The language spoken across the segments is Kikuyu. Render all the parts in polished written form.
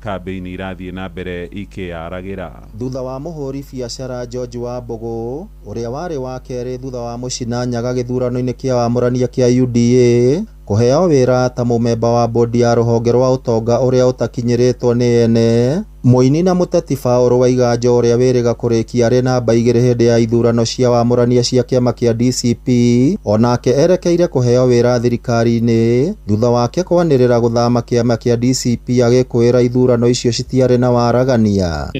Kambĩini irathiĩ na mbere ikĩyaragĩra. Thutha wa mũhũri biacara George Wambũgũ, ũrĩa warĩ wa kerĩ thutha wa Mũchina Nyaga gĩthurano-inĩ kĩa wamũrania kĩa UDA, kũheo wĩra ta mũmemba wa bodi ya rũhonge rwa ũtonga ũrĩa ũtakinyĩrĩtwo nĩ ene, mũini na mũteti Paul Waiganjo ũrĩa wĩrĩga kũrĩkia arĩ namba igĩrĩ hĩndĩ ya ithurano cia wamũrania cia kĩama kĩa DCP, onake erekeire kũheo wĩra thirikari-inĩ thutha wake kwanĩrĩra gũthama kĩama kĩa DCP agĩkwĩra ithurano icio citiarĩ na waragania.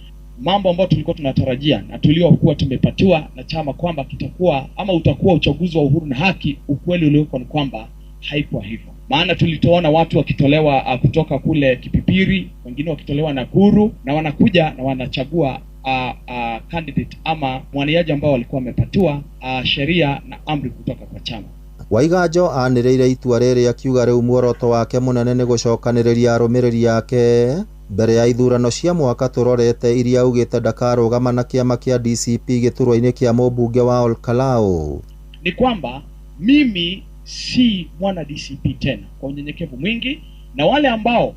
Mambo ambayo tulikuwa tunatarajia na tuliokuwa tumepatiwa na chama kwamba kitakuwa ama utakuwa uchaguzi wa uhuru na haki, ukweli ulioko ni kwamba haikuwa hivyo. Maana tulitoona watu wakitolewa kutoka kule Kipipiri, wengine wakitolewa Nakuru, na wanakuja na wanachagua candidate ama mwaniaji ambao walikuwa wamepatiwa sheria na amri kutoka kwa chama. Waiganjo anĩrĩire itua rĩrĩ akiuga rĩu muoroto wake mũnene nĩ gũcokanĩrĩria arũmĩrĩri ake mbere ya ithurano cia mwaka tũrorete iria augĩte ndakarũgama na kĩama kĩa DCP gĩturwa-inĩ kĩa mũmbunge wa Olkalau. Ni kwamba mimi si mwana DCP tena, kwa unyenyekevu mwingi, na wale ambao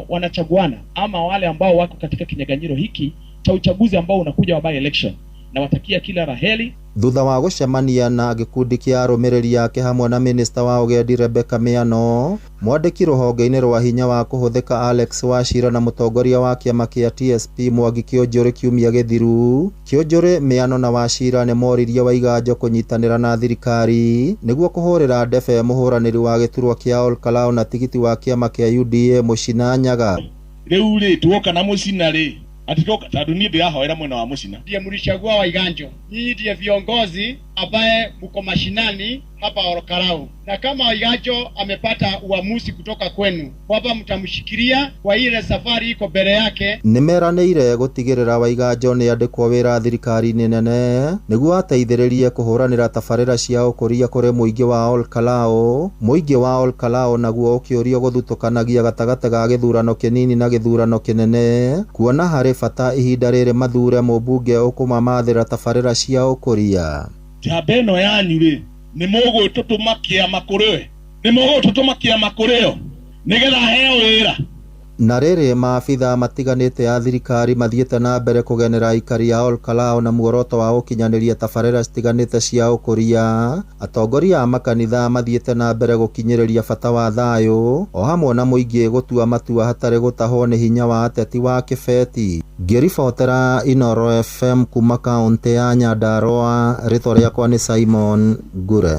wanachaguana ama wale ambao wako katika kinyang'anyiro hiki cha uchaguzi ambao unakuja wa by election, na watakia kila raheli. Thutha wa gũcemania na gĩkundi kĩa arũmĩrĩri ake hamwe na minista wa ũgendi Rebecca Miano, mwandĩki rũhonge-inĩ rwa hinya wa kũhũthĩka Alex Wachira na mũtongoria wa kĩama kĩa TSP Mwangi Kĩũnjũrĩ kiumia gĩthiru, Kĩũnjũrĩ, Miano na Wachira nĩ moririe Waiganjo kũnyitanĩra na thirikari nĩguo kũhũrĩra ndebe mũhũranĩri wa gĩturwa kĩa Olkalau na tigiti wa kĩama kĩa UDA Mũchina Nyaga. Rĩu rĩ tuoka na Mũchina rĩ atitoka tondũ niĩ ndĩrahoera mwena wa Mũchina. Ndiye mlichagua Waiganjo, nyinyi ndiye viongozi ambaye mko mashinani hapa Olkalau, na kama Waiganjo amepata uamuzi kutoka kwenu kwamba mtamshikilia kwa ile safari iko mbele yake. Nĩmeranĩire gũtigĩrĩra Waiganjo nĩ andĩkwo wĩra thirikari-inĩ nene nĩguo ateithĩrĩrie kũhũranĩra tabarĩra cia ũkũria kũrĩ mũingĩ wa Olkalau. Mũingĩ wa Olkalau naguo ũkĩũrio gũthutũkanagia gatagatĩ ga gĩthurano kĩnini na gĩthurano kĩnene, kuona harĩ bata ihinda rĩrĩ mathure mũmbunge ũkũmamathĩra tabarĩra cia ũkũria. Njamba ĩno yanyu rĩ nĩ mũgũtũtũma kĩama kũrĩ we, nĩ mũgũtũtũma kĩama kũrĩ o nĩgetha aheo wĩra. Na rĩrĩ maabitha matiganĩte a thirikari mathiĩte na mbere kũgenera aikari a Olkalau na muoroto wa gũkinyanĩria tabarĩra citiganĩte cia ũkũria. Atongoria a makanitha mathiĩte na mbere gũkinyĩrĩria bata wa thayũ o hamwe na mũingĩ gũtua matua hatarĩ gũtahwo nĩ hinya wa ateti wa kĩbeti. Ngĩribotera Inooro FM kuma kaũntĩ ya Nyandarua, rĩtwa rĩakwa nĩ Simon Ngure.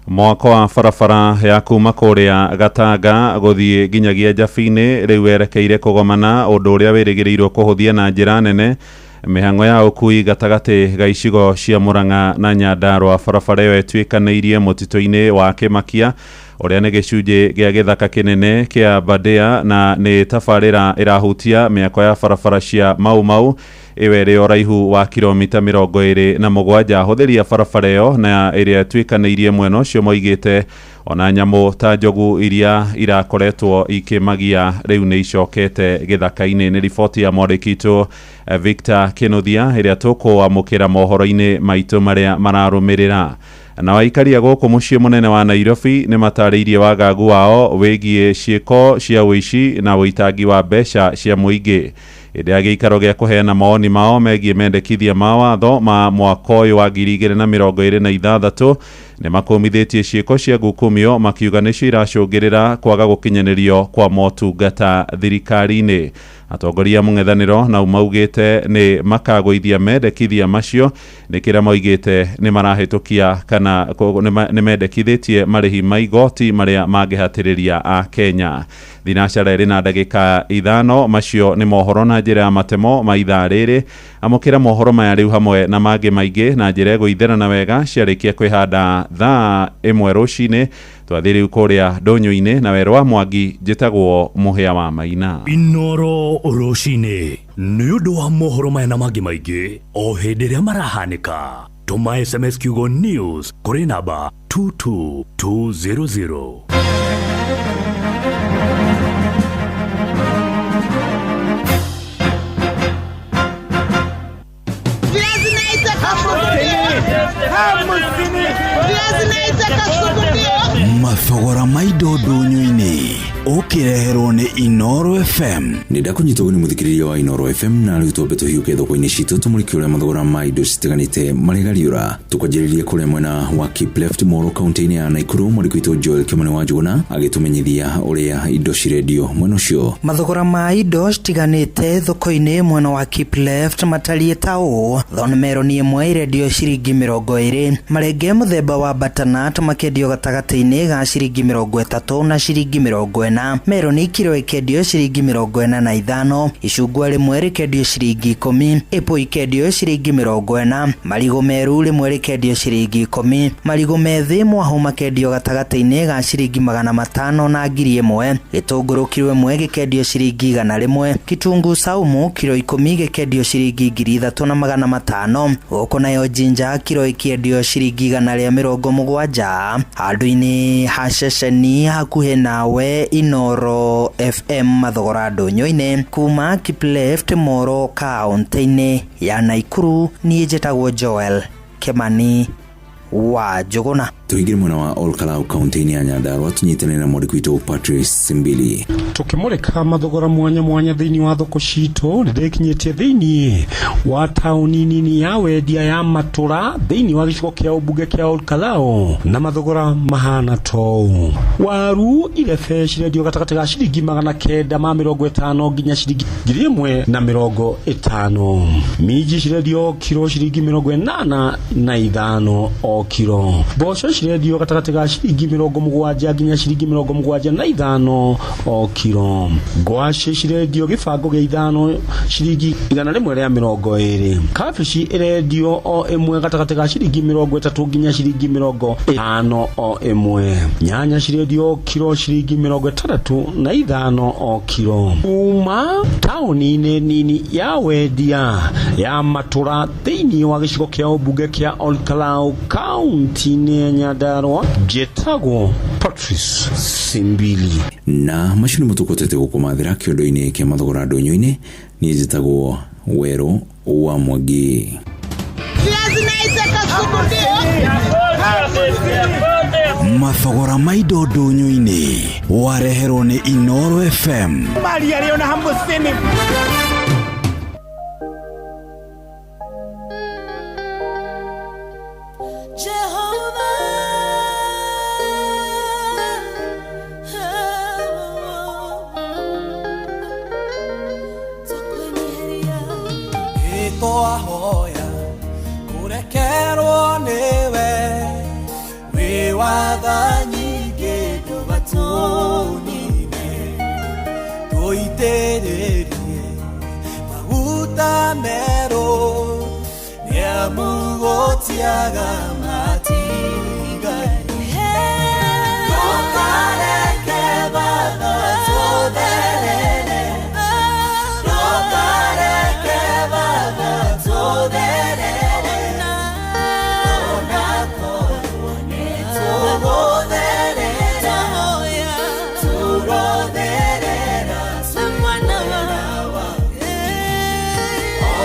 Mwako wa barabara ya kuma kũrĩa Gatanga gũthiĩ nginyagia Njabini rĩu werekeire kũgomana, ũndũ ũrĩa wĩrĩgĩrĩirwo kũhũthia na njĩra nene mĩhang'o ya ũkui gatagatĩ ga icigo cia Murang'a na Nyandarua. Barabara ĩyo ĩtuĩkanĩirie mũtitũ-inĩ wa Kĩmakia ũrĩa nĩ gĩcunjĩ gĩa gĩthaka kĩnene kĩa Aberdare na nĩ tabarĩra ĩrahutia mĩako ya barabara cia Mau Mau ĩyo ĩrĩ ũraihu wa kilomita 27. Ahũthĩri a barabara ĩyo na ĩrĩa ĩtuĩkanĩirie mwena ũcio moigĩte ona nyamũ ta njogu iria irakoretwo ikĩmagia rĩu nĩ icokete gĩthaka-inĩ. Nĩ riboti ya mwandĩki witũ Victor Kinuthia ĩrĩa tũkũamũkĩra mohoro-inĩ maitũ marĩa mararũmĩrĩra. Na aikari a gũkũ mũciĩ mũnene wa Nairobi nĩ matarĩirie wagagu wao wĩgiĩ ciĩko cia ũici na ũitangi wa mbeca cia mũingĩ. Hĩndĩ ya gĩikaro gĩa kũheana mawoni mao megiĩ mendekithia ma watho ma mwaka ũyũ wa 2026 nĩ makũmithĩtie ciĩko cia ngukumio makiuga nĩcio iracũngĩrĩra kwaga gũkinyanĩrio kwa motungata thirikari-inĩ. Atongoria a mũng'ethanĩro nao maugĩte nĩ makagũithia mendekithia macio nĩ kĩrĩa maugĩte nĩ marahĩtũkia kana nĩ mendekithĩtie marĩhi ma igoti marĩa mangĩhatĩrĩria a Kenya. Thinacara ĩrĩ na ndagĩka 5. Macio nĩ mohoro na njĩra ya matemo ma ithaa rĩrĩ. Amũkĩra mohoro maya rĩu hamwe na mangĩ maingĩ na njĩra ĩgũitherana wega ciarĩkia kwĩhanda thaa 1 rũcinĩ. Twathiĩ rĩu kũrĩa ndũnyũ-inĩ na werũ wa Mwangi. Njĩtagwo Mũhĩa wa Maina. Inooro rũcinĩ nĩ ũndũ wa mohoro maya na mangĩ maingĩ o hĩndĩ ĩrĩa marahanĩka. Tũma SMS kiugo news kũrĩ namba 22200. Mathogora ma indo ndũnyũ-inĩ. Ũka Ũkĩreherwo nĩ Inoro FM. Nĩ ndakũnyita ũgeni mũthikĩrĩria wa Inoro FM, na rĩu twambe tũhiũke thoko-inĩ citũ tũmũrĩke ũrĩa mathogora ma indo citiganĩte marĩ gariũra. Tũkwanjĩrĩria kũrĩa mwena wa Kipleft Moro kaunti-inĩ ya Nakuru, mwandĩki witũ Joel Kimani wa Njuguna agĩtũmenyithia ũrĩa indo cirendio mwena ũcio. Mathogora ma indo citiganĩte thoko-inĩ mwena wa Kipleft matariĩ ta ũũ: thon meroni ĩmwe irendio ciringi 20, marenge mũthemba wa butternut makendio gatagatĩ-inĩ ga ciringi 30 na ciringi 40, meroni kiro ikendio ciringi 45, icungwa rĩmwe rĩkendio ciringi 10, ĩpũ ikendio ciringi 40, marigũ meru rĩmwe rĩkendio ciringi 10, marigũ methĩ mwahu makendio gatagatĩ-inĩ ga ciringi 500 na 1000, gĩtũngũrũ kiro ĩmwe gĩkendio ciringi 100, kitunguu saumu kiro 10 gĩkendio ciringi 3500, gũkũ nayo jinja kiro ĩkĩendio ciringi 170. Handũ-inĩ ha ceceni hakuhĩ nawe Inoro FM mathogora ndũnyũ-inĩ kuma Kipleft Moro kaunti-inĩ ya Nakuru, niĩ njĩtagwo Joel Kimani wa Njuguna. Tũingĩre mwena wa Olkalau kaunti-inĩ ya Nyandarua tũnyitanĩre na mwandĩki witũ Patrice Simbili. Tukimurika mathogora mwanya mwanya thĩinĩ wa thoko citũ, nĩndĩkinyĩtie thĩinĩ wa taũni nini ya wendia ya Matura thĩinĩ wa gĩcigo kĩa ũmbunge kĩa Olkalau, na mathogora mahana tou: waru irebe cirendio gatagatĩ ga ciringi 950 nginya ciringi 1050, minji cirendio kiro ciringi 85 o kiro, mboco cirendio gatagatĩ ga ciringi 70 nginya ciringi 75 o kiro, ngwacĩ cirendio gĩbango gĩa 5 ciringi 120, kabici ĩrendio o ĩmwe gatagatĩ ga ciringi 30 nginya ciringi 50 o ĩmwe, nyanya cirendio kiro ciringi 65 o kiro. Kuma taũni-inĩ nini ya wendia ya Matura thĩinĩ wa gĩcigo kĩa ũmbunge kĩa Olkalau kaunti-inĩ ya Nyandarua, njĩtagwo Patrice Simbili. Na macio nĩmo tũkũtete gũkũmathĩra kĩondo-inĩ kĩa mathogora ndũnyũ-inĩ. Niĩ njĩtagwo Werũ wa Mwangi. Mathogora ma indo ndũnyũ-inĩ wareherwo nĩ Inoro FM. Twahoya kũrekerwo nĩwe, wĩ watha nyingĩ ndũgatũnine, tũitĩrĩrie maguta merũ, nĩamu gũtiaga matigari. Ndũkareke Baba tũtherere, ndũkareke Baba tũtherere, onakorwo nĩtũgũtherera, tũrotherera twĩ mwena waku,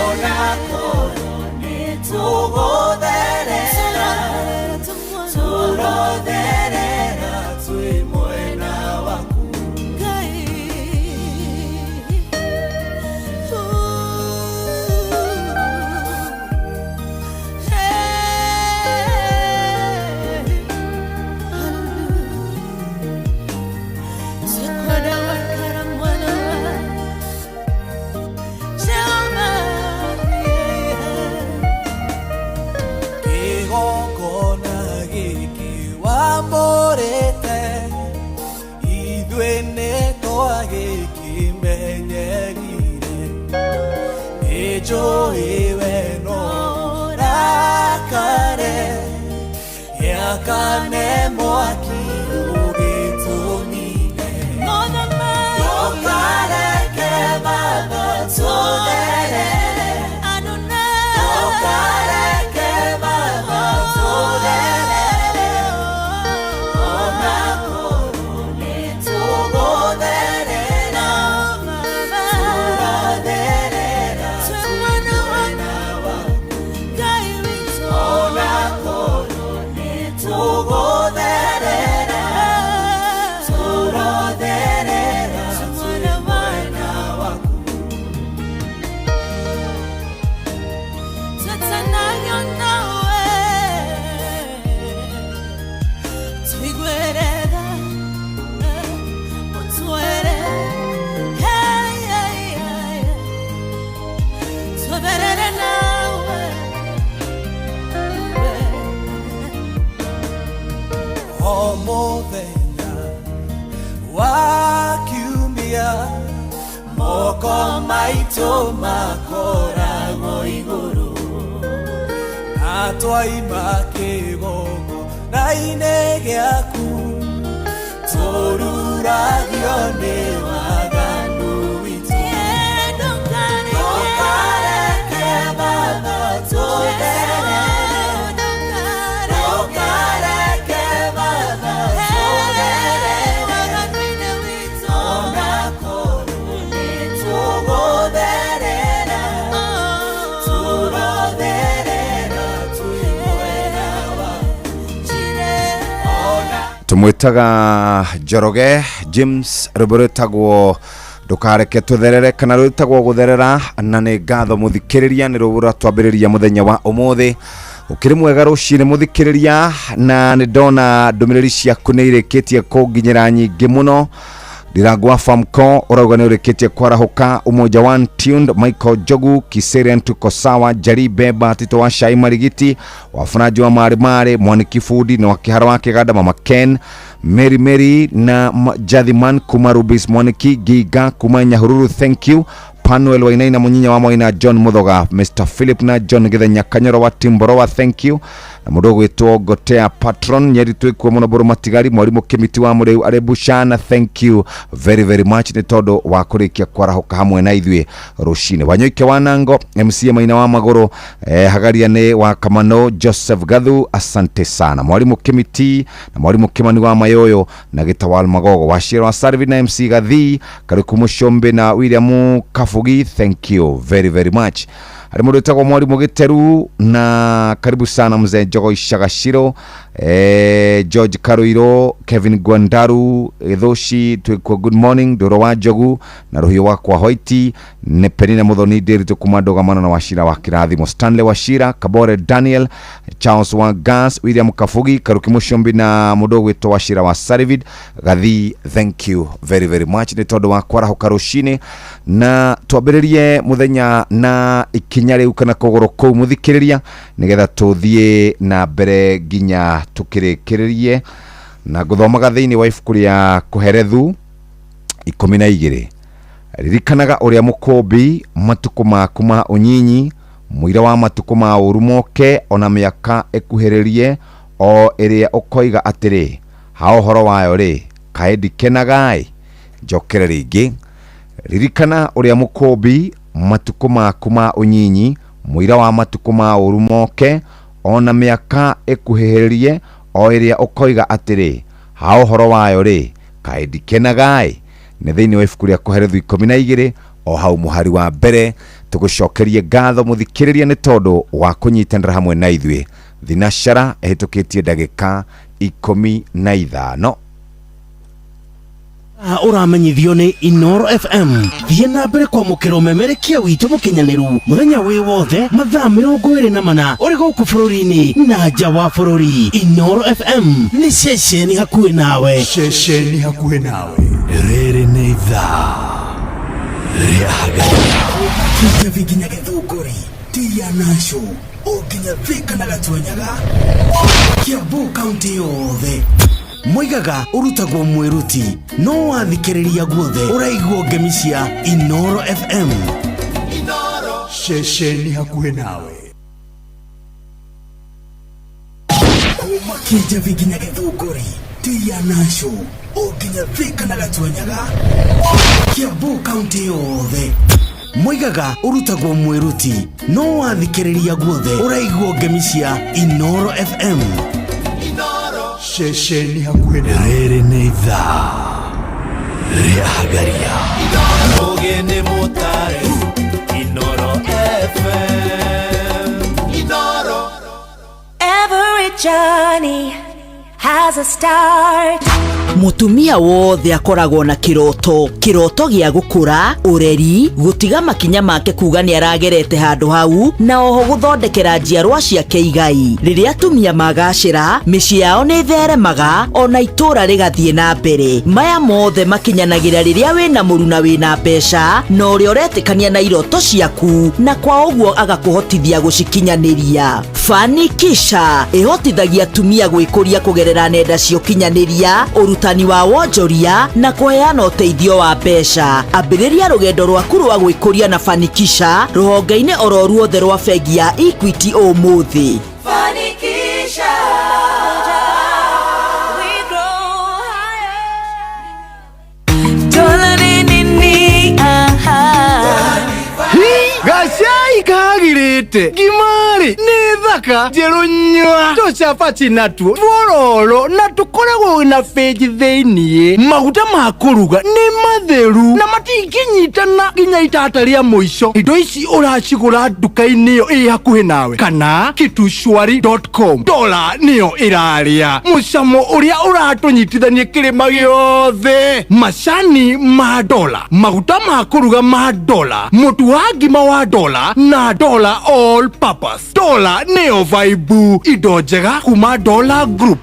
onakorwo nĩtũgũtherera, tũrotherera twĩ mwena waku. Kĩgongona gĩkĩ wamũrĩte, ithuĩ nĩtwagĩkĩmenyerire, nĩnjũĩ we no ũrakare, gĩakane mwaki ũgĩtũnine. Ndũkareke Baba tũtherere, ndũkareke Baba tũtherere, onakorwo nĩtũgũtherera, tũrotherera twĩ mwena waku, onakorwo nĩtũgũtherera, Maitũ makoragwo igũrũ na twaima kĩgongona-inĩ gĩaku tũruragio nĩ waganu witũ. Ndũkareke Baba tũtherere, ndũkareke Baba tũtherere, ona korwo nĩ tũgũtherera, tũrotherera twĩ mwena waku. Tumwitaga Njoroge James, rwĩmbo rwĩtagwo Ndũkareke Tũtherere kana rwĩtagwo Gũtherera. Na nĩ ngatho mũthikĩrĩria nĩ rũrĩa twambĩrĩria mũthenya wa ũmũthĩ. Ũkĩrĩ mwega rũcinĩ mũthikĩrĩria, na nĩ ndona ndũmĩrĩri ciaku nĩ irĩkĩtie kũnginyĩra nyingĩ mũno. Ndirangwa Famco ũrauga nĩ ũrĩkĩtie kwarahũka. Umoja One Tuned, Michael Jogu Kiserian, tuko sawa. Jari Beba, Tito wa Shai, Marigiti Wafunaji wa Mari Mari, Mwaniki Fudi na Wakihara wa Kiganda, Mama Ken, Mary Mary na Jadhiman kuma Rubis, Mwaniki Giga kuma Nyahururu, thank you. Panuel Wainaina, Munyinya wa Moina, John Muthoga, Mr Philip na John Githenya Kanyoro wa Timborowa, thank you. Na mũndũ ũgwĩtwo Gotea Patron Nyeri, twĩkuo mũno. Mbũrũ Matigari, Mwarimũ Kĩmiti wa Mũrĩu arĩ Bushana, thank you very very much nĩ tondũ wa kũrĩkia kwarahũka hamwe na ithuĩ rũcinĩ. Wanyoike wa Nango, MC Maina wa Magũrũ, Hagaria nĩ wa Kamano, Joseph Gathu, asante sana. Mwarimũ Kĩmiti na Mwarimũ Kĩmani wa Mayoyo na Gĩtawal Magogo wa Shiro wa Sarvi na MC Gathi Kariku Mũcombe na William Kabugi, thank you very very much. Harĩ mũndũ wĩtagwo Mwarimũ Gĩteru na karibu sana mzee Njogo Icagaciro, George Karuiro, Kevin Gwandaru Gĩthũci, twĩkuo good morning. Ndũrũ wa Njogu na Rũhiũ wakwa Hoiti nĩ Penina Mũthoni Ndĩritũ kuma Ndũgamano na Wacira wa Kĩrathimo, Stanley Wachira, Kabore Daniel, Charles wa Gas, William Kabugi, Karuki Mũcombi na mũndũ ũgwĩtwo Wacira wa Sarvid Gathi, thank you very very much nĩ tondũ wa kwarahũka rũcinĩ na twambĩrĩrie mũthenya na ikinya rĩu kana kũgũrũ kũu mũthikĩrĩria, nĩgetha tũthiĩ na mbere nginya tũkĩrĩkĩrĩrie na gũthomaga thĩinĩ wa ibuku rĩa Kũherethu 12. Ririkanaga ũrĩa mũkũmbi matukũ maku ma ũnyinyi, mũira wa matukũ ma ũũru moke, ona mĩaka ĩkuhĩrĩrie o ĩrĩa ũkoiga atĩrĩ, ha ũhoro wayo rĩ, kaĩ ndikenaga-ĩ. Njokere rĩngĩ. Ririkana ũrĩa mũkũmbi matukũ maku ma ũnyinyi, mũira wa matukũ ma ũũru moke, ona mĩaka ĩkuhĩrĩrie o ĩrĩa ũkoiga atĩrĩ, ha ũhoro wayo rĩ, kaĩ ndikenaga-ĩ. Nĩ thĩinĩ wa ibuku rĩa Kũherethu 12 o hau mũhari wa mbere. Tũgũcokerie ngatho mũthikĩrĩria nĩ tondũ wa kũnyitanĩra hamwe na ithuĩ. Thinacara ĩhĩtũkĩtie ndagĩka 15. Ũramenyithio nĩ Inoro FM. Thiĩ na mbere kwamũkĩra ũmemerekia witũ mũkinyanĩru mũthenya wĩ wothe mathaa 24 ũrĩ gũkũ bũrũri-inĩ na nja wa bũrũri. Inoro FM nĩ ceceni hakuhĩ nawe. Ceceni hakuhĩ nawe. Rĩrĩ nĩ ithaa rĩa Hagaria. Kĩnjabi nginya Gĩthũngũri, Tia Nasho o nginya Thika na Gatuanyaga, Kiambu kaunti yothe. Moigaga ũrutagwo mwĩruti no wathikĩrĩria guothe ũraigua ngemi cia Inoro FM. Ceceni hakuhĩ nawe. Kuma Kĩnjabi nginya Gĩthũngũri, Tia Nasho o nginya Thika na Gatuanyaga, Kiambu kaunti yothe. Moigaga ũrutagwo mwĩruti no wathikĩrĩria guothe ũraigua ngemi cia Inoro FM. Ceceni hakuhĩ nawe. Rĩrĩ nĩ ithaa rĩa Hagaria. Ũgĩ nĩ mũtare Inoro FM Inoro. Every journey has a start. Mutumia wothe akoragwo na kiroto, kiroto gĩa gũkũra ũreri, gũtiga makinya make kuga nĩ aragerete handũ hau, na oho gũthondekera njiarwa ciake igai. Rĩrĩa atumia magacĩra, mĩciĩ yao nĩ ĩtheremaga, ona itũũra rĩgathiĩ na mbere. Maya mothe makinyanagĩra rĩrĩa wĩna mũruna wĩna mbeca na ũrĩa ũretĩkania na iroto ciaku, na kwa ũguo agakũhotithia gũcikinyanĩria. Fanikisha ĩhotithagia atumia gwĩkũria kũgerera nenda cia ũkinyanĩria, ũruta Ũrutani wa wonjoria na kũheana ũteithio wa mbeca. Ambĩrĩria rũgendo rwaku rwa gwĩkũria na Fanikisha rũhonge-inĩ oro ruothe rwa bengi ya Equity ũmũthĩ. Fanikisha. We grow higher. Dola ni nini? Aha. Gacai kagirĩte ngima-rĩ nĩ thaka njerũ nyua tũcabaci natuo tuororo na tũkoragwo na bĩnji thĩiniĩ maguta ma kũruga nĩ matheru na matingĩnyitana nginya itata rĩa mũico. Indo ici ũracigũra nduka-inĩ ĩyo ĩ hakuhĩ nawe kana kitushwari.com. Dola nĩyo ĩrarĩa mũcamo ũrĩa ũratũnyitithania kĩrĩma gĩothe. Macani ma dola, maguta ma kũruga ma dola, mũtu wa ngima wa dola na dola all purpose. Dola nĩyo vaibu, indo njega kuma Dola Group.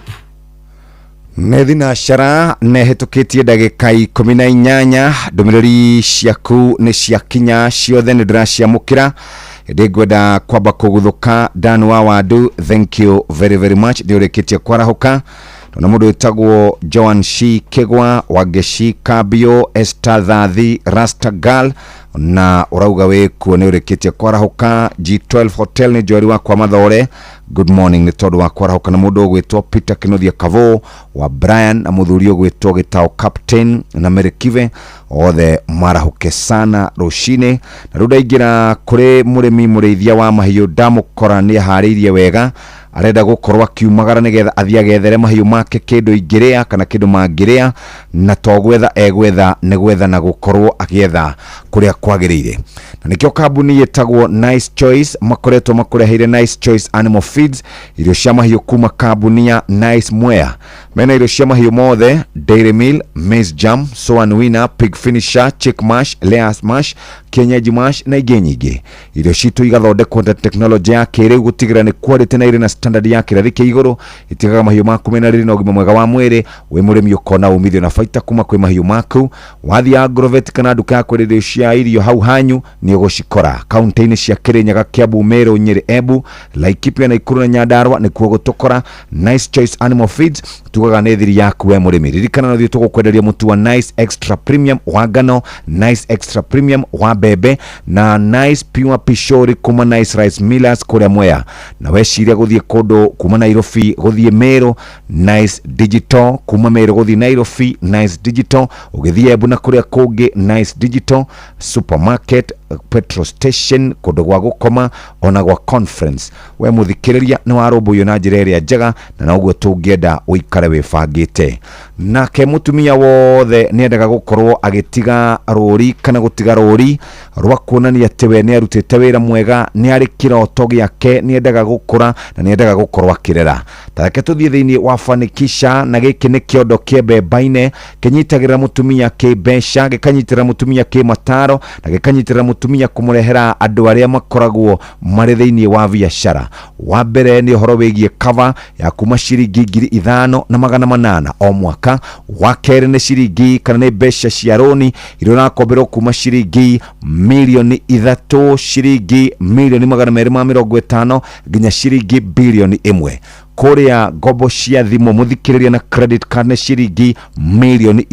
Nĩ thinacara na ĩhĩtũkĩtie ndagĩka 18. Ndũmĩrĩri ciaku nĩ ciakinya ciothe, nĩ ndĩraciamũkĩra. Ĩndĩ ngwenda kwamba kũguthũka Dan wa Wandu, thank you very very much, nĩ ũrĩkĩtie kwarahũka. Na mũndũ wĩtagwo Joan Shi Kĩgwa, Wangeci Kambio, Esther Thathi, Rasta Girl, na ũrauga wĩ kuo nĩ ũrĩkĩtie kwarahũka. G12 Hotel nĩ Joeri wakwa Mathore, good morning nĩ tondũ wa kwarahũka. Na mũndũ ũgwĩtwo Peter Kĩnuthia Kavo wa Brian na mũthuri ũgwĩtwo Gĩtao Captain na Mary Kive, othe marahũke sana rũcinĩ. Na rĩu ndaingĩra kũrĩ mũrĩmi mũrĩithia wa mahiũ, ndamũkora nĩ aharĩirie wega, arenda gũkorwo akiumagara nĩgetha athiĩ agethere mahiũ make kĩndũ ingĩrĩa kana kĩndũ mangĩrĩa, na to gwetha egwetha, nĩ gwetha na gũkorwo agĩetha kũrĩa kwagĩrĩire. Na nĩkĩo kambuni ĩtagwo Nice Choice makoretwo makũreheire Nice Choice Animal Feeds, irio cia mahiũ kuma kambuni ya Nice Mwea. Mena irio cia mahiũ mothe: dairy meal, maize jam, soan winner, pig finisher, chick mash, layers mash, kienyeji mash na ingĩ nyingĩ. Irio citũ igathondekwo na tekinoronjĩ ya kĩrĩu gũtigĩrĩra nĩ quality na irĩ na standard ya kĩrathi kĩa igũrũ. Itigaga mahiũ maku mena riri na ũgima mwega wa mwĩrĩ. Wĩ mũrĩmi ũkona umithio na baita kuma kwĩ mahiũ maku. Wathiĩ Agrovet kana nduka ya kwendia irio cia irio hau hanyu nĩ ũgũcikora. Kaunti-inĩ cia Kĩrĩnyaga, Kiambu, Meru, Nyĩrĩ, Embu, Laikipia, Naikuru na Nyandarua nĩkuo gũtũkora. Nice Choice Animal Feeds tugaga nĩ thiri yaku we mũrĩmi. Ririkana no ithuĩ tũgũkwenderia mũtu wa Nice Extra Premium wa ngano, Nice Extra Premium wa mbembe na Nice Pure Pishori kuma Nice Rice Millers kũrĩa Mwea. Na weciria gũthiĩ kũndũ kuma Nairobi gũthiĩ Meru, Nice Digital, kuma Meru gũthiĩ Nairobi, Nice Digital, ũgĩthiĩ Embu na kũrĩa kũngĩ, Nice Digital supermarket, petrol station, kũndũ gwa gũkoma ona gwa conference. We mũthikĩrĩria nĩ warũmbũiyo na njĩra ĩrĩa njega na noguo tũngĩenda ũikare wĩbangĩte. Nake mũtumia wothe nĩ endaga gũkorwo agĩtiga rũri kana gũtiga rũri rwa kuonania atĩ we nĩ arutĩte wĩra mwega, nĩ arĩ kĩroto gĩake, nĩ endaga gũkũra na nĩ endaga gũkorwo akĩrera. Tareke tũthiĩ thĩinĩ wa Fanikisha, na gĩkĩ nĩ kĩondo kĩa mbembaine kĩnyitagĩrĩra mũtumia kĩmbeca, gĩkanyitĩrĩra mũtumia kĩmataro na gĩkanyitĩrĩra mũtumia kũmũrehera andũ arĩa makoragwo marĩ thĩinĩ wa biacara. Wa mbere nĩ ũhoro wĩgiĩ cover ya kuma ciringi 5800 o mwaka. Wa kerĩ nĩ ciringi kana nĩ mbeca cia rũni iria ũrakomberwo kuma ciringi 3 mirioni, ciringi 250 million nginya ciringi 1 birioni. Kũrĩa ngombo cia thimũ mũthikĩrĩria na credit card nĩ ciringi 3 mirioni.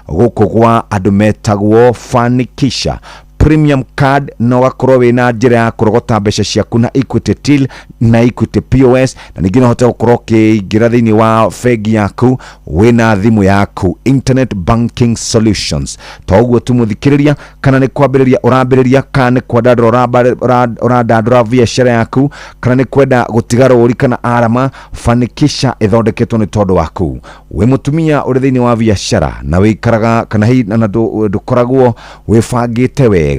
Gũkũ gwa andũ metagwo Fanikisha Premium Card na ũgakorwo wĩna njĩra ya kũrogota mbeca ciaku na Equity Till na Equity POS, na ningĩ no ũhote gũkorwo ũkĩingĩra thĩinĩ wa bengi yaku wĩna thimũ yaku, internet banking solutions. To ũguo tu mũthikĩrĩria, kana nĩ kwambĩrĩria ũrambĩrĩria, kana nĩ kwandandũra ũrandandũra biacara yaku, kana nĩ kwenda gũtiga rũri kana arama, Fanikisha ĩthondeketwo nĩ tondũ waku wĩ mũtumia ũrĩ thĩinĩ wa biacara na wĩikaraga kana hihi na ndũkoragwo wĩbangĩte wega.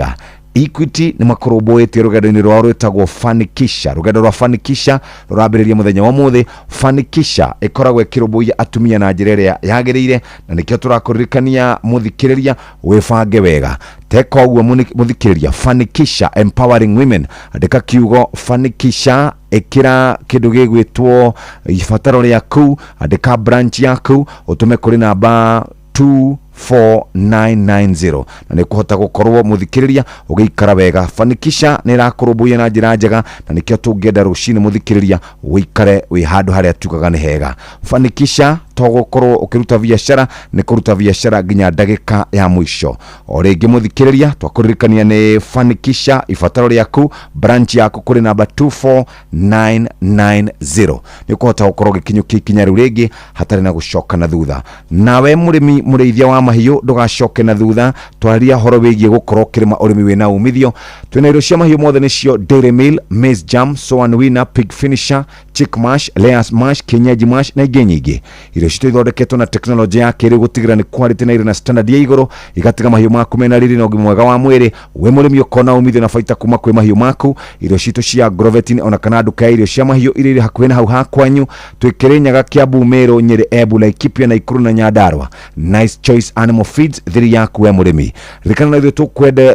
Equity nĩ makũrũmbũĩtie rũgendo-inĩ rwao rwĩtagwo Fanikisha. Rũgendo rwa Fanikisha rũrambĩrĩria mũthenya wa ũmũthĩ. Fanikisha ĩkoragwo ĩkĩrũmbũiya atumia na njĩra ĩrĩa yagĩrĩire, na nĩkĩo tũrakũririkania mũthikĩrĩria wĩbange wega. Teka ũguo mũthikĩrĩria, Fanikisha empowering women. Andĩka kiugo Fanikisha, ĩkĩra kĩndũ gĩgwĩtwo ibataro rĩaku, andĩka branch yaku, ũtũme kũrĩ namba 24990 na nĩ kũhota gũkorwo mũthikĩrĩria ũgĩikara wega. Fanikisha nĩ ĩrakũrũmbũiya na njĩra njega, na nĩkĩo tũngĩenda rũcinĩ mũthikĩrĩria ũikare wĩ handũ harĩa tugaga nĩ hega. Fanikisha. To gũkorwo ũkĩruta biacara nĩ kũruta biacara nginya ndagĩka ya mũico. O rĩngĩ mũthikĩrĩria, twakũririkania nĩ fanikisha ibataro rĩaku branch yaku kũrĩ namba 24990, nĩ ũkũhota gũkorwo ũgĩkinyũkia ikinya rĩu rĩngĩ hatarĩ na gũcoka na thutha. Nawe mũrĩmi mũrĩithia wa mahiũ, ndũgacoke na thutha. Twaria horo wĩgiĩ gũkorwo ũkĩrĩma ũrĩmi wĩna umithio. Twĩna irio cia mahiũ mothe, nĩcio Dairy Meal, Maize Jam, Soan Winner, Pig Finisher, Chick Mash, Layers Mash, Kienyeji Mash na ingĩ nyingĩ. Irio citũ ithondeketwo na tekinoronjĩ ya kĩrĩu gũtigĩrĩra nĩ quality na irĩ na standard ya igũrũ, igatiga mahiũ maku mena riri na ũgima mwega wa mwĩrĩ. Wĩ mũrĩmi ũkona umithio na baita kuma kwĩ mahiũ maku. Irio citũ cia Agrovetin ona kana nduka ya irio cia mahiũ iria irĩ hakuhĩ na hau hakwanyu, twĩ Kĩrĩnyaga, Kiambu, Meru, Nyĩrĩ, Embu, Laikipia, Naikuru na Nyandarua. Nice Choice Animal Feeds, thiri yaku we mũrĩmi. Ririkana na ithuĩ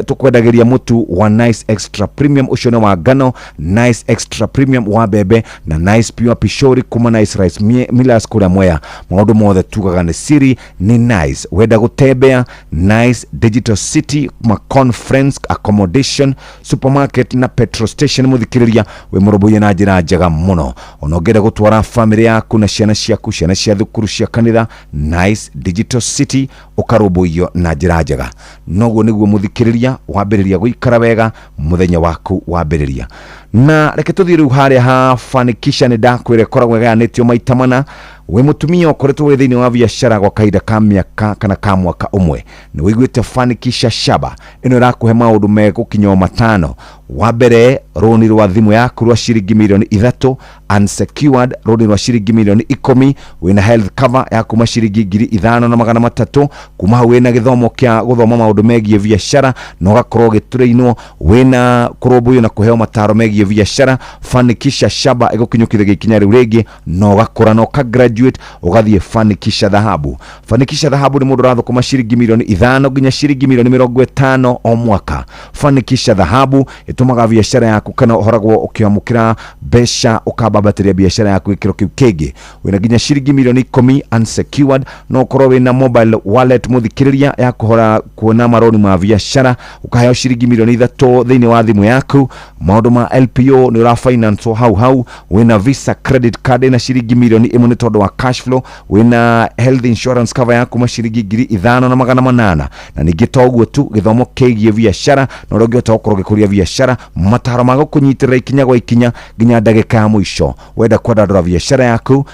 tũkwendagĩria mũtu wa Nice Extra Premium, ũcio nĩ wa ngano, Nice Extra Premium wa mbembe na Nice Pure Pishori kuma Nice Rice Millers kũrĩa Mwea. Maũndũ mothe tugaga nĩ siri nĩ Nice. Wenda gũtembea, Nice Digital City, ma conference accommodation, supermarket na petrol station. Mũthikĩrĩria, wĩ mũrũmbũiye na njĩra njega mũno. Ona ũngĩenda gũtwara famĩlĩ yaku na ciana ciaku, ciana cia thukuru, cia kanitha, Nice Digital City ũkarũmbũiyo na njĩra njega. Noguo nĩguo mũthikĩrĩria wambĩrĩria gũikara wega mũthenya waku wambĩrĩria. Na reke tũthiĩ rĩu harĩa ha fanikisha. Nĩ ndakwĩra ĩkoragwo ĩgayanĩtio maita mana. Wĩ mũtumia ũkoretwo wĩ thĩinĩ wa biacara gwa kahinda ka mĩaka kana ka mwaka ũmwe, nĩ wĩiguĩte Fanikisha Shaba ĩno ĩrakũhe maũndũ megũkinya o matano. Wa mbere, rũni rwa thimũ yaku rwa ciringi mirioni 3 unsecured, rũni rwa ciringi mirioni 10, wĩna health cover ya kuma ciringi 5300. Kuma hau wĩna gĩthomo kĩa gũthoma maũndũ megiĩ biacara na ũgakorwo ũgĩtũrĩinwo, wĩna kũrũmbũiyo na kũheo mataro megiĩ biacara. Fanikisha Shaba ĩgũkinyũkithagia ikinya rĩu rĩngĩ na ũgakũra na ũka graduate ũgathiĩ Fanikisha Dhahabu. Fanikisha Dhahabu nĩ mũndũ ũrathũkũma ciringi mirioni 5 nginya ciringi mirioni 50 o mwaka. Fanikisha Dhahabu ĩtũmaga biacara yaku kana ũhoragwo ũkĩamũkĩra mbeca ũkambambatĩria biacara yaku gĩkĩro kĩu kĩngĩ. Wĩna nginya ciringi mirioni 10 unsecured, no ũkorwo wĩna mobile wallet, mũthikĩrĩria, ya kũhora kuona maroni ma biacara, ũkaheo ciringi mirioni 3 thĩinĩ wa thimũ yaku. Maũndũ ma LPO nĩ ũra finance hau hau. Wĩna Visa credit card ĩna ciringi mirioni 1 nĩ tondũ wa cash flow. Wĩna health insurance cover ya kuma ciringi 5800. Na ningĩ to ũguo tu, gĩthomo kĩgiĩ biacara na ũrĩa ũngĩhota gũkorwo ũgĩkũria biacara, mataro ma gũkũnyitĩrĩra ikinya gwa ikinya nginya ndagĩka ya mũico. Wenda kwandandũra biacara yaku,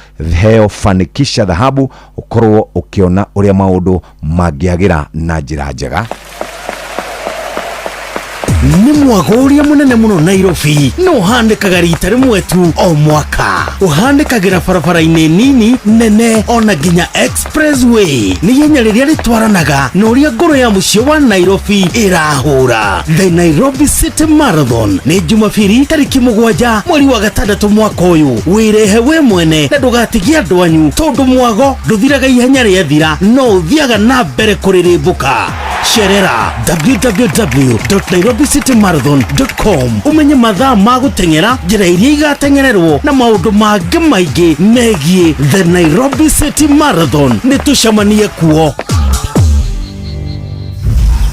heo Fanikisha Dhahabu, ũkorwo ũkĩona ũrĩa maũndũ mangĩagĩra na njĩra njega. Nĩ mwago ũrĩa mũnene mũno Nairobi no ũhanĩkaga rita rĩmwe tu o mwaka. Ũhanĩkagĩra barabara-inĩ nini, nene, ona nginya expressway. Nĩ ihenya rĩrĩa rĩtwaranaga na ũrĩa ngoro ya mũciĩ wa Nairobi ĩrahũra. The Nairobi City Marathon nĩ Jumabiri tarĩki 7 mweri wa 6 mwaka ũyũ. Wĩrehe we mwene na ndũgatigie andũ anyu, tondũ mwago ndũthiraga ihenya rĩathira, no ũthiaga na mbere kũrĩrĩmbũka. Cerera www.nairobicitymarathon.com umenye mathaa ma gũteng'era, njĩra iria igateng'ererwo na maũndũ mangĩ maingĩ megiĩ The Nairobi City Marathon. Nĩ tũcemanie kuo.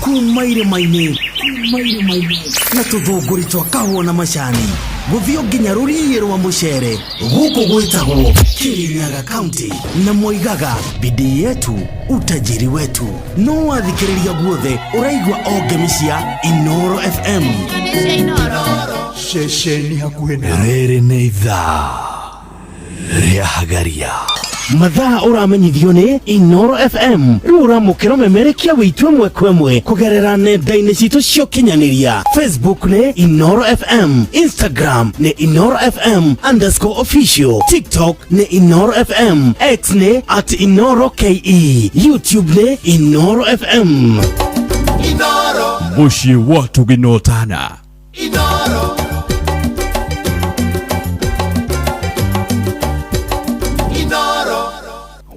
Kuma irĩma-inĩ, kuma irĩma-inĩ na tũthũngũri twa kahũa na macani, gũthiĩ nginya rũriĩ rwa mũcere, gũkũ gwĩtagwo Kirinyaga County, na moigaga bidii yetu utajiri wetu. No wathikĩrĩria guothe ũraigua o ngemi cia Inoro FM. Ceceni hakuhĩ na rĩrĩ nĩ ithaa rĩa hagaria. Mathaa ũramenyithio nĩ Inoro FM. Rĩu ũramũkĩra ũmemerekia witũ ĩmwe kwa ĩmwe kũgerera nenda-inĩ citũ cia ũkinyanĩria. Facebook nĩ Inoro FM, Instagram nĩ Inoro FM_official, TikTok nĩ Inoro FM, X nĩ @InoroKE, YouTube nĩ Inoro FM. Mũciĩ wa tũgĩnotana. Inoro. Inoro.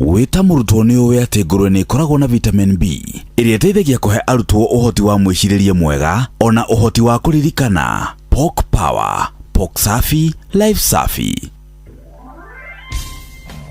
Wĩ ta mũrutwo, nĩ ũĩ atĩ ngũrwe nĩ ĩkoragwo na vitamin B ĩrĩa ĩteithagia kũhe arutwo ũhoti wa mwĩcirĩrie mwega ona ũhoti wa kũririkana. Pork Power, pork safi, life safi.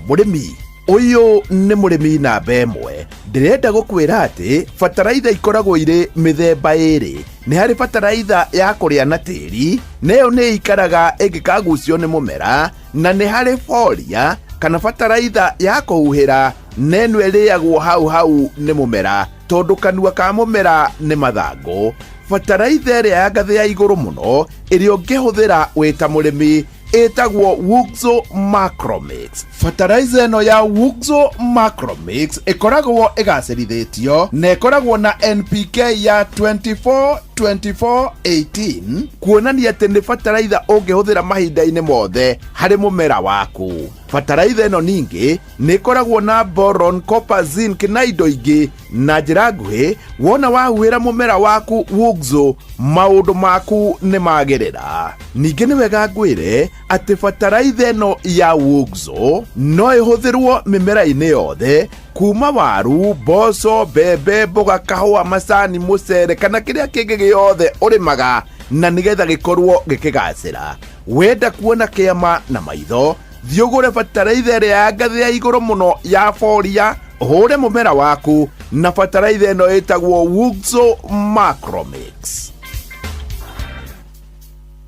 Mũrĩmi ũyũ nĩ mũrĩmi namba 1. Ndĩrenda gũkwĩra atĩ bataraitha ikoragwo irĩ mĩthemba ĩrĩ. Nĩ harĩ bataraitha ya kũrĩa na tĩri, na ĩyo nĩ ikaraga ĩngĩkagucio nĩ mũmera, na nĩ harĩ foliar Kana bataraitha ya kũhuhĩra, na ĩno ĩrĩagwo hau hau nĩ mũmera tondũ kanua ka mũmera nĩ mathangũ. Bataraitha ĩrĩa ya ngathĩ ya igũrũ mũno ĩrĩa ũngĩhũthĩra wĩ ta mũrĩmi ĩtagwo Wuxo Macromix. Fertilizer ĩno ya Wuxo Macromix ĩkoragwo ĩgacĩrithĩtio na ĩkoragwo na NPK ya 24 24 18, kuonania atĩ nĩ bataraitha ũngĩhũthĩra mahinda-inĩ mothe harĩ mũmera waku. Bataraitha ĩno ningĩ nĩ ĩkoragwo na boron, copper, zinc na indo ingĩ. Na njĩra nguhĩ, wona wahuhĩra mũmera waku Wuxo, maũndũ maku nĩ magĩrĩra. Ningĩ nĩ wega ngwĩre atĩ bataraitha ĩno ya Wuxo no ĩhũthĩrwo mĩmera-inĩ yothe, kuma waru, mboco, mbembe, mboga, kahũa, macani, mũcere kana kĩrĩa kĩngĩ gĩothe ũrĩmaga, na nĩgetha gĩkorwo gĩkĩgacĩra. Wenda kuona kĩama na maitho, thiĩ ũgũre bataraitha ĩrĩa ya ngathĩ ya igũrũ mũno ya Foria, ũhũre mũmera waku na bataraitha ĩno ĩtagwo Wuxo Macromix.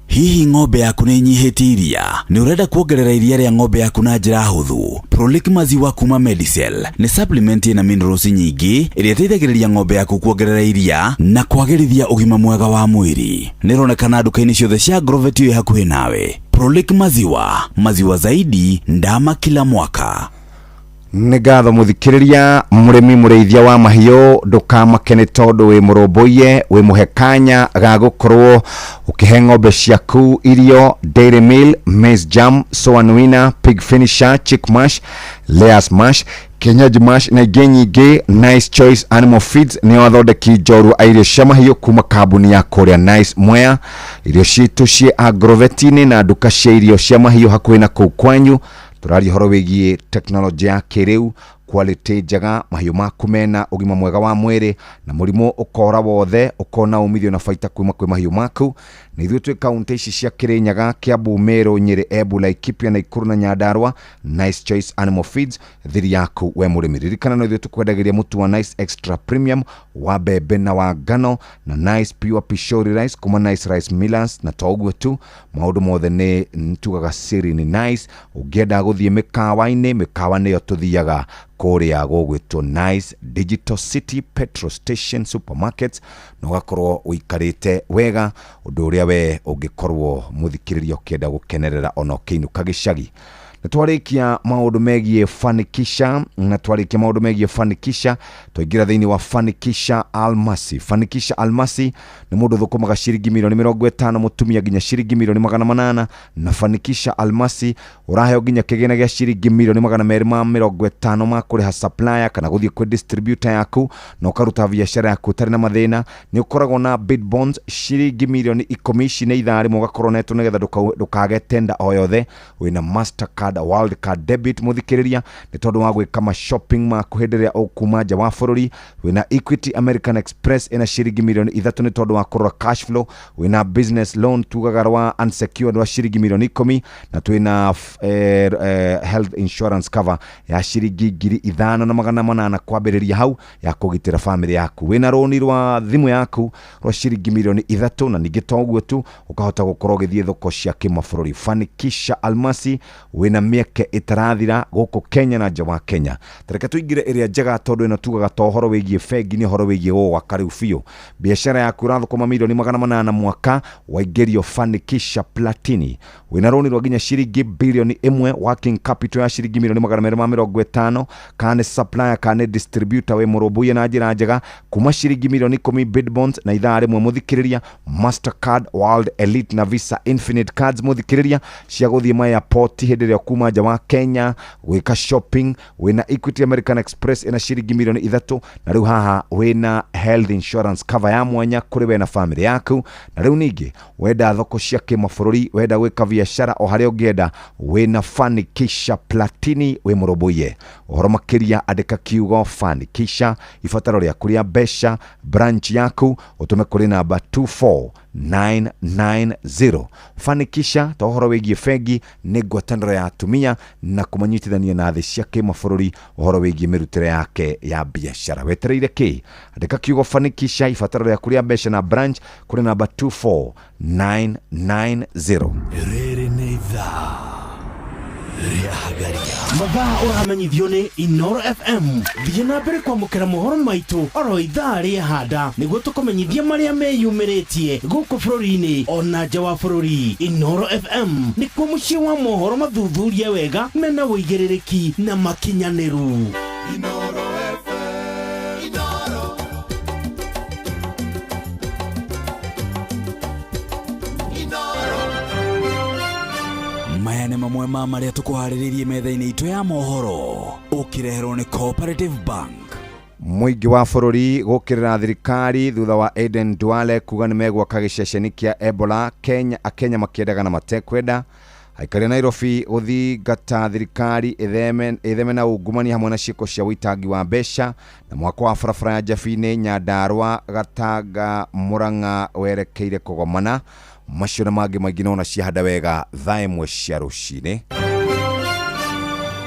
Hihi ng'ombe yaku nĩ ĩnyihĩtie iria? Nĩ ũrenda kuongerera iria rĩa ng'ombe yaku na njĩra hũthũ? Prolic maziwa kuma Medicel nĩ supplement ĩna minerals nyingĩ ĩrĩa ĩteithagĩrĩria ng'ombe yaku kuongerera iria na kwagĩrithia ũgima mwega wa mwĩrĩ. Nĩ ĩronekana nduka-inĩ ciothe cia Agrovet ĩ hakuhĩ nawe. Prolic maziwa, maziwa zaidi ndama kila mwaka. Nĩ ngatho mũthikĩrĩria. Mũrĩmi mũrĩithia wa mahiũ, ndũkamake nĩ tondũ wĩ mũrũmbũiye, wĩ mũhe kanya ga gũkorwo ũkĩhe ng'ombe ciaku irio: dairy meal, maize jam, soan winner, pig finisher, chick mash, layers mash, kienyeji mash na ingĩ nyingĩ. Nice Choice Animal Feeds nĩo athondeki njorua a irio cia mahiũ kuma kambuni ya kũrĩa Nice Mwea. Irio citũ ciĩ agroveti-inĩ na nduka cia irio cia mahiũ hakuhĩ na kũu kwanyu. Tũraria ũhoro wĩgiĩ tekinoronjĩ ya kĩrĩu, quality njega, mahiũ maku mena ũgima mwega wa mwĩrĩ na mũrimũ ũkora wothe, ũkona umithio na baita kuma kwĩ mahiũ maku. Na ithuĩ twĩ kaunti ici cia Kĩrĩnyaga, Kiambu, Meru, Nyĩrĩ, Embu, Laikipia, Naikuru na Nyandarua. Nice Choice Animal Feeds, thiri yaku we mũrĩmi. Ririkana no ithuĩ tũkwendagĩria mũtu wa Nice Extra Premium wa mbembe na wa ngano na Nice Pure Pishori Rice kuma Nice Rice Millers. Na to ũguo tu, maũndũ mothe nĩ tugaga siri nĩ Nice. Ũngĩenda gũthiĩ mĩkawa-inĩ, mĩkawa nĩyo tũthiaga kũrĩa gũgwĩtwo Nice Digital City Petrol Station Supermarkets, na ũgakorwo ũikarĩte wega, ũndũ ũrĩa we ũngĩkorwo mũthikĩrĩria ũkĩenda gũkenerera ona ũkĩinũka gĩcagi. Na twarĩkia maũndũ megiĩ Fanikisha, na twarĩkia maũndũ megiĩ Fanikisha, twaingĩra thĩinĩ wa Fanikisha Almasi. Fanikisha Almasi nĩ mũndũ thũkũmaga ciringi milioni 50, mũtumia nginya ciringi milioni 800. Na Fanikisha Almasi ũraheo nginya kĩgĩna gĩa ciringi milioni 250 ma kũrĩha supplier kana gũthiĩ kwĩ distributor yaku na ũkaruta biacara yaku ũtarĩ na mathĩna. Nĩ ũkoragwo na bid bonds ciringi milioni 10. Ici nĩ ithaa rĩmwe ũgakorwo netwo nĩgetha ndũkage tender o yothe. Wĩna Mastercard World Card debit, mũthikĩrĩria, nĩ tondũ wa gwĩka ma shopping maku hĩndĩ ĩrĩa ũkuma nja wa bũrũri. Wĩna Equity American Express ĩna ciringi milioni 3 nĩ tondũ wa kũrora cash flow. Wĩna business loan tugaga rwa unsecured rwa ciringi milioni 10, na twĩna health insurance cover ya ciringi 5800 kwambĩrĩria hau ya kũgitĩra famĩlĩ yaku. Wĩna rũni rwa thimũ yaku rwa ciringi milioni 3, na ningĩ to ũguo tu, ũkahota gũkorwo ũgĩthiĩ thoko cia kĩmabũrũri. Fanikisha Almasi wĩna mĩeke ĩtarathira gũkũ Kenya na nja wa Kenya. Tareke tũingĩre ĩrĩa njega, tondũ ĩno tugaga to ũhoro wĩgiĩ bengi, nĩ ũhoro wĩgiĩ gũgwaka rĩu biũ biacara yaku. Ũrathũkũma milioni 800 mwaka, waingĩrio Fanikisha Platini. Wĩna rũni rwa nginya ciringi bilioni 1, working capital ya ciringi milioni 250, kana nĩ supplier kana nĩ distributor wĩ mũrũmbũiye na njĩra njega, kuma ciringi milioni 10 bid bonds na ithaa rĩmwe, mũthikĩrĩria, Mastercard World Elite na Visa Infinite cards, mũthikĩrĩria, cia gũthiĩ ma airport hĩndĩ ĩrĩa kuma nja wa Kenya gwĩka shopping. Wĩna Equity American Express ĩna ciringi milioni 3, na rĩu haha wĩna health insurance cover ya mwanya kũrĩ we na famĩlĩ yaku. Na rĩu ningĩ wenda thoko cia kĩmabũrũri, wenda gwĩka biacara o harĩa ũngĩenda, wĩna Fanikisha Platini wĩ mũrũmbũiye. Ũhoro makĩria, andĩka kiugo Fanikisha, ibataro rĩaku rĩa mbeca, branch yaku, ũtũme kũrĩ namba 24990. Fanikisha to ũhoro wĩgiĩ bengi, nĩ ngwatanĩro ya atumia na kũmanyitithania na thĩ cia kĩmabũrũri ũhoro wĩgiĩ mĩrutĩre yake ya biacara. Wetereire kĩ? Andĩka kiugo Fanikisha, ibataro rĩaku rĩa mbeca na branch kũrĩ namba 24990. Rĩrĩ nĩ ithaa rĩa. Kĩhagaria. Mathaa ũramenyithio nĩ Inoro FM. Thiĩ na mbere kwamũkĩra mohoro maitũ oro ithaa rĩehanda nĩguo tũkũmenyithie marĩa meyumĩrĩtie gũkũ bũrũri-inĩ ona nja wa bũrũri. Inoro FM nĩkuo mũciĩ wa mohoro mathuthurie wega mena ũigĩrĩrĩki na makinyanĩru. Maya nĩ mamwe ma marĩa tũkũharĩrĩirie metha-inĩ itũ ya mohoro ũkĩreherwo nĩ Cooperative Bank. Mũingĩ wa bũrũri gũkĩrĩra thirikari thutha wa Aden Duale kuga nĩ megwaka gĩceceni kĩa Ebola Kenya, akenya makĩendaga na matekwenda. Aikari a Nairobi gũthingata thirikari ĩtheme na ungumania hamwe na ciĩko cia ũitangi wa mbeca. Na mwako wa barabara ya Njabinĩ, Nyandarua, Gatanga, Murang'a werekeire kũgomana. Macio na mangĩ maingĩ nona ciahanda wega thaa 1 cia rũcinĩ.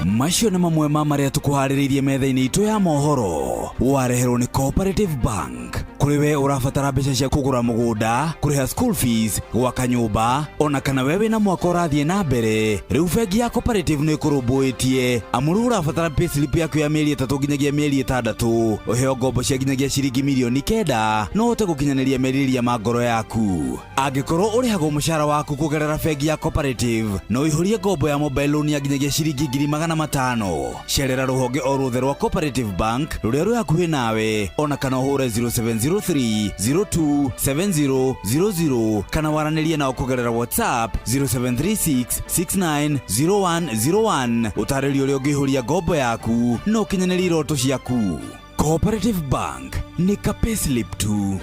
Macio nĩ mamwe ma marĩa tũkũharĩrĩirie metha-inĩ itũ ya mohoro wareherwo nĩ Cooperative Bank. Kũrĩ we ũrabatara mbeca cia kũgũra mũgũnda, kũrĩha school fees, gwaka nyũmba, ona kana we wĩna mwaka ũrathiĩ na mbere, rĩu bengi ya Cooperative nĩ ĩkũrũmbũĩtie. Amu rĩu ũrabatara payslip yaku ya mĩeri 3 nginyagia mĩeri 6, ũheo ngombo cia nginyagia ciringi mirioni 9, no ũhote gũkinyanĩria merirĩria ma ngoro yaku. Angĩkorwo ũrĩhagwo mũcara waku kũgerera bengi ya Cooperative, no ũihũrie ngombo ya mobile loan ya nginyagia ciringi 500,000. Cerera rũhonge o ruothe rwa Cooperative Bank rũrĩa rwĩ hakuhĩ nawe, ona kana ũhũre 0703 02 7000 kana waranĩrie nao kũgerera WhatsApp 0736 690101. Ũtarĩrio ũrĩa ũngĩihũria ngombo yaku na ũkinyanĩrie iroto ciaku. Cooperative Bank nĩ ka payslip tu.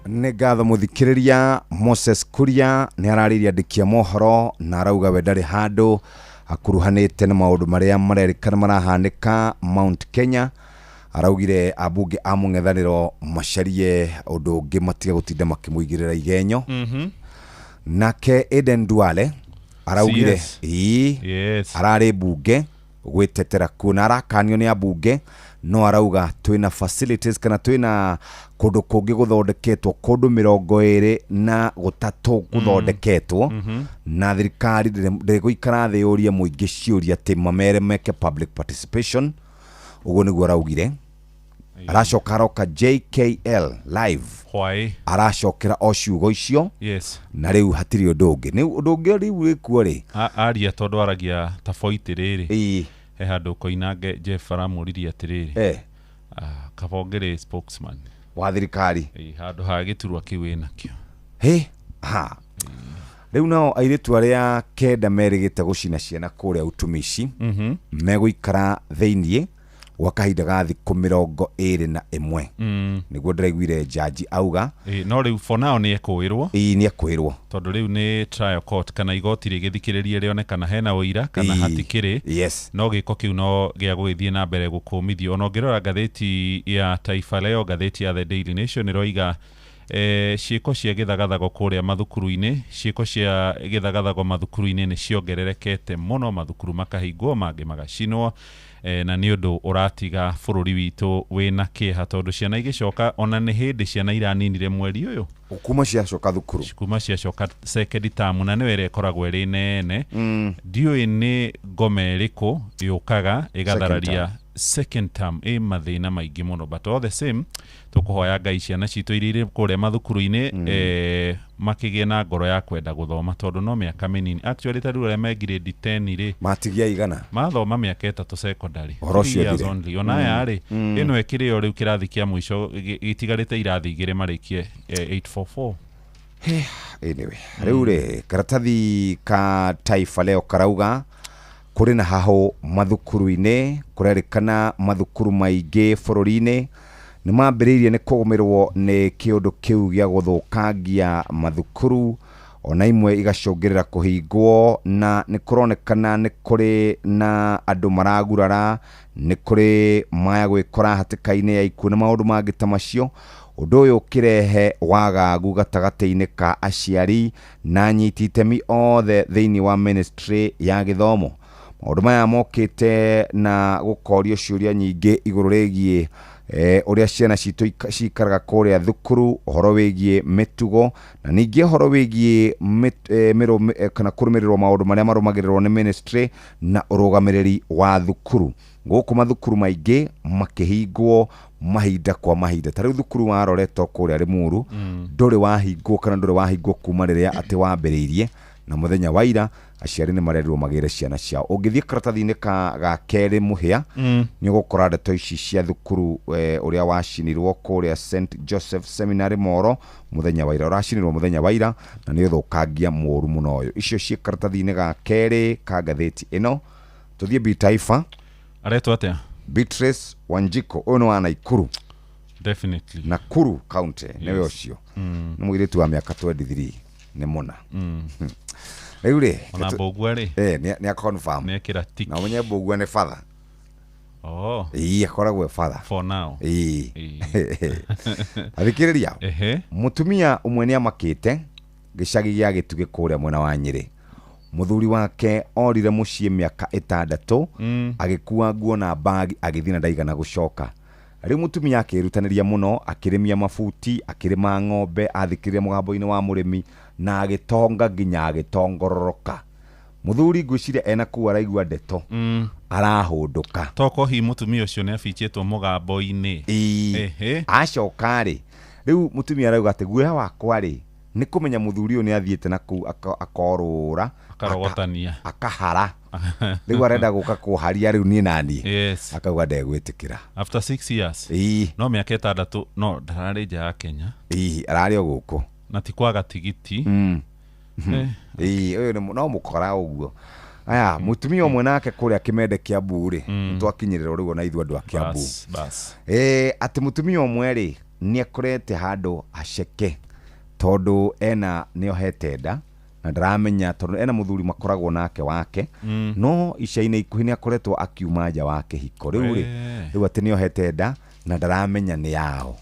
Nĩ ngatho mũthikĩrĩria. Moses Kuria nĩ ararĩirie andĩki a mohoro na arauga we ndarĩ handũ akuruhanĩte na maũndũ marĩa marerĩkana marahanĩka Mount Kenya. Araugire ambunge a mũng'ethanĩro macarie ũndũ ũngĩ matige gũtinda makĩmũigĩrĩra igenyo. Nake Aden Duale araugire yes, ararĩ mbunge gwĩtetera kuo na arakanio nĩ ambunge, no arauga twĩna facilities kana twĩna kũndũ kũngĩ gũthondeketwo kũndũ 23 gũthondeketwo na thirikari ndĩgũikara thĩ yũrie mũingĩ ciũria atĩ mamere meke public participation. Ũguo nĩguo araugire. Aracoka aroka JKL live. Why? Aracokera o ciugo icio. Yes. Na rĩu hatirĩ ũndũ ũngĩ. Nĩ ũndũ ũngĩ rĩu wĩkuo rĩ. Aria tondũ aragia ta boiti rĩrĩ. He handũ Koinange Jeff aramũririe atĩrĩrĩ. Kabongere spokesman wa thirikari. Handũ ha gĩturwa kĩu wĩnakĩo. Hĩ ha. Rĩu nao airĩtu arĩa 9 merĩgĩte gũcina ciana kũrĩa utumishi megũikara thĩiniĩ gwa kahinda ga thikũ 21. Nĩguo ndĩraiguire jaji auga. No rĩu for now nĩ ekũĩrwo. Ĩĩ nĩ ekũĩrwo. Tondũ rĩu nĩ trial court kana igoti rĩgĩthikĩrĩrie rĩone kana hena ũira kana hatikĩrĩ. Yes. No gĩko kĩu no gĩa gũgĩthiĩ na mbere gũkũmithio. Ona ũngĩrora ngathĩti ya Taifa Leo, ngathĩti ya The Daily Nation ĩroiga ciĩko cia gĩthagathago kũrĩa mathukuru-inĩ, ciĩko cia gĩthagathago mathukuru-inĩ nĩ ciongererekete mũno, mathukuru makahingwo mangĩ magacinwo, na nĩ ũndũ ũratiga bũrũri witũ wĩna kĩeha tondũ ciana igĩcoka ona nĩ hĩndĩ ciana iraninire mweri ũyũ kuma ciacoka thukuru, kuma ciacoka second term, na nĩyo ĩrĩa ĩkoragwo ĩrĩ nene. Ndiũĩ nĩ ngoma ĩrĩkũ yũkaga ĩgathararia second term ĩ mathĩna maingĩ mũno, but all the same tũkũhoya Ngai ciana citũ iria irĩ kũrĩa mathukuru-inĩ makĩgĩe na ngoro ya kwenda gũthoma tondũ no mĩaka mĩnini. Actually ta rĩu arĩa me grade 10 rĩ matigia igana mathoma mĩaka 3 secondary only. Ona aya rĩ ĩno ĩkĩrĩ o rĩu kĩrathi kĩa mũico gĩtigarĩte irathi 2 marĩkie 844. Anyway, rĩu rĩ karatathi ka Taifa Leo karauga kũrĩ na haho mathukuru-inĩ, kũrerĩkana mathukuru maingĩ bũrũri-inĩ nĩ mambĩrĩirie nĩ kũgũmĩrwo nĩ kĩũndũ kĩu gĩa gũthũkangia mathukuru, ona imwe igacũngĩrĩra kũhingwo, na nĩ kũronekana nĩ kũrĩ na andũ maragurara, nĩ kũrĩ maya gwĩkora hatĩka-inĩ ya ikuũ na maũndũ mangĩ ta macio. Ũndũ ũyũ ũkĩrehe wagagu gatagatĩ-inĩ ka aciari na anyiti itemi othe thĩinĩ wa ministry ya gĩthomo. Maũndũ maya mokĩte na gũkorio ciũria nyingĩ igũrũ rĩgiĩ Ũrĩa ciana citũ cikaraga kũrĩa thukuru, ũhoro wĩgiĩ mĩtugo na ningĩ ũhoro wĩgiĩ kana kũrũmĩrĩrwo maũndũ marĩa marũmagĩrĩrwo nĩ ministry na ũrũgamĩrĩri wa thukuru. Gũkũ mathukuru maingĩ makĩhingwo mahinda kwa mahinda. Ta rĩu thukuru wa Loreto kũrĩa Limuru ndũrĩ wahingwo kana ndũrĩ wahingwo kuma rĩrĩa atĩ wambĩrĩirie, na mũthenya wa ira aciari nĩ marerirwo magĩre ciana ciao. Ũngĩthiĩ karatathi-inĩ ga kerĩ mũhĩa nĩ ũgũkora ndeto ici cia thukuru ũrĩa wacinirwo kũrĩa St Joseph Seminary Moro mũthenya wa ira, ũracinirwo mũthenya wa ira na nĩ ũthũkangia mũru mũno ũyũ. Icio ciĩ karatathi-inĩ ga kerĩ ka ngathĩti ĩno. Tũthiĩ Bi Taifa. Aretwo atĩa? Beatrice Wanjiko, ũyũ nĩ wa Naikuru. Definitely. Nakuru County nĩwe ũcio. Nĩ mũirĩtu wa mĩaka 23 nĩ mũna. Rĩu rĩ, Ona Mbũgua rĩ? Nĩ confirm. Nĩ ekĩra tick. Na ũmenye Mbũgua nĩ father. Oh. Ĩĩ, akoragwo e father. For now. Ĩĩ. Athikĩrĩria. Mũtumia ũmwe nĩ amakĩte gĩcagi gĩa Gĩtugĩ kũrĩa mwena wa Nyĩrĩ. Mũthuri wake orire mũciĩ mĩaka 6 agĩkua nguo na bagi agĩthiĩ na ndaigana gũcoka. Rĩu mũtumia akĩĩrutanĩria mũno, akĩrĩmia mabuti, akĩrĩma ng'ombe, athikĩrĩria mũgambo-inĩ wa mũrĩmi na agĩtonga nginya agĩtongororoka. Mũthuri ngwĩciria ena kũu araigua ndeto arahũndũka. Toko hihi mũtumia ũcio nĩ abichĩtwo mũgambo-inĩ. Acoka rĩ, rĩu mũtumia arauga atĩ guoya wakwa rĩ nĩ kũmenya mũthuri ũyũ nĩ athiĩte na kũu akorũra, akarogotania, akahara. Rĩu arenda gũka kũharia rĩu niĩ na niĩ. Yes. Akauga ndegwĩtĩkĩra. After 6 years. No mĩaka 6 no ndararĩ nja ya Kenya. Ararĩ o gũkũ. Na ti kwaga tigiti. Ũyũ no mũkora ũguo. Aya, mũtumia ũmwe nake kũrĩa Kĩmende Kiambu rĩ, nĩtwakinyĩrĩrwo rĩu ona ithuĩ andũ a Kiambu. Bas. Atĩ mũtumia ũmwe rĩ, nĩ akorete handũ haceke tondũ ena nĩohete nda na ndaramenya tondũ ena mũthuri makoragwo nake wake no ica-inĩ ikuhĩ nĩ akoretwo akiuma nja wa kĩhiko. Rĩu rĩ, rĩu atĩ nĩohete nda na ndaramenya nĩ yao.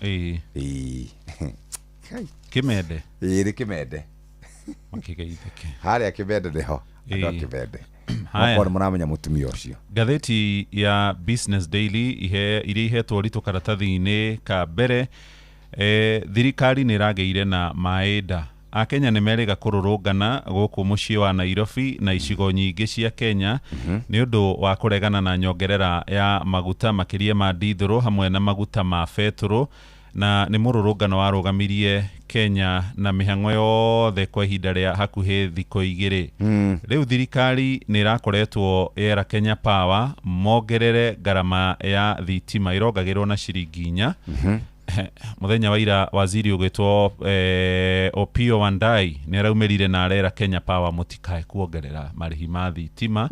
Kĩmende. Nĩ Kĩmende. Makĩgeithĩke. Harĩa Kĩmende nĩho andũ a Kĩmende. Haya. Makorwo nĩmaramenya mũtumia ũcio. Ngathĩti ya Business Daily iria ihetwo ũritũ karatathi-inĩ ka mbere, thirikari nĩ ĩragĩire na maĩ nda. Akenya nĩ merĩga kũrũrũngana gũkũ mũciĩ wa Nairobi na icigo nyingĩ cia Kenya nĩ ũndũ wa kũregana na nyongerera ya maguta makĩria ma dithũrũ hamwe na maguta ma betũrũ, na nĩ mũrũrũngano warũgamirie Kenya na mĩhang'o yothe kwa ihinda rĩa hakuhĩ thikũ 2. Rĩu thirikari nĩ ĩrakoretwo yera Kenya Power mongerere ngarama ya thitima ĩrongagĩrwo na ciringi 4. Mũthenya wa ira waziri ũgwĩtwo Opiyo Wandayi nĩ araumĩrire na arera Kenya Power mũtikae kuongerera marĩhi ma thitima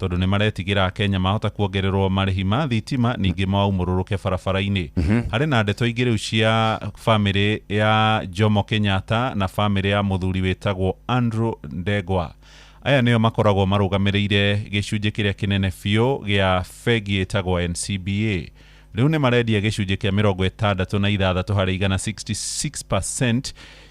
tondũ nĩ maretigĩra Kenya mahota kuongererwo marĩhi ma thitima ningĩ maumũrũrũke barabara-inĩ. Harĩ na ndeto ingĩ rĩu cia bamĩrĩ ya Jomo Kenyatta na bamĩrĩ ya mũthuri wĩtagwo Andrew Ndegwa. Aya nĩo makoragwo marũgamĩrĩire gĩcunjĩ kĩrĩa kĩnene biũ gĩa bengi ĩtagwo NCBA. Rĩu nĩ marendia gĩcunjĩ kĩa 66 harĩ igana 66%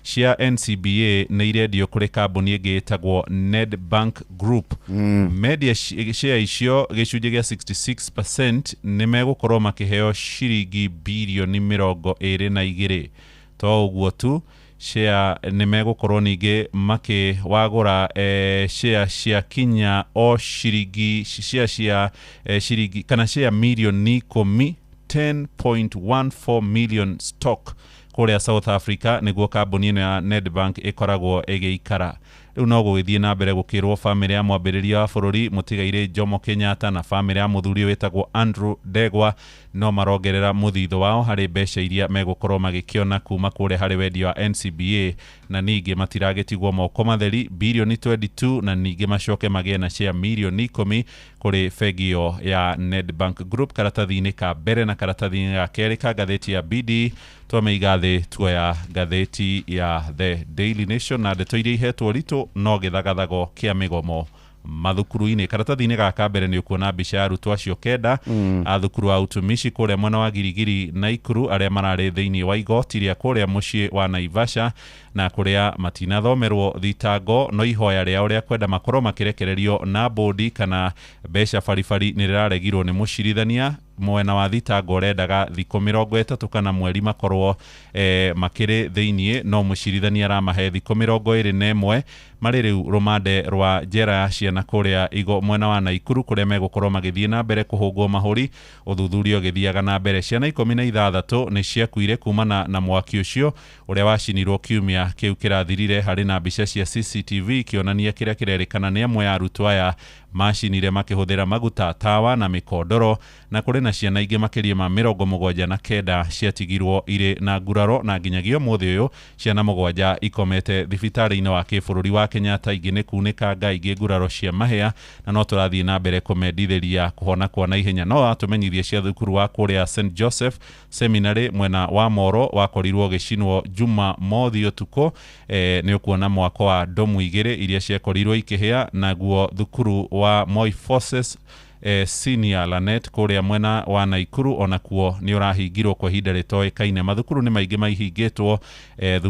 cia NCBA nĩ irendio kũrĩ kambuni ĩngĩ ĩtagwo Nedbank Group. Mendia share icio gĩcunjĩ gĩa 66% nĩ megũkorwo makĩheo ciringi birioni 22. To ũguo tu, share nĩ megũkorwo ningĩ makĩwagũra share cia kinya o ciringi share cia ciringi kana share mirioni 10 10.14 million stock kũrĩa South Africa nĩguo kambuni ĩno ya Nedbank ĩkoragwo ĩgĩikara. Rĩu no gũgĩthiĩ na mbere gũkĩrwo bamĩrĩ ya mwambĩrĩria wa bũrũri mũtigairĩ Jomo Kenyatta na bamĩrĩ ya mũthuri wĩtagwo Andrew Ndegwa no marongerera mũthithũ wao harĩ mbeca iria megũkorwo magĩkĩona kuma kũrĩa harĩ wendia wa NCBA, na ningĩ matiragĩtigwo moko matheri birioni 22 na ningĩ macoke magĩe na share mirioni 10 kũrĩ bengi ĩyo ya Nedbank Group. Karatathi-inĩ ka mbere na karatathi-inĩ ga kerĩ ka ngathĩti ya BD twamĩiga thĩ tuoya ngathĩti ya The Daily Nation na ndeto iria ihetwo ũritũ no gĩthagathago kĩa mĩgomo mathukuru-inĩ. Karatathi-inĩ gaka mbere nĩ ũkuona mbica ya arutwo acio 9 a thukuru wa utumishi kũrĩa mwena wa Girigiri Naikuru arĩa mararĩ thĩinĩ wa igoti rĩa kũrĩa mũciĩ wa Naivasha na kũrĩa matinathomerwo thitango, no ihoya rĩao rĩa kwenda makorwo makĩrekererio na bodi kana mbeca baribari nĩ rĩraregirwo nĩ mũcirithania. Mwena wa thitango ũrendaga thikũ 30 kana mweri makorwo makĩrĩ thĩiniĩ, no mũcirithania aramahe thikũ 21 marĩ rĩu rũmande rwa njera ya ciana kũrĩa igo mwena wa Naikuru, kũrĩa megũkorwo magĩthiĩ na mbere kũhũngwo mahũri ũthuthuria ũgĩthiaga na mbere. Ciana 16 nĩ ciakuire kumana na mwaki ũcio ũrĩa wacinirwo kiumia kĩu kĩrathirire. Harĩ na mbica cia CCTV ikĩonania kĩrĩa kĩrerĩkana nĩ amwe a arutwo aya macinire makĩhũthĩra maguta, tawa na mĩkondoro, na kũrĩ na ciana ingĩ makĩria ma 79 ciatigirwo irĩ na nguraro, na nginyagia ũmũthĩ ũyũ ciana 7 ikomete thibitarĩ-inĩ wa kĩbũrũri wa Kenyatta, ingĩ nĩ kunĩkanga, ingĩ nguraro cia mahĩa, na no tũrathiĩ na mbere kũmendithĩria kũhona kwa naihenya. No atũmenyithie cia thukuru wa kũrĩa St Joseph Seminary mwena wa Moro wakorirwo ũgĩcinwo Juma mothi ũtukũ. Nĩ ũkuona mwako wa ndomu 2 iria ciakorirwo ikĩhĩa, naguo thukuru wa Moi Forces Senior Lanet kũrĩa mwena wa Naikuru onakuo nĩ ũrahingirwo kwa ihinda rĩtoĩkaine. Mathukuru nĩ maingĩ maihingĩtwo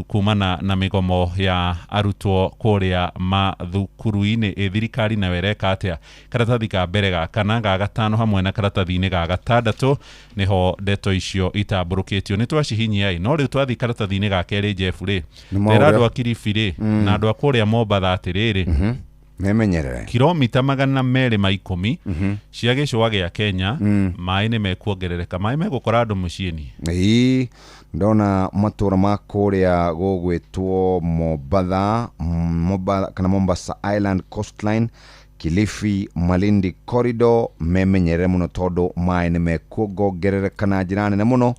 kumana na mĩgomo ya arutwo kũrĩa mathukuru-inĩ. Thirikari nayo ĩreka atĩa? Karatathi ka mbere ga kana ga gatano hamwe na karatathi-inĩ ga gatandatũ nĩho ndeto icio itambũrũkĩtio. Nĩ twacihinyia no rĩu twathiĩ karatathi-inĩ ga kerĩ Jeff rĩ, tera andũ a Kilifi rĩ na andũ a kũrĩa Mombatha atĩrĩrĩ, memenyerere kilomita 210 cia gĩcũa gĩa Kenya maĩ nĩ mekuongerereka, maĩ megũkora andũ mũciĩ-inĩ. Ĩĩ, ndona matũra ma kũrĩa gũgwĩtwo Mombatha, kana Mombasa Island coastline, Kilifi, Malindi corridor, memenyerere mũno tondũ maĩ nĩ mekuongerereka na njĩra nene mũno,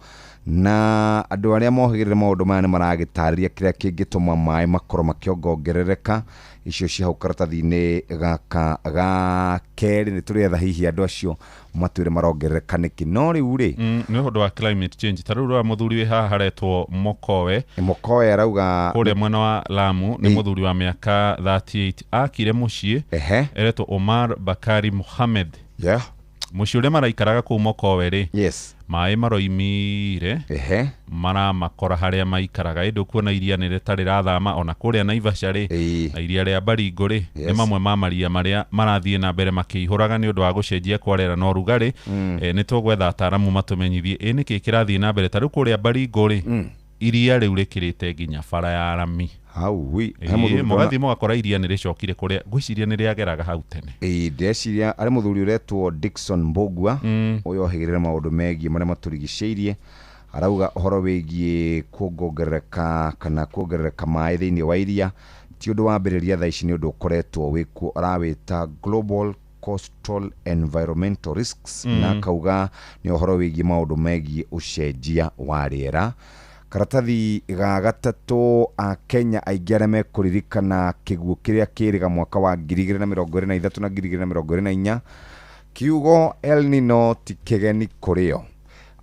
na andũ arĩa mohĩgĩrĩre maũndũ maya nĩ maragĩtarĩria kĩrĩa kĩngĩtũma maĩ makorwo makĩongerereka. Icio cia hau karatathi-inĩ gaka ga kerĩ nĩ tũrĩetha hihi andũ acio matwĩre marongerereka nĩkĩ. No rĩu rĩ, nĩ ũndũ wa climate change. Ta rĩu rwa mũthuri wĩ haha haretwo Mokowe, Mokowe arauga kũrĩa mwena wa Lamu, nĩ mũthuri wa mĩaka 38, akire mũciĩ eretwo Omar Bakari Mohamed. Mũciĩ ũrĩa maraikaraga kũu Mokowe rĩ, yes, maĩ maroimire maramakora harĩa maikaraga. Ĩndĩ ũkuona iria nĩ rĩtarĩ rathama ona kũrĩa Naivasha rĩ, na iria rĩa Baringo rĩ, nĩ mamwe ma maria marĩa marathiĩ na mbere makĩihũraga nĩ ũndũ wa gũcenjia kwa rĩera na ũrugarĩ. Nĩ tũgwetha ataaramu matũmenyithie ĩ nĩkĩ kĩrathiĩ na mbere. Ta rĩu kũrĩa Baringo rĩ, iria rĩu rĩkĩrĩte nginya bara ya rami hau. Mũgathiĩ mũgakora iria nĩ rĩcokire kũrĩa ngwĩciria nĩ rĩageraga hau tene. Ndĩreciria arĩ mũthuri ũretwo Dickson Mbugua, ũyũ ohĩgĩrĩre maũndũ megiĩ marĩa matũrigicĩirie, arauga ũhoro wĩgiĩ kuongerereka kana kuongerereka maĩ thĩinĩ wa iria ti ũndũ wambĩrĩria thaa ici, nĩ ũndũ ũkoretwo wĩkuo, arawĩta global coastal environmental risks, na akauga nĩ ũhoro wĩgiĩ maũndũ megiĩ ũcenjia wa rĩera. Karatathi ga gatatũ, a Kenya aingĩ arĩa mekũririkana kĩguũ kĩrĩa kĩrĩga mwaka wa 2023 na 2024, kiugo El Nino ti kĩgeni kũrĩ o.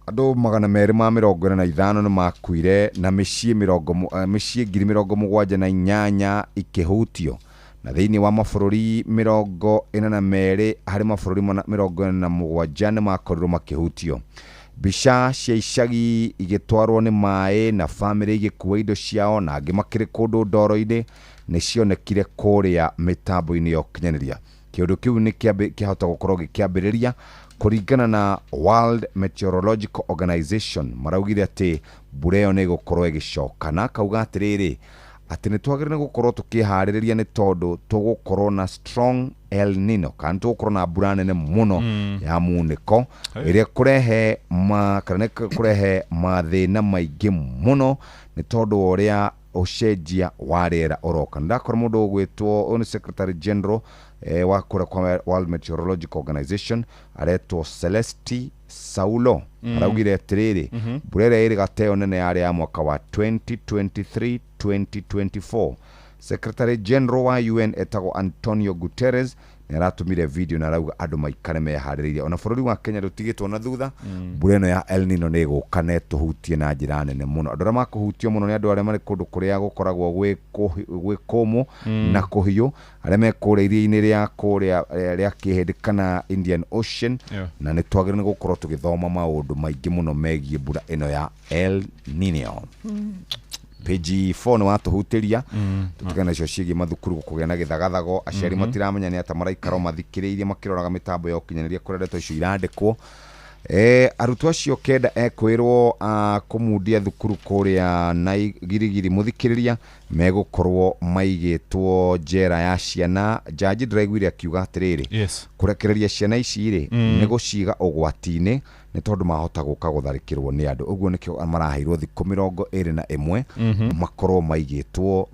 Andũ 245 nĩ makuire na mĩciĩ 78,000 ikĩhutio, na thĩinĩ wa mabũrũri 42 harĩ mabũrũri 47 nĩ makorirwo makĩhutio. Mbica cia icagi igĩtwarwo nĩ maĩ na bamĩrĩ igĩkua indo ciao na angĩ makĩrĩ kũndũ ndoro-inĩ nĩ cionekire kũrĩa mĩtambo-inĩ ya ũkinyanĩria. Kĩũndũ kĩu nĩ kĩahota gũkorwo gĩkĩambĩrĩria kũringana na World Meteorological Organization. Maraugire atĩ mbura ĩyo nĩ ĩgũkorwo ĩgĩcoka, na akauga atĩrĩrĩ atĩ nĩ twagĩrĩire gũkorwo tũkĩharĩrĩria nĩ tondũ tũgũkorwo na strong El Nino, kana tũgũkorwo na mbura nene mũno ya munĩko ĩrĩa kũrehe kana kũrehe mathĩna maingĩ mũno nĩ tondũ wa ũrĩa ũcenjia wa rĩera ũroka. Ndakora mũndũ ũgwĩtwo ũyũ nĩ Secretary General wa kũrĩa kwa World Meteorological Organization, aretwo Celesti Saulo, araugire atĩrĩrĩ, mbura ĩrĩa ĩrĩga ta ĩyo nene yarĩ ya mwaka wa 2023 2024. Secretary General wa UN etagwo Antonio Guterres nĩ aratũmire video na arauga andũ maikare meharĩrĩirie. Ona bũrũri wa Kenya ndũtigĩtwo na thutha, mbura ĩno ya El Nino nĩ ĩgũka na ĩtũhutie na njĩra nene mũno. Andũ arĩa makũhutio mũno nĩ andũ arĩa marĩ kũndũ kũrĩa gũkoragwo gwĩ kũmũ na kũhiũ, arĩa me kũrĩa iria-inĩ rĩa kũrĩa rĩa Kĩhĩndĩ kana Indian Ocean, na nĩ twagĩrĩirwo nĩ gũkorwo tũgĩthoma maũndũ maingĩ mũno megiĩ mbura ĩno ya El Nino. Page 4 nĩ watũhutĩria tũtigane nacio ciĩgiĩ mathukuru kũgĩa na gĩthagathago, aciari matiramenya nĩ ata maraikara mathikĩrĩirie makĩroraga mĩtambo ya ũkinyanĩria kũrĩa ndeto icio irandĩkwo. Arutwo acio 9 ekwĩrwo kũmundia thukuru kũrĩa na Girigiri mũthikĩrĩria megũkorwo maigĩtwo njera ya ciana. Jaji ndĩraiguire akiuga atĩrĩrĩ, kũrekereria ciana ici rĩ, nĩ gũciga ũgwati-inĩ nĩ tondũ mahota gũka gũtharĩkĩrwo nĩ andũ. Ũguo nĩkĩo maraheirwo thikũ 21 makorwo maigĩtwo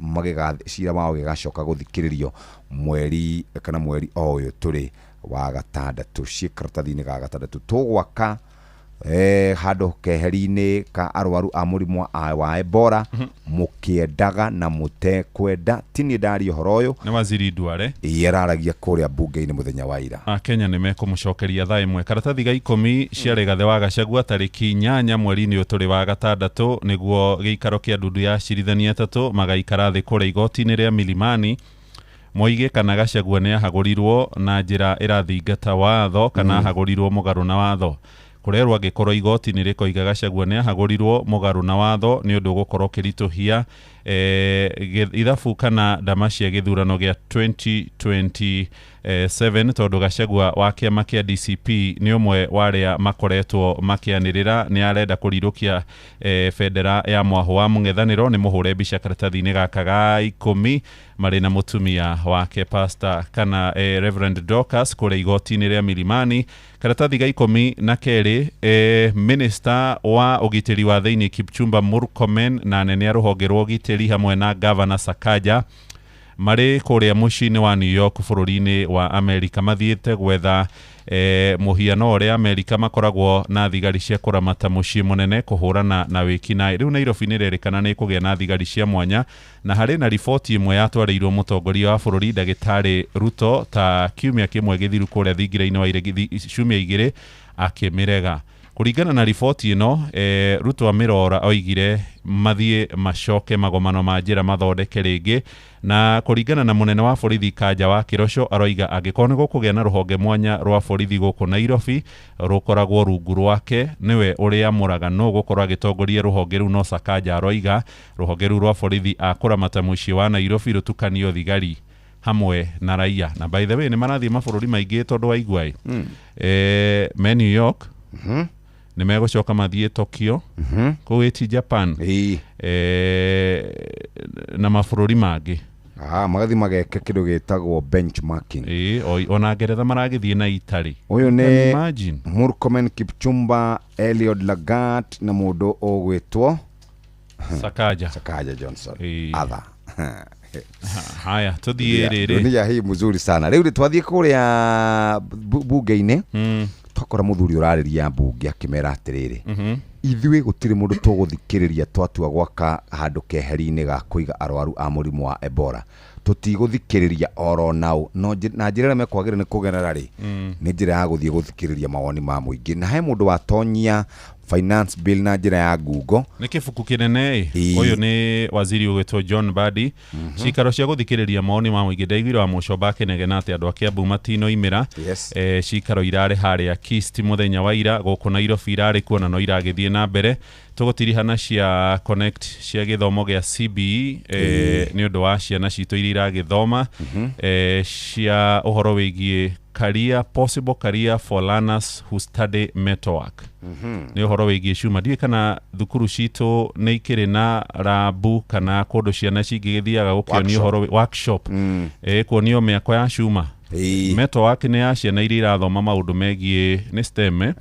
cira wao gĩgacoka gũthikĩrĩrio mweri kana mweri o ũyũ tũrĩ wa gatandatũ, ciĩ karatathi-inĩ ga gatandatũ. Tũgwaka handũ keheri-inĩ ka arwaru a mũrimũ wa Ebola, mũkĩendaga na mũtekwenda. Ti niĩ ndaria ũhoro ũyũ, nĩ waziri Duale araragia kũrĩa mbunge-inĩ mũthenya wa ira. Akenya nĩ mekũmũcokeria thaa 1. Karatathi ga 10 cia Rigathĩ wa Gachagua tarĩki 8 mweri-inĩ ũyũ tũrĩ wa gatandatũ, nĩguo gĩikaro kĩa ndundu ya acirithania 3 magaikara thĩ kũrĩa igoti-inĩ rĩa Milimani moige kana Gachagua nĩ ahagũrirwo na njĩra ĩrathingata watho kana ahagũrirwo mũgarũ na watho. Kũrerwo angĩkorwo igoti nĩ rĩkoiga Gachagua nĩ ahagũrirwo mũgarũ na watho nĩ ũndũ ũgũkorwo ũkĩritũhia ithabu kana ndama cia gĩthurano gĩa 2027, tondũ Gachagua wa kĩama kĩa DCP nĩ ũmwe wa arĩa makoretwo makĩanĩrĩra nĩ arenda kũrirũkia bendera ya mwahũ wa mũng'ethanĩro. Nĩ mũhũre mbica karatathi-inĩ gaka ga 10 marĩ na mũtumia wake Pastor kana Reverend Dorcas kũrĩa igoti-inĩ rĩa Milimani. Karatathi ga 12, Minister wa ũgitĩri wa thĩinĩ Kipchumba Murkomen na anene a rũhonge rwa ũgitĩri hamwe na Governor Sakaja marĩ kũrĩa mũciĩ-inĩ wa New York bũrũri-inĩ wa Amerika mathiĩte gwetha mũhiano ũrĩa Amerika makoragwo na thigari cia kũramata mũciĩ mũnene kũhũrana na wĩkinaĩ. Rĩu Nairobi nĩ ĩrerĩkana nĩ ĩkũgĩa na thigari cia mwanya, na harĩ na riboti ĩmwe yatwarĩirwo mũtongoria wa bũrũri Ndagĩtarĩ Ruto ta kiumia kĩmwe gĩthiru kũrĩa thingira-inĩ wa Iregi ciumia 2 akĩmĩrega. Kũringana na riboti ĩno, Ruto amĩrora oigire mathiĩ macoke magomano ma njĩra mathondeke rĩngĩ, na kũringana na mũnene wa borithi Kanja wa Kĩroco aroiga angĩkorwo nĩ gũkũgĩa na rũhonge mwanya rwa borithi gũkũ Nairobi rũkoragwo rungu rwake, nĩwe ũrĩamũraga nũ gũkorwo agĩtongoria rũhonge rũu, no Sakaja aroiga rũhonge rũu rwa borithi akũramata mũciĩ wa Nairobi rũtukanio thigari hamwe na raia. Na by the way nĩ marathiĩ mabũrũri maingĩ tondũ waigua me New York, nĩ megũcoka mathiĩ Tokyo, kũu ĩti Japan, na mabũrũri mangĩ. Magathiĩ mageke kĩndũ gĩtagwo benchmarking. Ona Ngeretha maragĩthiĩ na Italy. Ũyũ nĩ Murkomen, Kipchumba, Eliud Lagat na mũndũ ũgwĩtwo Sakaja Johnson. Other. Haya, tuthiĩ rĩrĩ. Dunia hii mzuri sana. Rĩu twathiĩ kũrĩa bunge-inĩ, twakora mũthuri ũrarĩria mbunge akĩmera atĩrĩrĩ, ithuĩ gũtirĩ mũndũ tũgũthikĩrĩria twatua gwaka handũ keheri-inĩ ga kũiga arwaru a mũrimũ wa Ebola. Tũtigũthikĩrĩria oro nao, no na njĩra ĩrĩa mekwagĩrĩire nĩ kũgerera rĩ, nĩ njĩra ya gũthiĩ gũthikĩrĩria mawoni ma mũingĩ. Na he mũndũ watonyia finance bill na njĩra ya Google. Nĩ kĩbuku kĩnene. Ũyũ nĩ waziri ũgwĩtwo John Mbadi. Cikaro cia gũthikĩrĩria mawoni ma mũingĩ ndaiguire wa Mũcomba akĩnegena atĩ andũ a Kiambu matinoimĩra. Cikaro irarĩ harĩa Kist mũthenya wa ira, gũkũ Nairobi irarĩ kuo na no iragĩthiĩ na mbere. Tũgũtirihana cia Connect cia gĩthomo gĩa CBE nĩ ũndũ wa ciana citũ iria iragĩthoma, cia ũhoro wĩgiĩ career, possible career for learners who study metalwork. Nĩ ũhoro wĩgiĩ cuma. Ndiũĩ kana thukuru citũ nĩ ikĩrĩ na rabu kana kũndũ ciana cingĩgĩthiaga gũkĩonio ũhoro workshop, kuonio mĩako ya cuma. Metalwork nĩ ya ciana iria irathoma maũndũ megiĩ nĩ STEM,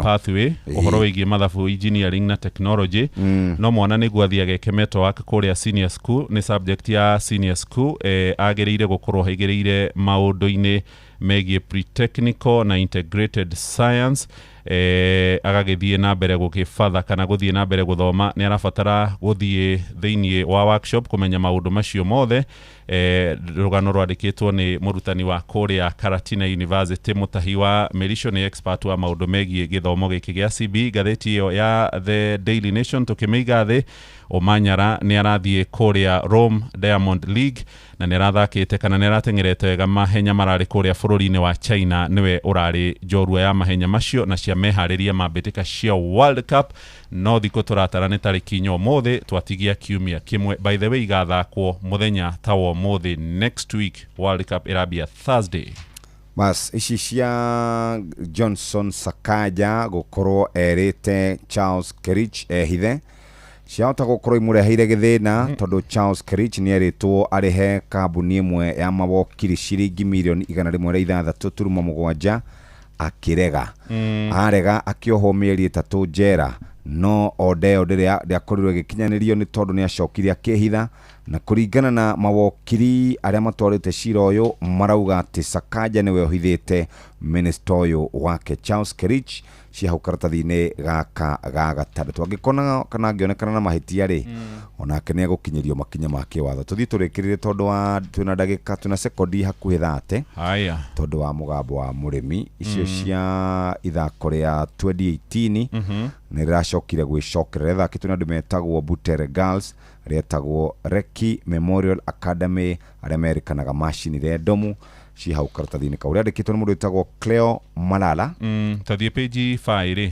pathway, ũhoro wĩgiĩ mathabu, engineering na technology. No mwana nĩguo athiĩ ageke metalwork kũrĩa senior school, nĩ subject ya senior school, agĩrĩire gũkorwo aigĩrĩire maũndũ-inĩ megiĩ pre-technical na integrated science. Agagĩthiĩ na mbere gũgĩbatha kana gũthiĩ na mbere gũthoma, nĩ arabatara gũthiĩ thĩinĩ wa workshop kũmenya maũndũ macio mothe. Rũgano rwandĩkĩtwo nĩ mũrutani wa kũrĩa Karatina University Mũtahi wa Mĩrico, nĩ expert wa maũndũ megiĩ gĩthomo gĩkĩ gĩa CB. Ngathĩti ĩyo ya The Daily Nation tũkĩmĩiga thĩ, Omanyara nĩ arathiĩ kũrĩa Rome Diamond League na nĩ arathakĩte kana nĩ arateng'erete wega mahenya mararĩ kũrĩa bũrũri-inĩ wa China, nĩwe ũrarĩ njorua ya mahenya macio na cia meharĩria ma mbĩtĩka cia World Cup. No thikũ tũratara nĩ tarĩki 4 ũmũthĩ, twatigia kiumia kĩmwe. By the way, igathakwo mũthenya ta wa ũmũthĩ next week. World Cup ĩrambia Thursday. Bas ici cia Johnson Sakaja gũkorwo erĩte Charles Kerich ehithe ciahota gũkorwo imũreheire gĩthĩna, tondũ Charles Kerich nĩ erĩtwo arĩhe kambuni ĩmwe ya mawokiri ciringi mirioni 106.7, akĩrega. Arega akĩohwo mĩeri 3 njera, no order ĩyo ndĩakorirwo ĩgĩkinyanĩrio nĩ tondũ nĩ acokire akĩhitha. Na kũringana na mawokiri arĩa matwarĩte cira ũyũ, marauga atĩ Sakaja nĩwe ũhithĩte minista ũyũ wake Charles Kerich. Cia hau karatathi-inĩ gaka ga gatandatũ, angĩkona kana angĩonekana na mahĩtia rĩ, onake nĩ egũkinyĩrio makinya ma kĩwatho. Tũthiĩ tũrĩkĩrĩre tondũ wa twĩna ndagĩka, twĩna sekondi hakuhĩ 30. Haya. Tondũ wa mũgambo wa mũrĩmi, icio cia ithako rĩa 2018 nĩ rĩracokire gwĩcokerera, rĩthakĩtwo nĩ andũ metagwo Butere Girls, rĩetagwo Reki Memorial Academy, arĩa merĩkanaga macinire ndomu. Ci hau karatathi-inĩ kau, rĩandĩkĩtwo nĩ mũndũ wĩtagwo Cleo Malala. Tathiĩ page 5 rĩ.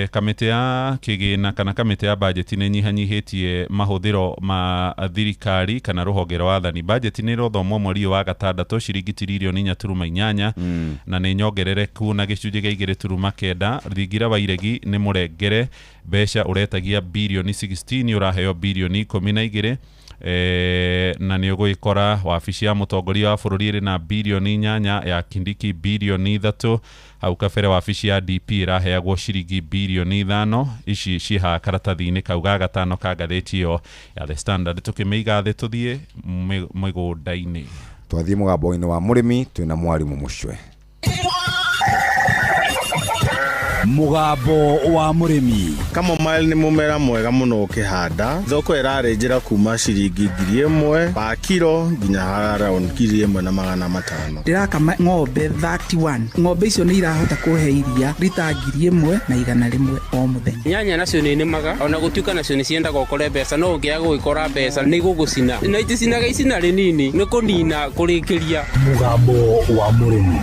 Kamĩtĩ ya kĩgĩna kana kamĩtĩ ya bajeti nĩ nyihanyihĩtie mahũthĩro ma thirikari kana rũhonge rwa wathani. Bajeti nĩ ĩrothomwo mweri ũyũ wa gatandatũ, ciringi tiririoni 4.8, na nĩ nyongerereku na gĩcunjĩ gĩa 2.9. Thingira wa iregi nĩ mũrengere mbeca, ũretagia birioni 16, ũraheo birioni 12. Na nĩ ũgũgĩkora wabici ya mũtongoria wa bũrũri ĩrĩ na birioni 8, ya Kindiki birioni 3. Hau kabere wabici ya DP ĩraheagwo ciringi birioni 5. Ici ciĩ haha karatathi-inĩ kau ga gatano ka ngathĩti ĩyo ya The Standard. Tũkĩmĩiga thĩ tũthiĩ mĩgũnda-inĩ. Twathiĩ mũgambo-inĩ wa mũrĩmi, twĩna mwarimũ Mũcwe. Mũgambo wa mũrĩmi. Chamomile nĩ mũmera mwega mũno ũkĩhanda. Thoko ĩrarĩ njĩra kuma ciringi 1000 pa kiro nginya around 1500. Ndĩrakama ng'ombe 31. Ng'ombe icio nĩ irahota kũhe iria rita 1100 o mũthenya. Nyanya nacio nĩ nĩmaga, ona gũtuĩka nacio nĩ ciendaga ũkore mbeca, no ũngĩaga gũgĩkora mbeca nĩ igũgũcina, na iticinaga icina rĩnini, nĩ kũnina kũrĩkĩria. Mũgambo wa mũrĩmi.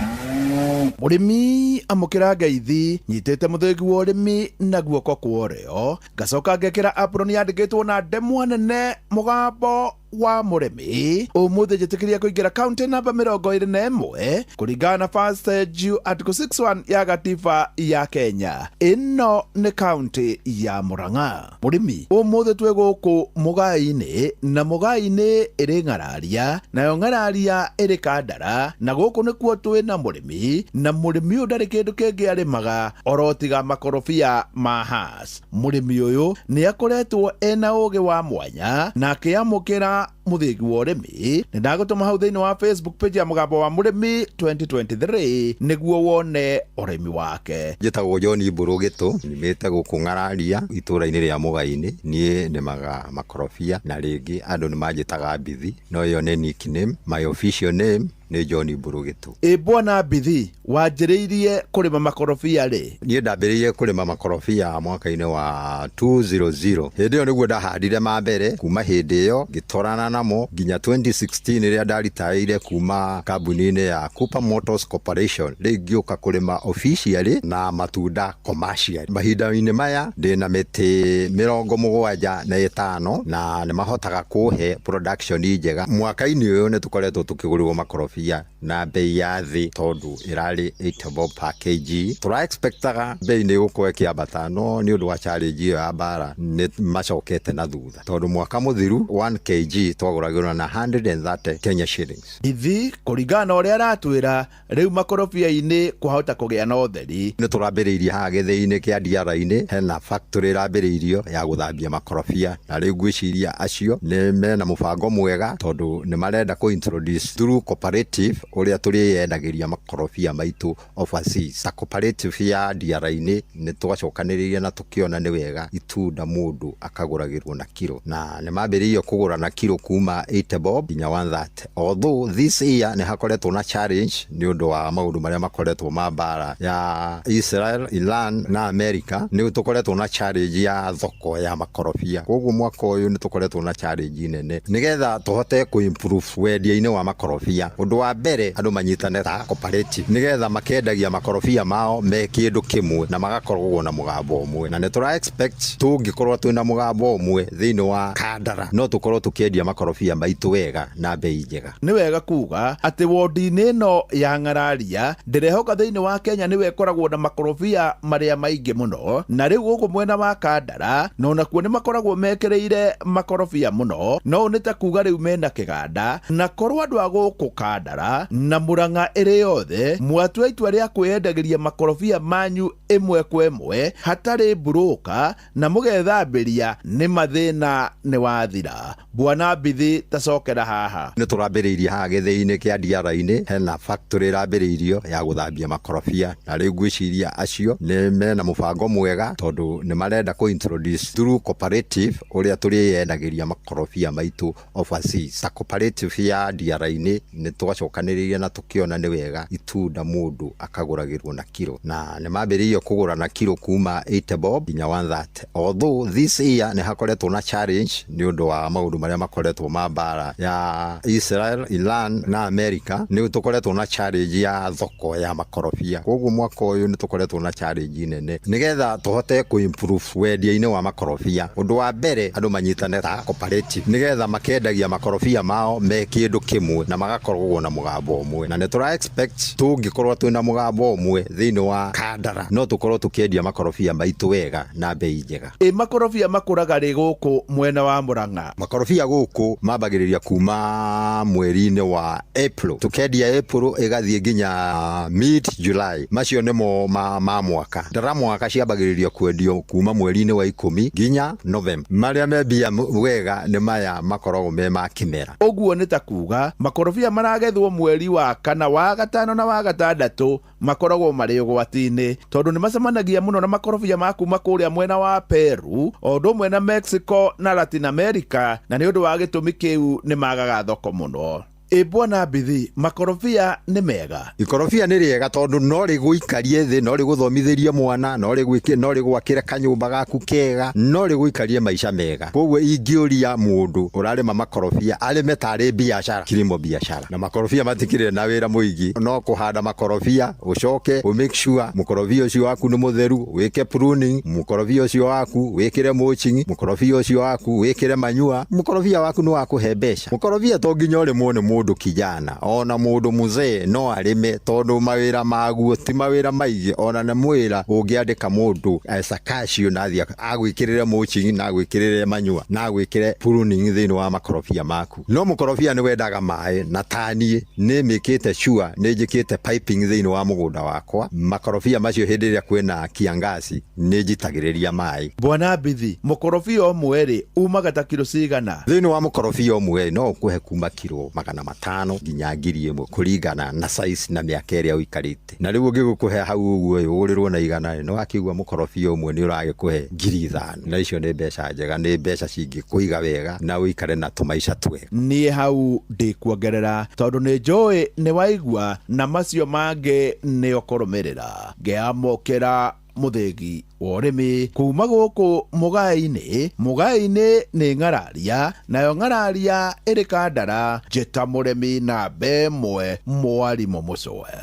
Mũrĩmi amũkĩra ngeithi, nyitĩte mũthĩgi wa ũrĩmi na guoko kwa ũrĩo, ngacoka ngekĩra apron yandĩkĩtwo na ndemwa nene mũgambo wa mũrĩmi. Ũmũthĩ njĩtĩkĩria kũingĩra kaunti namba 21 kũringana na First Due Article 61 ya gatiba ya Kenya. Ĩno nĩ kaunti ya Murang'a. Mũrĩmi, ũmũthĩ twĩ gũkũ Mũgai-inĩ, na Mũgai-inĩ ĩrĩ Ng'araria, nayo Ng'araria ĩrĩ Kandara, na gũkũ nĩkuo twĩ na mũrĩmi, na mũrĩmi ũyũ ndarĩ kĩndũ kĩngĩ arĩmaga oro tiga makorobia ma Hass. Mũrĩmi ũyũ nĩ akoretwo ena ũgĩ wa mwanya na akĩamũkĩra mũthĩgi wa ũrĩmi. Nĩ ndagũtũma hau thĩinĩ wa Facebook page ya mũgambo wa mũrĩmi 2023 nĩguo wone ũrĩmi wake. Njĩtagwo John Mbũrũ Gĩtũ, nyumĩte gũkũ Ng'araria itũũra-inĩ rĩa Mũgai-inĩ. Niĩ nĩmaga makorobia na rĩngĩ andũ nĩ manjĩtaga Mbithi, no ĩyo nĩ nickname. My official name nĩ John Mbũrũ Gĩtũ. Ĩ bwana Mbithi, wanjĩrĩirie kũrĩma makorobia rĩ? Niĩ ndambĩrĩirie kũrĩma makorobia mwaka-inĩ wa 200. Hĩndĩ ĩyo nĩguo ndahandire ma mbere. Kuma hĩndĩ ĩyo ngĩtwarana namo nginya 2016 rĩrĩa ndaritaĩire kuma kambuni-inĩ ya Cooper Motors Corporation. Rĩu ngĩũka kũrĩma officially na matunda commercial. Mahinda-inĩ maya ndĩna mĩtĩ 75 na nĩ mahotaga kũhe production njega. Mwaka-inĩ ũyũ nĩ tũkoretwo tũkĩgũrĩrwo makorobia na bei ya thĩ tondũ ĩrarĩ 8 bob per kg. Tũra expectaga bei nĩ ĩgũkorwo ĩkĩambata, no nĩ ũndũ wa challenge ĩyo ya mbara nĩ macokete na thutha, tondũ mwaka mũthiru 1 kg twagũragĩrwo na 130 Kenya shillings. Ithi kũringana na ũrĩa aratwĩra, rĩu makorobia-inĩ kwahota kũgĩa na ũtheri. Nĩ tũrambĩrĩirie haha gĩthĩi-inĩ kĩa DR-inĩ, hena factory ĩrambĩrĩirio ya gũthambia makorobia, na rĩu ngwĩciria acio nĩ mena mũbango mwega tondũ nĩ marenda kũ introduce through cooperative ũrĩa tũrĩyendagĩria makorobia maitũ overseas. Ta cooperative ya DR-inĩ nĩ twacokanĩrĩirie na tũkĩona nĩ wega itunda mũndũ akagũragĩrwo na kiro, na nĩ mambĩrĩirie kũgũra na kiro kuma 80 bob nginya 130. Although this year nĩ hakoretwo na challenge nĩ ũndũ wa maũndũ marĩa makoretwo ma mbara ya Israel, Iran na America, nĩ tũkoretwo na challenge ya thoko ya makorobia. Koguo mwaka ũyũ nĩ tũkoretwo na challenge nene nĩgetha tũhote kũ improve wendia-inĩ wa makorobia. Ũndũ wa mbere andũ manyitane ta cooperative nĩgetha makendagia makorobia mao me kĩndũ kĩmwe na magakorwo na mũgambo ũmwe, na nĩ tũra expect tũngĩkorwo twĩna mũgambo ũmwe thĩinĩ wa Kandara no tũkorwo tũkĩendia makorobia makorobia maitũ wega na bei njega. Nĩ wega kuga atĩ wodi-inĩ ĩno ya Ng'araria ndĩrehoka thĩinĩ wa Kenya nĩwe ĩkoragwo na makorobia marĩa maingĩ mũno, na rĩu gũkũ mwena wa Kandara na onakuo nĩ makoragwo mekĩrĩire makorobia mũno, no nĩ ta kuga rĩu mena kĩganda, na korwo andũ a gũkũ Kandara na Murang'a ĩrĩ yothe mwatua itua rĩa kwĩyendagĩria makorobia manyu ĩmwe kwa ĩmwe hatarĩ mburũka na mũgethambĩria, nĩ mathĩna nĩ wathira. Bwana Mbithi, tacokera haha. Nĩ tũrambĩrĩirie haha gĩthĩi-inĩ kĩa Ndiara-inĩ, hena factory ĩrambĩrĩirio ya gũthambia makorobia, na rĩu ngwĩciria acio nĩ mena mũbango mwega tondũ nĩ marenda kũ introduce through cooperative ũrĩa tũrĩyendagĩria makorobia maitũ overseas. Ta cooperative ya Ndiara-inĩ nĩ twacokanĩrĩirie na tũkĩona nĩ wega itunda mũndũ akagũragĩrwo na kiro, na nĩ mambĩrĩirie kũgũra na kiro kuma 80 bob nginya 130. Although this year nĩ hakoretwo na challenge nĩ ũndũ wa maũndũ marĩa makoretwo ma mbara ya Israel, Iran na America, nĩ tũkoretwo na challenge ya thoko ya makorobia. Koguo mwaka ũyũ nĩ tũkoretwo na challenge nene nĩgetha tũhote kũ improve wendia-inĩ wa makorobia. Ũndũ wa mbere andũ manyitane ta cooperative nĩgetha makendagia makorobia mao me kĩndũ kĩmwe na magakorwo na mũgambo ũmwe, na nĩ tũra expect tũngĩkorwo twĩna mũgambo ũmwe thĩinĩ wa Kandara no tũkorwo tũkĩendia makorobia maitũ wega na bei njega. Ĩ makorobia makũraga rĩ gũkũ mwena wa Murang'a? Makorobia gũkũ mambagĩrĩria kuma mweri-inĩ wa April, tũkendia April ĩgathiĩ nginya mid July, macio nĩmo ma mwaka. Ndara mwaka ciambagĩrĩria kwendio kuma mweri-inĩ wa 10 nginya November. Marĩa me mbia wega nĩ maya makoragwo me ma kĩmera. Ũguo nĩ ta kuga makorobia maragethwo mweri wa kana, wa gatano na wa gatandatũ makoragwo marĩ ũgwati-inĩ tondũ nĩ macemanagia mũno na makorobia ma kuma kũrĩa mwena wa Peru o ũndũ ũmwe na Mexico na Latin America, na nĩ ũndũ wa gĩtũmi kĩu nĩ magaga thoko mũno. Ĩ Bwana Mbithi, makorobia nĩ mega? Ikorobia nĩ rĩega tondũ no rĩgũikarie thĩ, no rĩgũthomithĩrie mwana, no rĩgwakĩre kanyũmba gaku kega, no rĩgũikarie maica mega. Koguo ingĩũria mũndũ ũrarĩma makorobia arĩme tarĩ biacara, kilimo biacara, na makorobia matikĩrĩ na wĩra mũingĩ, no kũhanda makorobia ũcoke ũ make sure mũkorobia ũcio waku nĩ mũtheru, wĩke pruning mũkorobia ũcio waku, wĩkĩre mulching mũkorobia ũcio waku, wĩkĩre manyua, mũkorobia waku nĩ wakũhe mbeca. Mũkorobia to nginya ũrĩmwo nĩ mũndũ kijana, ona mũndũ mzee no arĩme tondũ mawĩra maguo ti mawĩra maingĩ. Ona nĩ mwĩra ũngĩandĩka mũndũ as a cashew na athiĩ agwĩkĩrĩre mulching na agwĩkĩrĩre manyua na agwĩkĩre pruning thĩinĩ wa makorobia maku. No mũkorobia nĩ wendaga maĩ, na taniĩ nĩ mĩkĩte sure nĩ njĩkĩte piping thĩinĩ wa mũgũnda wakwa. Makorobia macio hĩndĩ ĩrĩa kwĩna kiangazi nĩ njitagĩrĩria maĩ. Bwana Mbithi, mũkorobia ũmwe rĩ umaga ta kiro cigana? Thĩinĩ wa mũkorobia ũmwe no ũkũhe kuma kiro 500 nginya 1000 kũringana na size na mĩaka ĩrĩa ũikarĩte. Na rĩu ũngĩgũkũhe hau ũguo ũgũrĩrwo na 100, no akĩigua mũkorobia ũmwe nĩ ũragĩkũhe 5,000, na icio nĩ mbeca njega, nĩ mbeca cingĩkũiga wega na ũikare na tũmaica twega. Niĩ hau ndĩkuongerera tondũ nĩ njũĩ nĩ waigua na macio mangĩ nĩ ũkũrũmĩrĩra. Ngĩamũkĩra mũthĩgi wa ũrĩmi kuma gũkũ Mũgai-inĩ. Mũgai-inĩ nĩ Ng'araria, nayo Ng'araria ĩrĩ Kandara. Njĩta mũrĩmi namba ĩmwe, mwarimũ Mũcũe.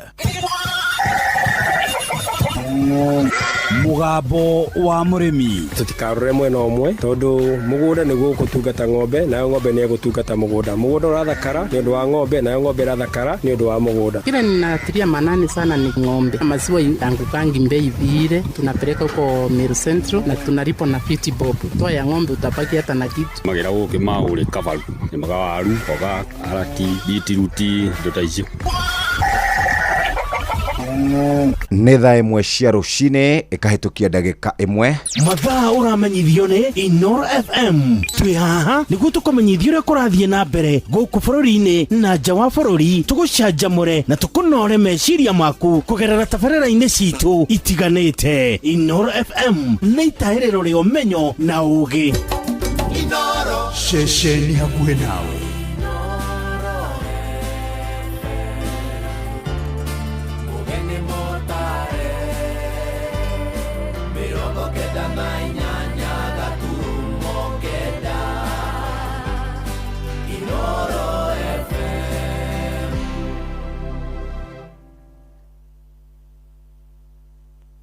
Mũgambo wa mũrĩmi. Tũtikarore mwena ũmwe tondũ mũgũnda nĩguo ũgũtungata ng'ombe, nayo ng'ombe nĩ ĩgũtungata mũgũnda. Mũgũnda ũrathakara nĩ ũndũ wa ng'ombe, nayo ng'ombe ĩrathakara nĩ ũndũ wa mũgũnda. Kile ninatilia manani sana ni ng'ombe. Maziwa yangukangi mbei vile tunapeleka huko Meru Central na tunalipo na 50 bob. Toa ya ng'ombe utabaki hata na kitu. Magera gũkĩ maũrĩ kabaru, nĩmaga waru, mboga, karati, bitiruti, indo ta icio. Nĩ thaa 1 cia rũcinĩ ĩkahĩtũkia ndagĩka 1. Mathaa ũramenyithio nĩ Inoro FM. Twĩ haha nĩguo tũkũmenyithie ũrĩa kũrathiĩ na mbere gũkũ bũrũri-inĩ na nja wa bũrũri, tũgũcanjamũre na tũkũnore meciria maku kũgerera tabarĩra-inĩ citũ itiganĩte. Inoro FM nĩ itahĩrĩro rĩa ũmenyo na ũũgĩ. Inoro ceceni hakuhĩ nawe.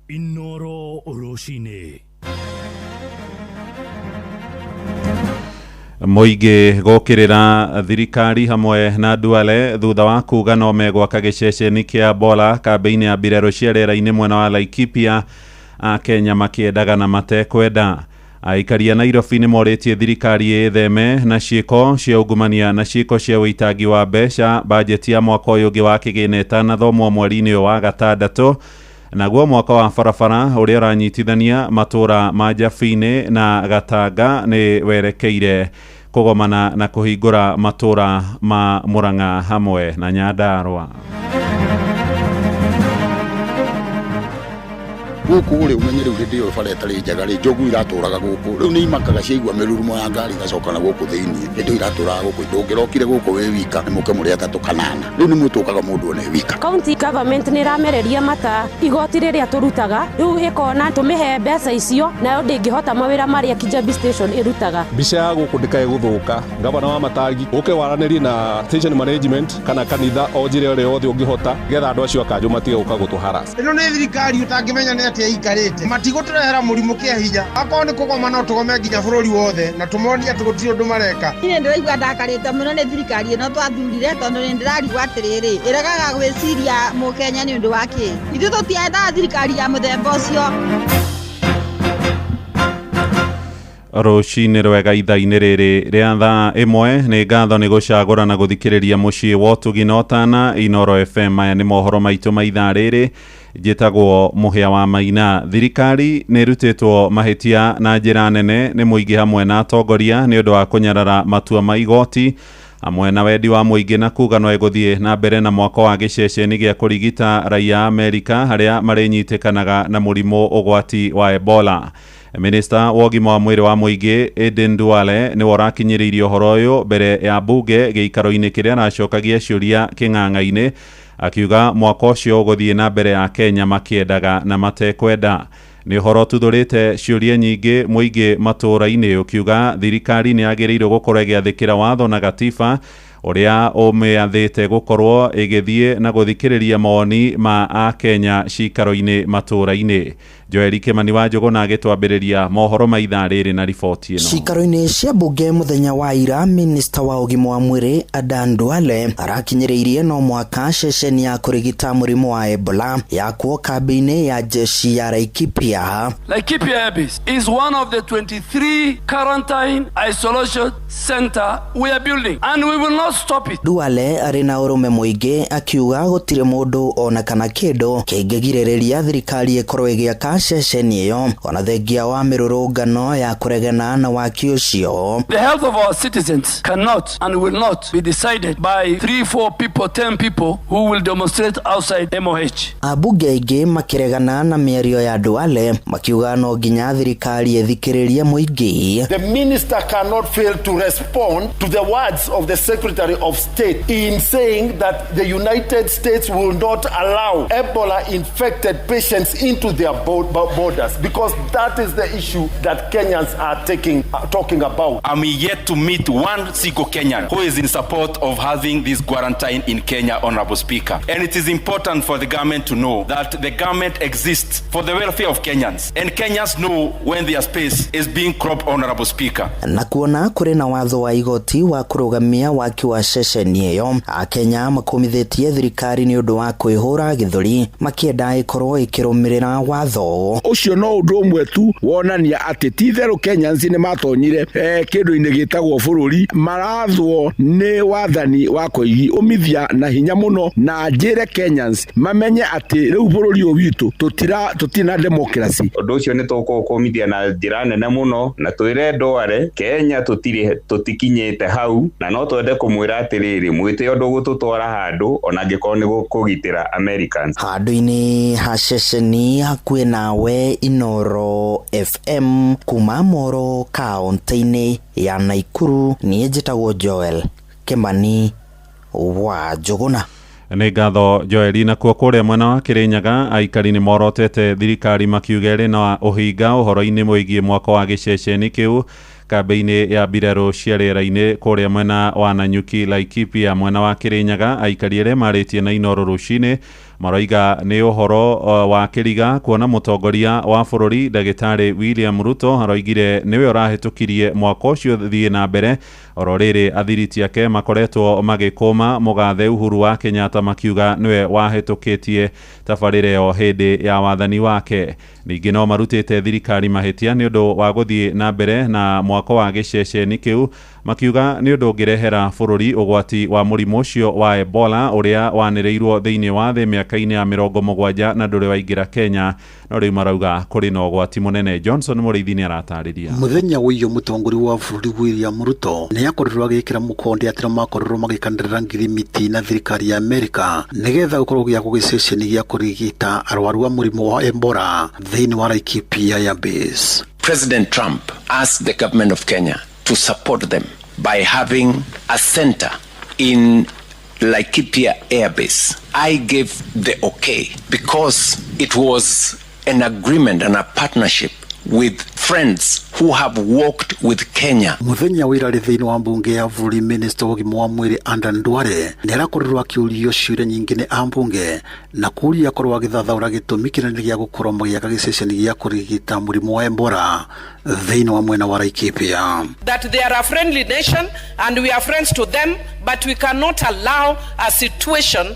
Inoro Rũcinĩ. Mũingĩ gũkĩrĩra thirikari hamwe na Duale thutha wa kuga no megwaka gĩceceni kĩa Ebola kambĩ-inĩ ya mbirarũ cia rĩera-inĩ mwena wa Laikipia, Akenya makĩendaga na matekwenda. Aikari a Nairobi nĩ morĩtie thirikari ĩtheme na ciĩko cia ungumania na ciĩko cia ũitangi wa mbeca. Bajeti ya mwaka ũyũ ũngĩ wa kĩgĩna ĩtanathomwo mweri-inĩ ũyũ wa gatandatũ. Naguo mwaka wa barabara ũrĩa ũranyitithania matũra ma Jabini na Gatanga nĩ werekeire kũgomana na kũhingũra matũra ma Murang'a hamwe na Nyandarua. Gũkũ rĩ ũmenye rĩu hĩndĩ ĩyo bara ĩtarĩ njega rĩ, njogu iratũraga gũkũ rĩu nĩ imakaga ciaigua mĩrurumo ya ngari igacoka na gũkũ thĩinĩ. Hĩndĩ ĩyo iratũraga gũkũ, ndũngĩrokire gũkũ wĩ wika nĩ mũke mũrĩ atatũ kanana, rĩu nĩ mũtũkaga mũndũ one wika. County government nĩ ĩramereria mata igoti rĩrĩa tũrutaga, rĩu ĩkona tũmĩhe mbeca icio nayo ndĩngĩhota mawĩra marĩa Kijabi station ĩrutaga. Mbica ya gũkũ ndĩkae gũthũka. Gavana wa Matangi ũke waranĩrie na station management kana kanitha o njĩra ĩrĩa yothe ũngĩhota getha andũ acio akanjũ matige gũka gũtũharass. Ĩno nĩ thirikari ũtangĩmenya nĩ atĩa ikarĩte, matigũtũrehera mũrimũ kĩa hinya. Akorwo nĩ kũgoma no tũgome nginya bũrũri wothe na tũmonie atĩ gũtirĩ ũndũ mareka. Niĩ ndĩraigua ndakarĩte mũno nĩ thirikari ĩno twathurire, tondũ nĩ ndĩrarigwo atĩrĩrĩ, ĩregaga gwĩciria mũkenya nĩ ũndũ wa kĩ? Ithuĩ tũtiendaga thirikari ya mũthemba ũcio. Rũcinĩ rwega ithaa-inĩ rĩrĩ rĩa thaa 1 nĩ ngatho nĩ gũcagũra na gũthikĩrĩria mũciĩ wa ũtugi na ũtana Inoro FM. Maya nĩ mohoro maitũ ma ithaa rĩrĩ. Njĩtagwo Mũhĩa wa Maina. Thirikari nĩ ĩrutĩtwo mahĩtia na njĩra nene nĩ mũingĩ hamwe na atongoria nĩ ũndũ wa kũnyarara matua ma igoti hamwe na wendi wa mũingĩ na kuga no ĩgũthiĩ na mbere na mwako wa gĩceceni gĩa kũrigita raia a Amerika harĩa marĩnyitĩkanaga na mũrimũ ũgwati wa Ebola. Minista wa ũgima wa mwĩrĩ wa mũingĩ Aden Duale nĩwe ũrakinyĩrĩirie ũhoro ũyũ mbere ya mbunge gĩikaro-inĩ kĩrĩa aracokagia ciũria kĩng'ang'a-inĩ, akiuga mwaka ũcio ũgũthiĩ na mbere ya Kenya makĩendaga na matekwenda. Nĩ ũhoro ũtuthũrĩte ciũria nyingĩ mũingĩ matũũra-inĩ, ũkiuga thirikari nĩ yagĩrĩirwo gũkorwo ĩgĩathĩkĩra watho na gatiba ũrĩa ũmĩathĩte gũkorwo ĩgĩthiĩ na gũthikĩrĩria mawoni ma Akenya cikaro-inĩ matũũra-inĩ. Joeli Kimani wa Njũgũna agĩtwambĩrĩria mohoro ma ithaa rĩrĩ na riboti ĩno. Cikaro-inĩ cia mbunge mũthenya wa ira, minista wa ũgima wa mwĩrĩ Adan Duale arakinyĩrĩirie no mwaka ceceni ya kũrigita mũrimũ wa Ebola yakwo kambĩ-inĩ ya jeshi ya Laikipia. Laikipia Airbase is one of the 23 quarantine isolation center we are building and we will not stop it. Duale arĩ na ũrũme mũingĩ akiuga gũtirĩ mũndũ ona kana kĩndũ kĩngĩgirĩrĩria thirikari ĩkorwo ĩgĩaka ceceni ĩyo ona thengia wa mĩrũrũngano ya kũregana na waki ũcio. The health of our citizens cannot and will not be decided by 3, 4 people, 10 people who will demonstrate outside MOH. Ambunge aingĩ makĩregana na mĩario ya Duale makiuga no nginya thirikari ĩthikĩrĩrie mũingĩ. The minister cannot fail to respond to the words of the Secretary of State in saying that the United States will not allow Ebola infected patients into their borders, because that is the issue that Kenyans are talking about. I'm yet to meet one single Kenyan who is in support of having this quarantine in Kenya, Honorable Speaker. And it is important for the government to know that the government exists for the welfare of Kenyans, and Kenyans know when their space is being cropped, Honorable Speaker. Na kuona kũrĩ na watho wa igoti wa kũrũgamia waki wa ceceni ĩyo, Akenya makomithĩtie thirikari nĩ ũndũ wa kwĩhũra gĩthũri makĩenda ĩkorwo ĩkĩrũmĩrĩra watho. Ũcio no ũndũ ũmwe tu wonania atĩ ti itherũ Kenyans nĩ matonyire kĩndũ-inĩ gĩtagwo bũrũri, marathwo nĩ wathani wa koigi ũmithia na hinya mũno, na njĩre Kenyans mamenye atĩ rĩu bũrũri ũyũ witũ tũtirĩ na democracy. Ũndũ ũcio nĩ tũkũũmithia na njĩra nene mũno na twĩre Duale Kenya tũtikinyĩte hau, na no twende kũmwĩra atĩrĩrĩ, mwĩtĩo ndũgũtũtwara handũ ona angĩkorwo nĩ kũgitĩra Americans. Handũ-inĩ ha ceceni hakuhĩ nawe Inoro FM kuma Moro kaunti-inĩ ya Naikuru, niĩ njĩtagwo Joel Kimani wa Njũgũna. Nĩ ngatho Joeli. Nakuo kũrĩa mwena wa Kĩrĩnyaga aikari nĩ morotete thirikari makiuga ĩrĩ na ũhinga ũhoro-inĩ mwĩgiĩ mwako wa gĩceceni kĩu kambĩ-inĩ ya mbirarũ cia rĩera-inĩ kũrĩa mwena wa Nanyuki Laikipia. Mwena wa Kĩrĩnyaga aikari arĩa marĩtie na Inoro rũcinĩ Maroiga nĩ ũhoro wa kĩriga kuona mũtongoria wa bũrũri ndagĩtarĩ William Ruto aroigire nĩwe ũrahĩtũkirie mwaka ũcio thiĩ na mbere. Oro rĩrĩ athiriti ake makoretwo magĩkũma mũgathe Uhuru wa Kenyatta makiuga nĩwe wahĩtũkĩtie tabarĩra ĩyo hĩndĩ ya wathani wake. Ningĩ no marutĩte thirikari mahĩtia nĩ ũndũ wa gũthiĩ na mbere na mwako wa gĩceceni kĩu, makiuga nĩ ũndũ ũngĩrehera bũrũri ũgwati wa mũrimũ ũcio wa Ebola ũrĩa wanĩrĩirwo thĩinĩ wa thĩ mĩaka-inĩ ya 70 na ndũrĩ waingĩra Kenya, no rĩu marauga kũrĩ na ũgwati mũnene. Johnson Mũrĩithi nĩ aratarĩria. Mũthenya ũyũ mũtongoria wa bũrũri William Ruto nĩ akorirwo agĩkĩra mũkonde atĩ makorirwo magĩkanĩrĩra ngirimiti na thirikari ya Amerika nĩgetha gũkorwo gĩakwo gĩceceni gĩa kũrigita arwaru a mũrimũ wa Ebola thĩinĩ wa Laikipia ya base. President Trump asked the government of Kenya to support them by having a center in Laikipia Air Base. I gave the okay because it was an agreement and a partnership with friends who have worked with Kenya. Muthenya wa irarĩ thĩinĩ wa mbunge ya bũrũri minister wa ũgima wa mwĩrĩ Adan Duale nĩ arakorirwo akĩũrio ciũria nyingĩ nĩ ambunge na kũũria akorwo agĩthathaũra gĩtũmi kĩnene gĩa gũkorwo magĩaka gĩceceni gĩa kũrigita mũrimũ wa Ebola thĩinĩ wa mwena wa Laikipia. That they are a friendly nation and we are friends to them, but we cannot allow a situation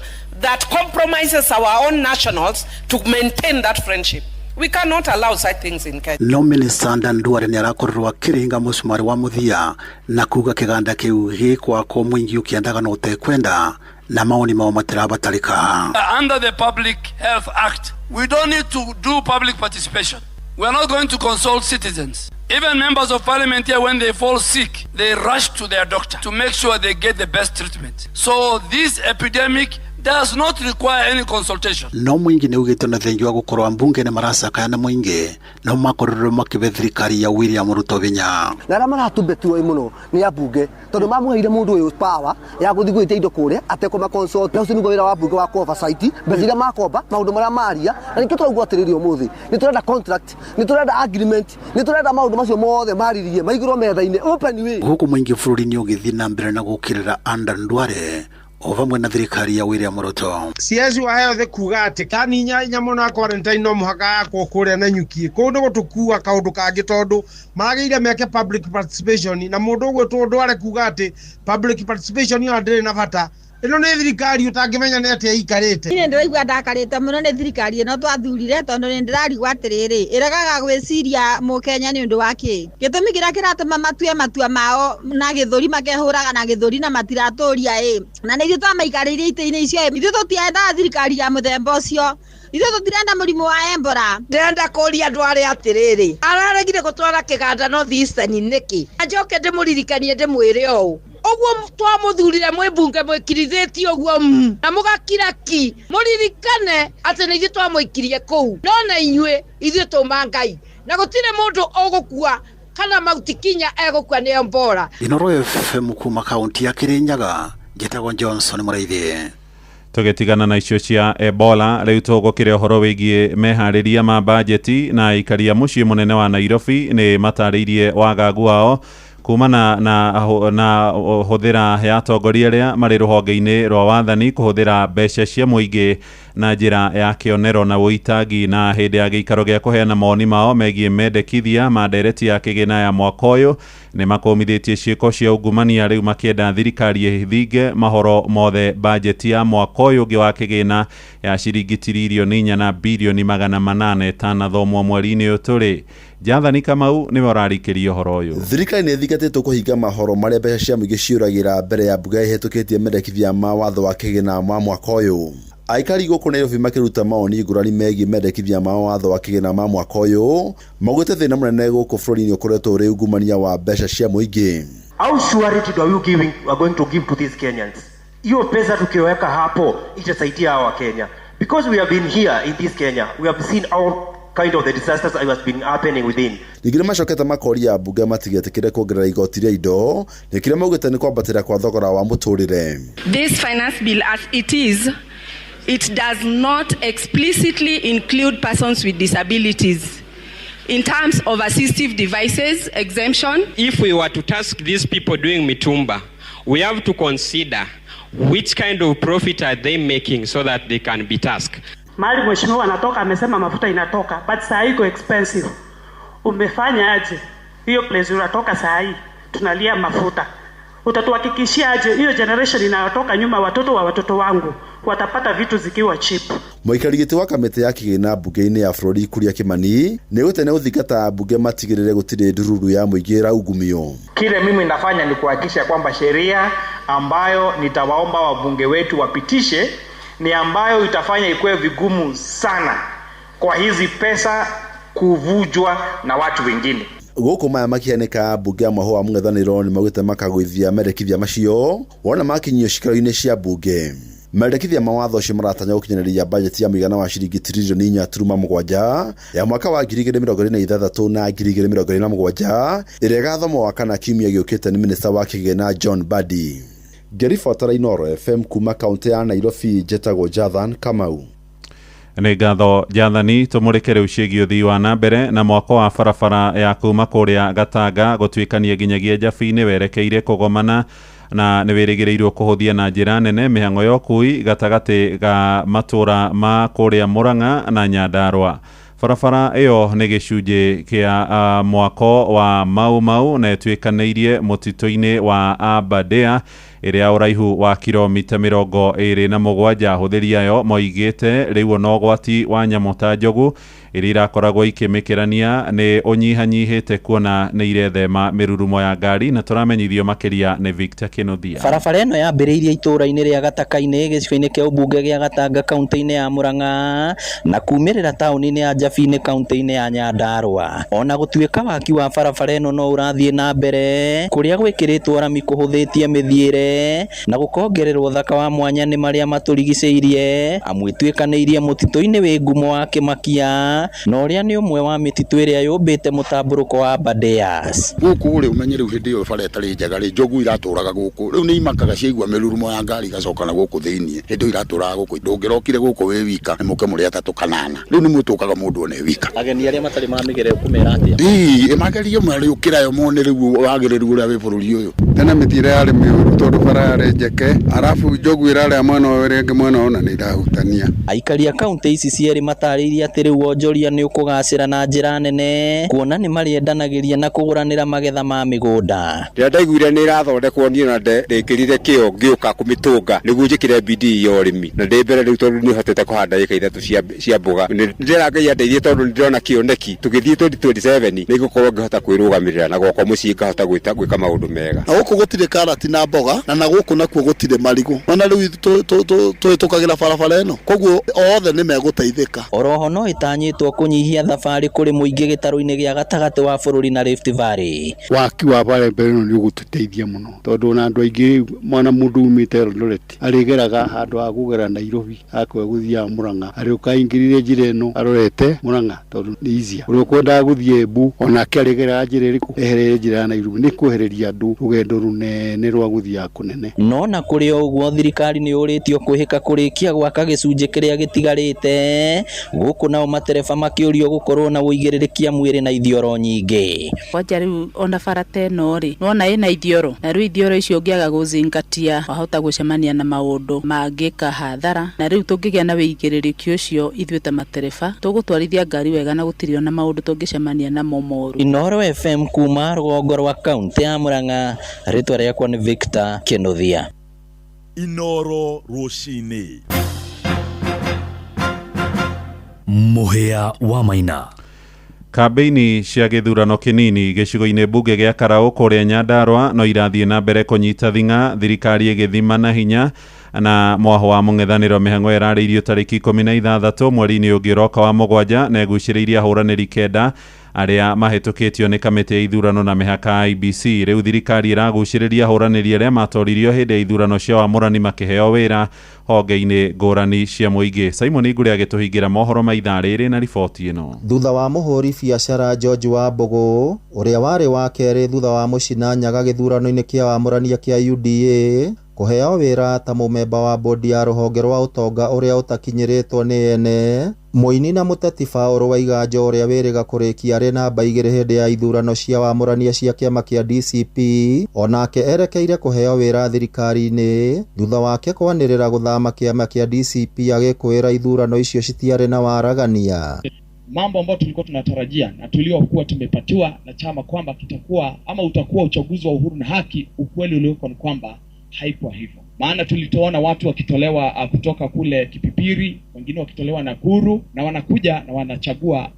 that compromises our own nationals to maintain that friendship. We cannot allow such things in Kenya. No Minister Adan Duale nĩ arakorirwo akĩringa mũcumarĩ wa mũthia na kuga kĩganda kĩu gĩkwakwo mũingĩ ũkĩendaga na ũtekwenda na maoni mao matirabatarĩka. Under the Public Health Act, we don't need to do public participation. We are not going to consult citizens. Even members of parliament here, when they fall sick, they rush to their doctor to make sure they get the best treatment. So this epidemic does not require any consultation. No mũingĩ nĩ ugĩte na thengi wa gũkorwo ambunge nĩ maracakaya na mũingĩ no makorirwo makĩbe thirikari ya William Ruto binya. Na arĩa maratubĩtwo mũno nĩ ambunge tondũ mamũheire mũndũ ũyũ power ya gũthiĩ gwĩtia indo kũrĩa atekũma consult. Na ũcio nĩguo wĩra wa mbunge wa ku oversight mbeca iria makomba maũndũ marĩa maria, na nĩkĩo tũraigua atĩrĩrĩ ũmũthĩ nĩ tũrenda contract, nĩ tũrenda agreement, nĩ tũrenda maũndũ macio mothe mariririe maigĩrwo metha-inĩ open way. Gũkũ mũingĩ bũrũri-inĩ ũgĩthiĩ na mbere na gũkĩrĩra Adan Duale o vamwe na thirikari ya William Ruto. CS wa health kuga atĩ tani inya mũno ya quarantine no mũhaka yakwo kũrĩa Nanyuki kũu nĩ gũtũkua kaũndũ kangĩ tondũ magĩrĩire meke public participation na mũndũ ũgwĩtwo Duale kuga atĩ public participation ĩyo ndĩrĩ na bata. Ĩno nĩ thirikari ũtangĩmenya nĩ atĩa ĩikarĩte. Niĩ ndĩraigua ndakarĩte mũno nĩ thirikari ĩno twathurire tondũ nĩ ndĩrarigwo atĩrĩrĩ ĩregaga gwĩciria mũkenya nĩ ũndũ wa kĩ. Gĩtũmi kĩrĩa kĩratũma matue matua mao na gĩthũri makehũraga na gĩthũri na matiratũria ĩ. Na nĩ ithuĩ twamaikarĩire itĩ-inĩ icio ĩ, ithuĩ tũtiendaga thirikari ya mũthemba ũcio. Ithuĩ tũtirenda mũrimũ wa Ebola. Ndĩrenda kũria andũ arĩa atĩrĩrĩ araregire gũtwara kĩganda North Eastern nĩkĩ? Njoke ndĩmũririkanie ndĩmwĩre ũũ ũguo twamũthurire mwĩ mbunge mwĩkirithĩtie ũguo na mũgakira ki mũririkane atĩ nĩ ithuĩ twamũikirie kũu no na inyuĩ ithuĩ tũma Ngai na gũtirĩ mũndũ ũgũkua kana mauti kinya egũkua nĩ Ebola. Inoro FM kuma kaunti ya Kirinyaga, njĩtagwo Johnson Mũrĩithi. Tũgĩtigana na icio cia Ebola rĩu tũgũkĩre ũhoro wĩgiĩ meharĩria ma bajeti na aikaria mũciĩ mũnene wa Nairobi nĩ matarĩirie wagagu wao kumana na hũthĩra ya atongoria arĩa marĩ rũhonge-inĩ rwa wathani kũhũthĩra mbeca cia mũingĩ na njĩra ya kĩonero na ũitangi. Na hĩndĩ ya gĩikaro gĩa kũheana mawoni mao megiĩ mendekithia ma ndereti ya kĩgĩna ya mwaka ũyũ nĩ makũmithĩtie ciĩko cia ungumania rĩu makĩenda thirikari ĩthinge mahoro mothe bajeti ya mwaka ũyũ ũngĩ wa kĩgĩna ya ciringi tiririoni 4 na birioni 800 ĩtanathomwo mweri-inĩ ũyũ tũrĩ. Jathani Kamau nĩwe ũrarikĩria ũhoro ũyũ. Thirikari nĩ ĩthingatĩtwo kũhinga mahoro marĩa mbeca cia mũingĩ ciũragĩra mbere ya mbunge ĩhĩtũkĩtie mendekithia ma watho wa kĩgĩna ma mwaka ũyũ. Aikari gũkũ Nairobi makĩruta mawoni ngũrani megiĩ mendekithia ma watho wa kĩgĩna ma mwaka ũyũ maugĩte thĩna mũnene gũkũ bũrũri-inĩ ũkoretwo ũrĩ ungumania wa mbeca cia mũingĩ. How surety are you giving, are going to give to these Kenyans? Hiyo pesa tukiweka hapo itasaidia hawa Kenya, because we have been here in this Kenya, we have seen all kind of the disasters that has been happening within. Ningĩ nĩmacokete makoria mbunge matigetĩkĩre kuongerera igoti rĩa indo nĩ kĩrĩa maugĩte nĩ kwambatĩra kwa thogora wa mũtũrĩre. This finance bill as it is, it does not explicitly include persons with disabilities in terms of assistive devices exemption. If we were to task these people doing mitumba, we have to consider Which kind of profit are they making so that they can be tasked? Mahali mheshimiwa anatoka amesema mafuta inatoka, but saa hii iko expensive. Umefanya aje hiyo place unatoka saa hii tunalia mafuta, utatuhakikishia aje hiyo generation inayotoka nyuma, watoto wa watoto wangu watapata vitu zikiwa cheap? Mũikari gĩtĩ wa kamĩtĩ ya kĩgĩna mbunge-inĩ ya bũrũri Kuria Kimani nĩ gũte gũthingata ambunge matigĩrĩre gũtirĩ ndururu ya mũingĩ ĩraungumio. Kile mimi nafanya ni kuhakikisha kwamba sheria ambayo nitawaomba wabunge wetu wapitishe ni ambayo itafanya ikuwe vigumu sana kwa hizi pesa kuvujwa na watu wengine. Gũkũ maya makĩhanĩka, ambunge a mwahũ wa mũng'ethanĩro nĩ maugĩte makagũithia mendekithia macio wona makinyio cikaro-inĩ cia mbunge. Mendekithia ma watho ũcio maratanya gũkinyanĩria bajeti ya mũigana wa ciringi tiririoni 4.7 ya mwaka wa 2026 na 2027 ĩrĩa ĩgathomwo wa kana kiumia gĩũkĩte nĩ minista wa kĩgĩna John Mbadi. Ngĩribotera Inooro FM kuma kaũntĩ ya Nairobi, njĩtagwo Jathan Kamau. Nĩ ngatho Jathani. Tũmũrĩke rĩu ciĩgiĩ ũthii wa na mbere na mwako wa barabara ya kuma kũrĩa Gatanga gũtuĩkania nginyagia Njabi-inĩ werekeire kũgomana na nĩ wĩrĩgĩrĩirwo kũhũthia na njĩra nene mĩhang'o ya ũkui gatagatĩ ga matũra ma kũrĩa Murang'a na Nyandarua. Barabara ĩyo nĩ gĩcunjĩ kĩa mwako wa Mau Mau na ĩtuĩkanĩirie mũtitũ-inĩ wa Aberdare ĩrĩa ũraihu wa kilomita 27. Ahũthĩri ayo moigĩte rĩu ona ũgwati wa nyamũ ta njogu iria irakoragwo ikĩmĩkĩrania nĩ ũnyihanyihĩte kuona nĩ irethema mĩrurumo ya ngari, na tũramenyithio makĩria nĩ Victor Kĩnuthia. Barabara ĩno yambĩrĩirie itũũra-inĩ rĩa Gataka-inĩ gĩcigo-inĩ kĩa ũmbunge gĩa Gatanga kaunti-inĩ ya Murang'a na kumĩrĩra taũni-inĩ ya Njabi-inĩ kaunti-inĩ ya Nyandarua. Ona gũtuĩka waki wa barabara ĩno no ũrathiĩ na mbere kũrĩa gwĩkĩrĩtwo rami kũhũthĩtie mĩthiĩre na gũkongererwo ũthaka wa mwanya nĩ marĩa matũrigicĩirie, amu ĩtuĩkanĩirie mũtitũ-inĩ wĩ ngumo wa Kĩmakia na ũrĩa nĩ ũmwe wa mĩtitũ ĩrĩa yũmbĩte mũtambũrũko wa Aberdares. Gũkũ rĩ ũmenye rĩu hĩndĩ ĩyo bara ĩtarĩ njega rĩ, njogu iratũraga gũkũ rĩu nĩ imakaga ciaigua mĩrurumo ya ngari igacoka na gũkũ thĩiniĩ. Hĩndĩ ĩyo iratũraga gũkũ, ndũngĩrokire gũkũ wĩ wika nĩ mũke mũrĩ atatũ kana ana, rĩu nĩ mũtũkaga mũndũ one wika. Ageni arĩa matarĩ mamĩgerera ũkũmera atĩa? Ĩĩ magerie marĩũkĩra yo mone rĩu wagĩrĩru ũrĩa wĩ bũrũri ũyũ. Tene mĩthiĩre yarĩ mĩũru tondũ bara yarĩ njeke, arabu njogu ĩrarĩa mwena ũyũ ĩrĩa ĩngĩ mwena ũyũ na nĩ irahutania. Aikari a kaunti ici cierĩ matarĩirie atĩ rĩu wonjoria nĩ ũkũgacĩra na njĩra nene kuona nĩ marĩendanagĩria na kũgũranĩra magetha ma mĩgũnda. Rĩrĩa ndaiguire nĩ ĩrathondekwo niĩ ona ndĩkĩrire kĩo ngĩũka kũmĩtũnga nĩguo njĩkĩre bidii ya ũrĩmi, na ndĩ mbere rĩu tondũ nĩ hotete kũhanda ĩka 3 cia mboga. Ndĩrera Ngai andeithie tondũ nĩ ndĩrona kĩoneki tũgĩthiĩ 2027 nĩ ngũkorwo ngĩhota kwĩrũgamĩrĩra na gwakwa mũciĩ ngahota gwĩka maũndũ mega. Na gũkũ gũtirĩ karati na mboga na gũkũ nakuo gũtirĩ marigũ, ona rĩu tũhĩtũkagĩra barabara ĩno, koguo othe nĩ megũteithĩka. Oroho no ĩtanyĩtwo kũnyihia thabarĩ kũrĩ mũingĩ gĩtarũ-inĩ gĩa gatagatĩ wa bũrũri na Rift Valley. Waki wa barabara ĩno nĩ ũgũtũteithia mũno tondũ ona andũ aingĩ mwana mũndũ umĩte Eldoret arĩgeraga handũ ha kũgera Nairobi akwa gũthiaga Murang'a, arĩũka aingĩrire njĩra ĩno arorete Murang'a tondũ nĩ easier. Ũrĩa ũkwendaga gũthiĩ Embu onake arĩgeraga njĩra ĩrĩkũ eherere njĩra ya Nairobi, nĩ kwehereria andũ rũgendo rũnene rwa gũthiaga kũnene. No na kũrĩ o ũguo thirikari nĩ yũrĩtio kwĩhĩka kũrĩkia gwaka gĩcunjĩ kĩrĩa gĩtigarĩte gũkũ nao matereba makĩũrio gũkorwo na ũigĩrĩrĩkia mwĩrĩ na ithioro nyingĩ. Kwanja rĩu ona bara ta ĩno rĩ, nĩwona ĩna ithioro, na rĩu ithioro icio ũngĩaga gũzingatia wahota gũcemania na maũndũ mangĩka hathara, na rĩu tũngĩgĩa na ũigĩrĩrĩki ũcio ithuĩ ta matereba tũgũtwarithia ngari wega na gũtirĩ ona maũndũ tũngĩcemania namo moru. Inooro FM kuma rũgongo rwa kaunti ya Murang'a, rĩtwa rĩakwa nĩ Victor Kĩnuthia. Inooro rũcinĩ. Mũhĩa wa Maina. Kambĩini cia gĩthurano kĩnini gĩcigo-inĩ mbunge gĩa Karaũ kũrĩa Nyandarua no irathiĩ na mbere kũnyita thing'a, thirikari ĩgĩthima na hinya na mwaho wa mũng'ethanĩro. Mĩhang'o ĩrarĩirio tarĩki 16 mweri-inĩ ũngĩ ũroka wa 7 na ĩgucĩrĩirie ahũranĩri 9 arĩa mahĩtũkĩtio nĩ kamĩtĩ ya ithurano na mĩhaka IEBC. Rĩu thirikari ĩragucĩrĩria ahũranĩri arĩa matoririo hĩndĩ ya ithurano cia wamũrani makĩheo wĩra honge-inĩ ngũrani cia mũingĩ. Simon Ngure agĩtũhingĩra mohoro ma ithaa rĩrĩ na riboti ĩno. Thutha wa mũhũri biacara George Wambũgũ ũrĩa warĩ wa kerĩ thutha wa Mũcina Nyaga gĩthurano-inĩ kĩa wamũrania kĩa UDA Kũheo wĩra ta mũmemba wa bodi ya rũhonge rwa ũtonga ũrĩa ũtakinyĩrĩtwo nĩ ene. Mũini na mũteti Paul Waiganjo ũrĩa wĩrĩga kũrĩkia arĩ namba 2 hĩndĩ ya ithurano cia wamũrania cia kĩama kĩa DCP onake erekeire kũheo wĩra thirikari-inĩ thutha wake kwanĩrĩra gũthama kĩama kĩa DCP agĩkwĩra ithurano icio citiarĩ na waragania. Mambo ambayo tulikuwa tunatarajia na tuliokuwa tumepatiwa na chama kwamba kitakuwa ama utakuwa uchaguzi wa uhuru na haki, ukweli ulioko ni kwamba haikuwa hivyo. Maana tulitoona watu wakitolewa kutoka kule Kipipiri, wengine wakitolewa Nakuru, na wanakuja na wanachagua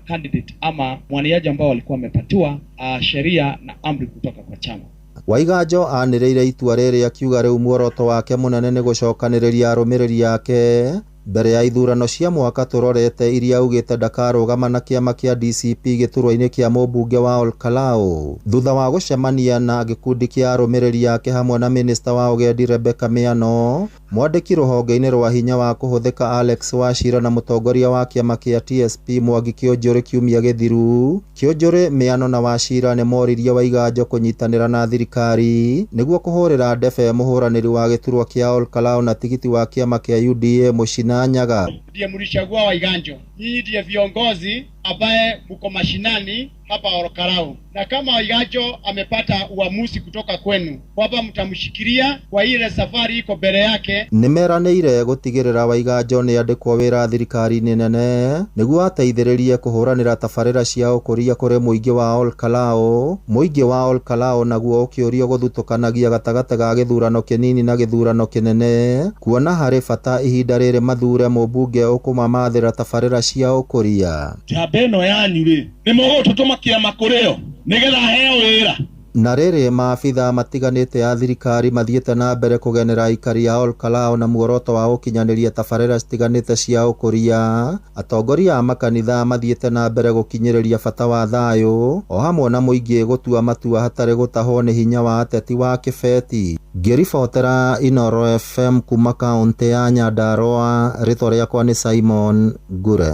candidate ama mwaniaji ambao walikuwa wamepatiwa sheria na amri kutoka kwa chama. Waiganjo anĩrĩire itua rĩrĩ akiuga rĩu muoroto wake mũnene nĩ gũcokanĩrĩria arũmĩrĩri ake mbere ya ithurano cia mwaka tũrorete iria augĩte ndakarũgama na kĩama kĩa DCP gĩturwa-inĩ kĩa mũmbunge wa Olkalau thutha wa gũcemania na gĩkundi kĩa arũmĩrĩri ake hamwe na minista wa ũgendi Rebecca Miano, mwandĩki rũhonge-inĩ rwa hinya wa kũhũthĩka Alex Wachira na mũtongoria wa kĩama kĩa TSP Mwangi Kĩũnjũrĩ kiumia gĩthiru. Kĩũnjũrĩ, Miano na Wachira nĩ moririe Waiganjo kũnyitanĩra na thirikari nĩguo kũhũrĩra ndebe mũhũranĩri wa gĩturwa kĩa Olkalau na tigiti wa kĩama kĩa UDA Mũcina Nyaga. Ndiye mlichagua Waiganjo, nyinyi ndiye viongozi ambaye mko mashinani hapa Olkalau, na kama Waiganjo amepata uamuzi kutoka kwenu kwamba mtamshikilia kwa ile safari iko mbele yake. Nĩmeranĩire gũtigĩrĩra Waiganjo nĩ andĩkwo wĩra thirikari-inĩ nene nĩguo ateithĩrĩrie kũhũranĩra tabarĩra cia ũkũria kũrĩ mũingĩ wa Olkalau. Mũingĩ wa Olkalau naguo ũkĩũrio gũthutũkanagia gatagatĩ ga gĩthurano kĩnini na gĩthurano kĩnene kuona harĩ bata ihinda rĩrĩ mathure mũmbunge ũkũmamathĩra tabarĩra cia ũkũria. Njamba ĩno yanyu rĩ nĩ mũgũtũtũma kĩama kũrĩo nĩgetha heo wĩra. Na rĩrĩ maabitha matiganĩte a thirikari mathiĩte na mbere kũgenera aikari a Olkalau na muoroto wa gũkinyanĩria tabarĩra citiganĩte cia ũkũria. Atongoria a makanitha mathiĩte na mbere gũkinyĩrĩria bata wa thayũ o hamwe na mũingĩ gũtua matua hatarĩ gũtahwo nĩ hinya wa ateti wa kĩbeti. Ngĩribotera Inooro FM kuma kaũntĩ ya Nyandarua, rĩtwa rĩakwa nĩ Simon Ngure.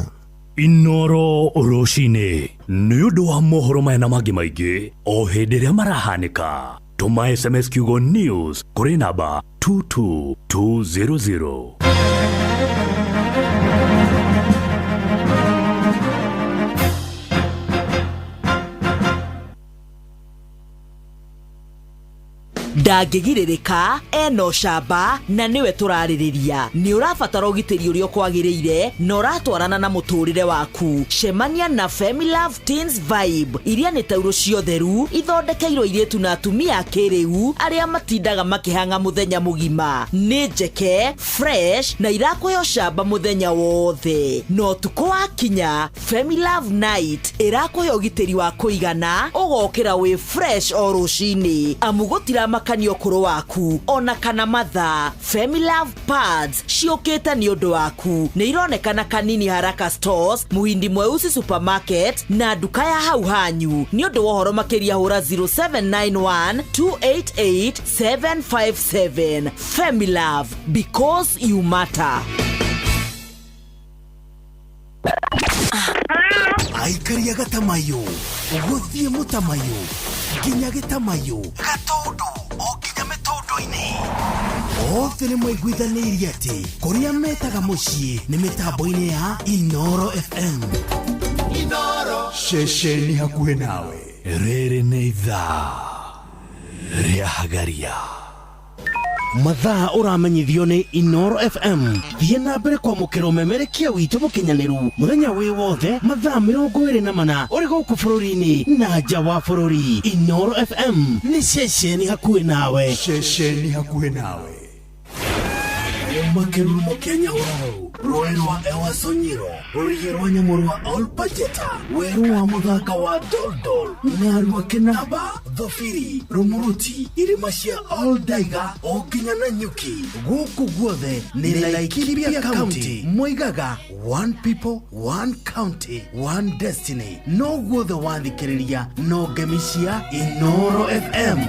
Inooro rũcinĩ nĩ ũndũ wa mohoro maya na mangĩ maingĩ o hĩndĩ ĩrĩa marahanĩka. Tũma SMS kiugo news kũrĩ namba 22200. Ndangĩgirĩrĩka ena ũcamba na nĩwe tũrarĩrĩria. Nĩ ũrabatara ũgitĩri ũrĩa ũkwagĩrĩire na ũratwarana na mũtũrĩre waku. Cemania na Femilove Teens Vibe iria nĩ taurũ ciotheru ithondekeirwo airĩtu na atumia a kĩrĩu arĩa matindaga makĩhang'a mũthenya mũgima. Nĩ njeke fresh na irakũhe ũcamba mũthenya wothe. Na ũtukũ wakinya, Femilove Night ĩrakũhe ũgitĩri wa kũigana ũgokĩra wĩ fresh o rũcinĩ amu gũtiramakania ũkũrũ waku ona kana mathaa. Femilove Pads ciũkĩte nĩ ũndũ waku. Nĩ ironekana Kanini Haraka Stores, Muhindi Mweusi Supermarket na nduka ya hau hanyu. Nĩ ũndũ wa ũhoro makĩria hũra 0791 288 757. Femilove, because you matter. Aikaria gatamayo gũthiĩ mũtamayo nginya gĩtamayo gatũndũ o nginya mĩtũndũ-inĩ othe nĩ maiguithanĩirie atĩ kũrĩa metaga mũciĩ nĩ mĩtambo-inĩ ya Inooro FM. Inooro ceceni hakuhĩ nawe. Rĩrĩ nĩ ithaa rĩa Hagaria. Mathaa ũramenyithio nĩ Inooro FM. Thiĩ na mbere kwamũkĩra ũmemerekia witũ mũkinyanĩru mũthenya wĩ wothe mathaa 24 ũrĩ gũkũ bũrũri-inĩ na nja wa bũrũri. Inooro FM nĩ ceceni hakuhĩ nawe. Ceceni hakuhĩ nawe. Makerumo Kenya Urau, rũĩ rwa Ewasonyiro, rũrigi rwa nyamũ rwa Olpajeta, werũ wa mũthanga wa Doldol, Ng'arua Kĩnamba, Thobiri, Rumuruti, irĩma cia Oldaiga o nginya Nanyuki. Gũkũ guothe nĩ Laikipia County. Moigaga one people, one county, one destiny. No guothe wathikĩrĩria no ngemi cia Inooro FM.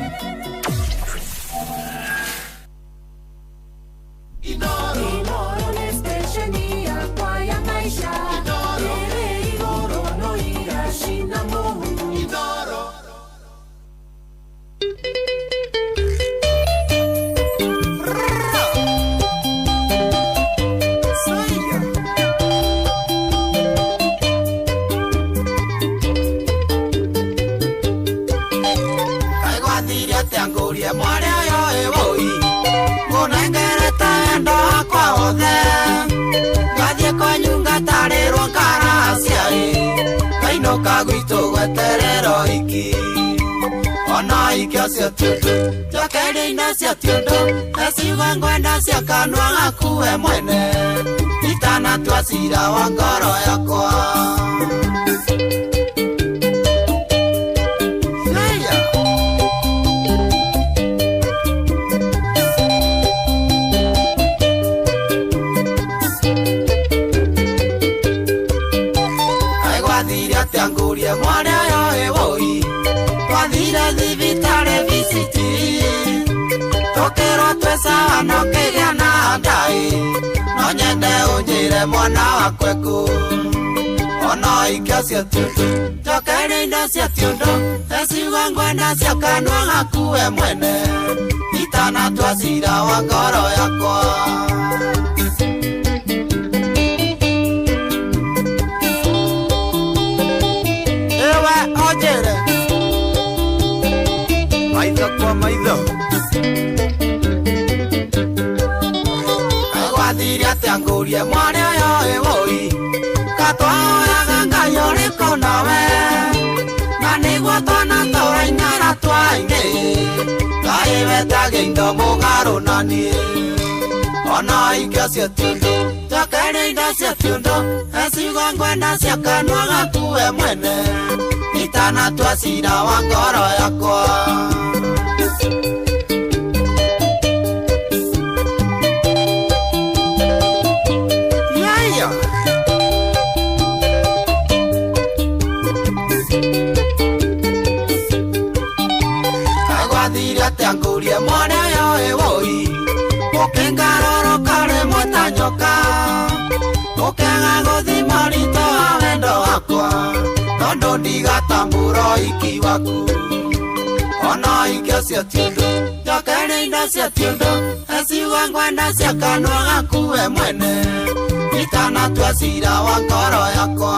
Tũgweterera ũhiki ona ikio cio ti ũndũ njokeria indo cio ti ũndũ eciugo ngwenda cia kanua gaku we mwene itanatua cira wa ngoro yakwa. Ngurie mwana ũyũ ĩwũi twathire thibitarĩ VCT tũkĩrwo twĩ sawa no kĩgĩa na ndaĩ no nyende ũnjĩre mwana wakwa ekũ ona ikio cio ti ũndũ njokeria indo cio ti ũndũ eciugo ngwenda cia kanua gaku we mwene itanatua cira wa ngoro yakwa. Maitho kwa maitho gwathire atĩa ngũrie mwana ũyũ ĩwũi katwahoyaga Ngai ũrĩkũ nawe na nĩguo twana tũraing'ara twaingĩ Ngai wetagia indo mũgarũ na niĩ ona ikio cio ti ũndũ njokeria indo cio ti ũndũ eciugo ngwenda cia kanua gaku we mwene itanatua cira wa ngoro yakwa. Gwathire atĩa ngũrie mwana ũyũ ĩwũi ũkĩngarũrũka rĩmwe ta nyoka ũkĩaga gũthima ũritũ wa wendo wakwa tondũ ndigatambũra ũhiki waku ona ikio cio ti ũndũ njokeria indo cio ti ũndũ eciugo ngwenda cia kanua gaku we mwene itanatua cira wa ngoro yakwa.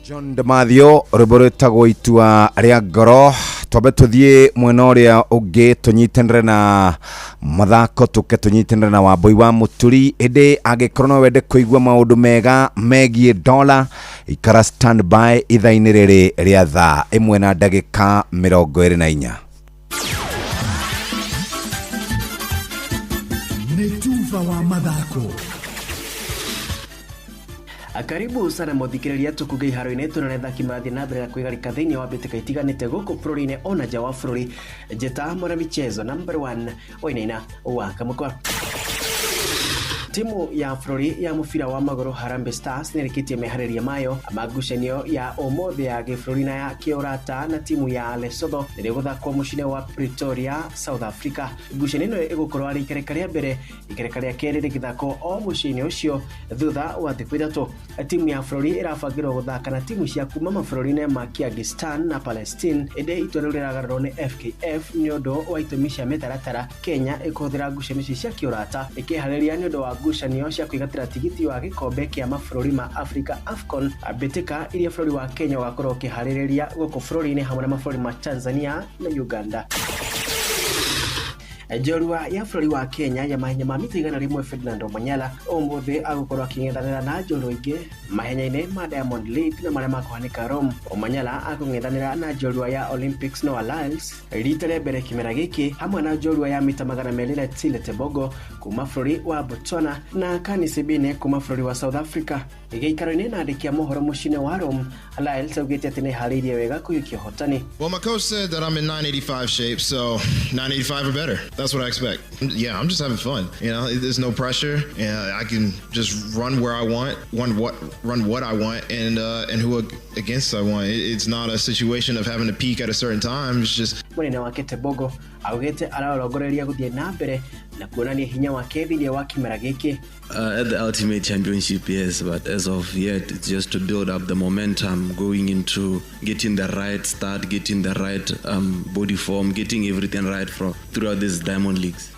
John Demathio rwĩmbo rwĩtagwo itua rĩa ngoro. Twambe tũthiĩ mwena ũrĩa ũngĩ tũnyitanĩre na mathako tũke tũnyitanĩre na Wambui wa Mũturi. Ĩndĩ angĩkorwo no wende kũigua maũndũ mega megiĩ dola ikara stand by ithaa-inĩ rĩrĩ rĩa thaa 1 na ndagĩka 24. Nĩ tuba wa mathako. Karibu sana muthikiriria tukuge iharo-inĩ tuonane thaki marathiĩ na mbere na kwĩgarika thĩinĩ wa mbĩtĩka itiganĩte gũkũ bũrũri-inĩ ona nja wa bũrũri. Njĩta mwana michezo number 1 wainaina wa Kamũkwa. Timu ya bũrũri ya mũbira wa magũrũ Harambee Stars nĩrĩkĩtie meharĩria mayo ma ngucanio ya ũmũthĩ ya gĩbũrũri na ya kĩũrata na timu ya Lesotho rĩrĩa gũthakwo mũciĩ-inĩ wa Pretoria, South Africa. Ngucanio ĩno ĩgũkorwo arĩ ikereka rĩa mbere, ikereka rĩa kerĩ rĩgĩthakwo o mũciĩ-inĩ ũcio thutha wa thikũ 3. Timu ya bũrũri ĩrabangĩrwo gũthaka na timu cia kuma mabũrũri-inĩ ma Kyrgyzstan na Palestine, ĩndĩ itua rĩu rĩragarũrwo nĩ FKF nĩ ũndũ wa itũmi cia mĩtaratara. Kenya ĩkũhũthĩra ngucanio ici cia kĩũrata ĩkĩharĩria nĩ ũndũ wa ngucanio cia kwĩgatĩra tigiti wa gĩkombe kĩa mabũrũri ma Africa AFCON, mbĩtĩka iria bũrũri wa Kenya ũgakorwo ũkĩharĩrĩria gũkũ bũrũri-inĩ hamwe na mabũrũri ma Tanzania na Uganda. Njorua ya bũrũri wa Kenya ya mahenya ma mita 100 Ferdinand Omanyala ũmũthĩ agũkorwo akĩng'ethanĩra na njorua ingĩ mahenya-inĩ ma Diamond League na marĩa makũhanĩka Rome. Omanyala akũng'ethanĩra na njorua ya Olympics Noah Lyles rita rĩa mbere kĩmera gĩkĩ hamwe na njorua ya mita 200 Letsile Tebogo kuma bũrũri wa Botswana na Kani Sibine kuma bũrũri wa South Africa. Gĩikaro-inĩ na andĩki a mohoro mũciĩ-inĩ wa Rome, Lyles augĩte atĩ nĩeharĩirie wega kũiyũkia ũhotani. Well, my coach said that I'm in 985 shape, so 985 or better. That's what I expect. Yeah, I'm just having fun. You know, there's no pressure. And I can just run where I want, run what I want, and who against I want. It's not a situation of having to peak at a certain time. It's just Mũnene wake Tebogo augĩte ararongoreria gũthiĩ na mbere na kuonania hinya wake thĩinĩ wa kĩmera gĩkĩ. At the Ultimate Championship, yes, but as of yet, it's just to build up the momentum going into getting the right start, getting the right body form, getting everything right from throughout these Diamond Leagues.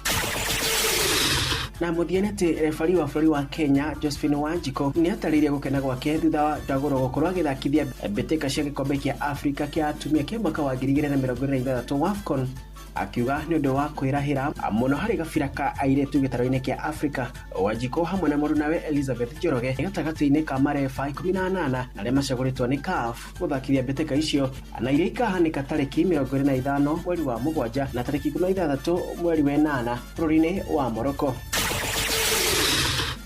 Na mũthia nĩ atĩ refari wa bũrũri wa Kenya Josephine Wanjiko nĩ atarĩirie gũkena gwake thutha wa Ndagũrũ gũkorwo agĩthakithia mbĩtĩka cia gĩkombe kĩa Afrika kĩa atumia kĩa mwaka wa 2026 AFCON. Akiuga nĩ ũndũ wa kwĩrahĩra mũno harĩ gabira ka airĩtu gĩtarũ-inĩ kĩa Afrika. Wanjikũ hamwe na mũrunawe Elizabeth Njoroge gatagatĩ-inĩ ka mareba 18 na arĩa macagũrĩtwo nĩ CAF gũthakithia mbĩtĩka icio na iria ikahanĩka tarĩki 25 mweri wa 7 na tarĩki 16 mweri wa 8 bũrũri-inĩ wa Morocco.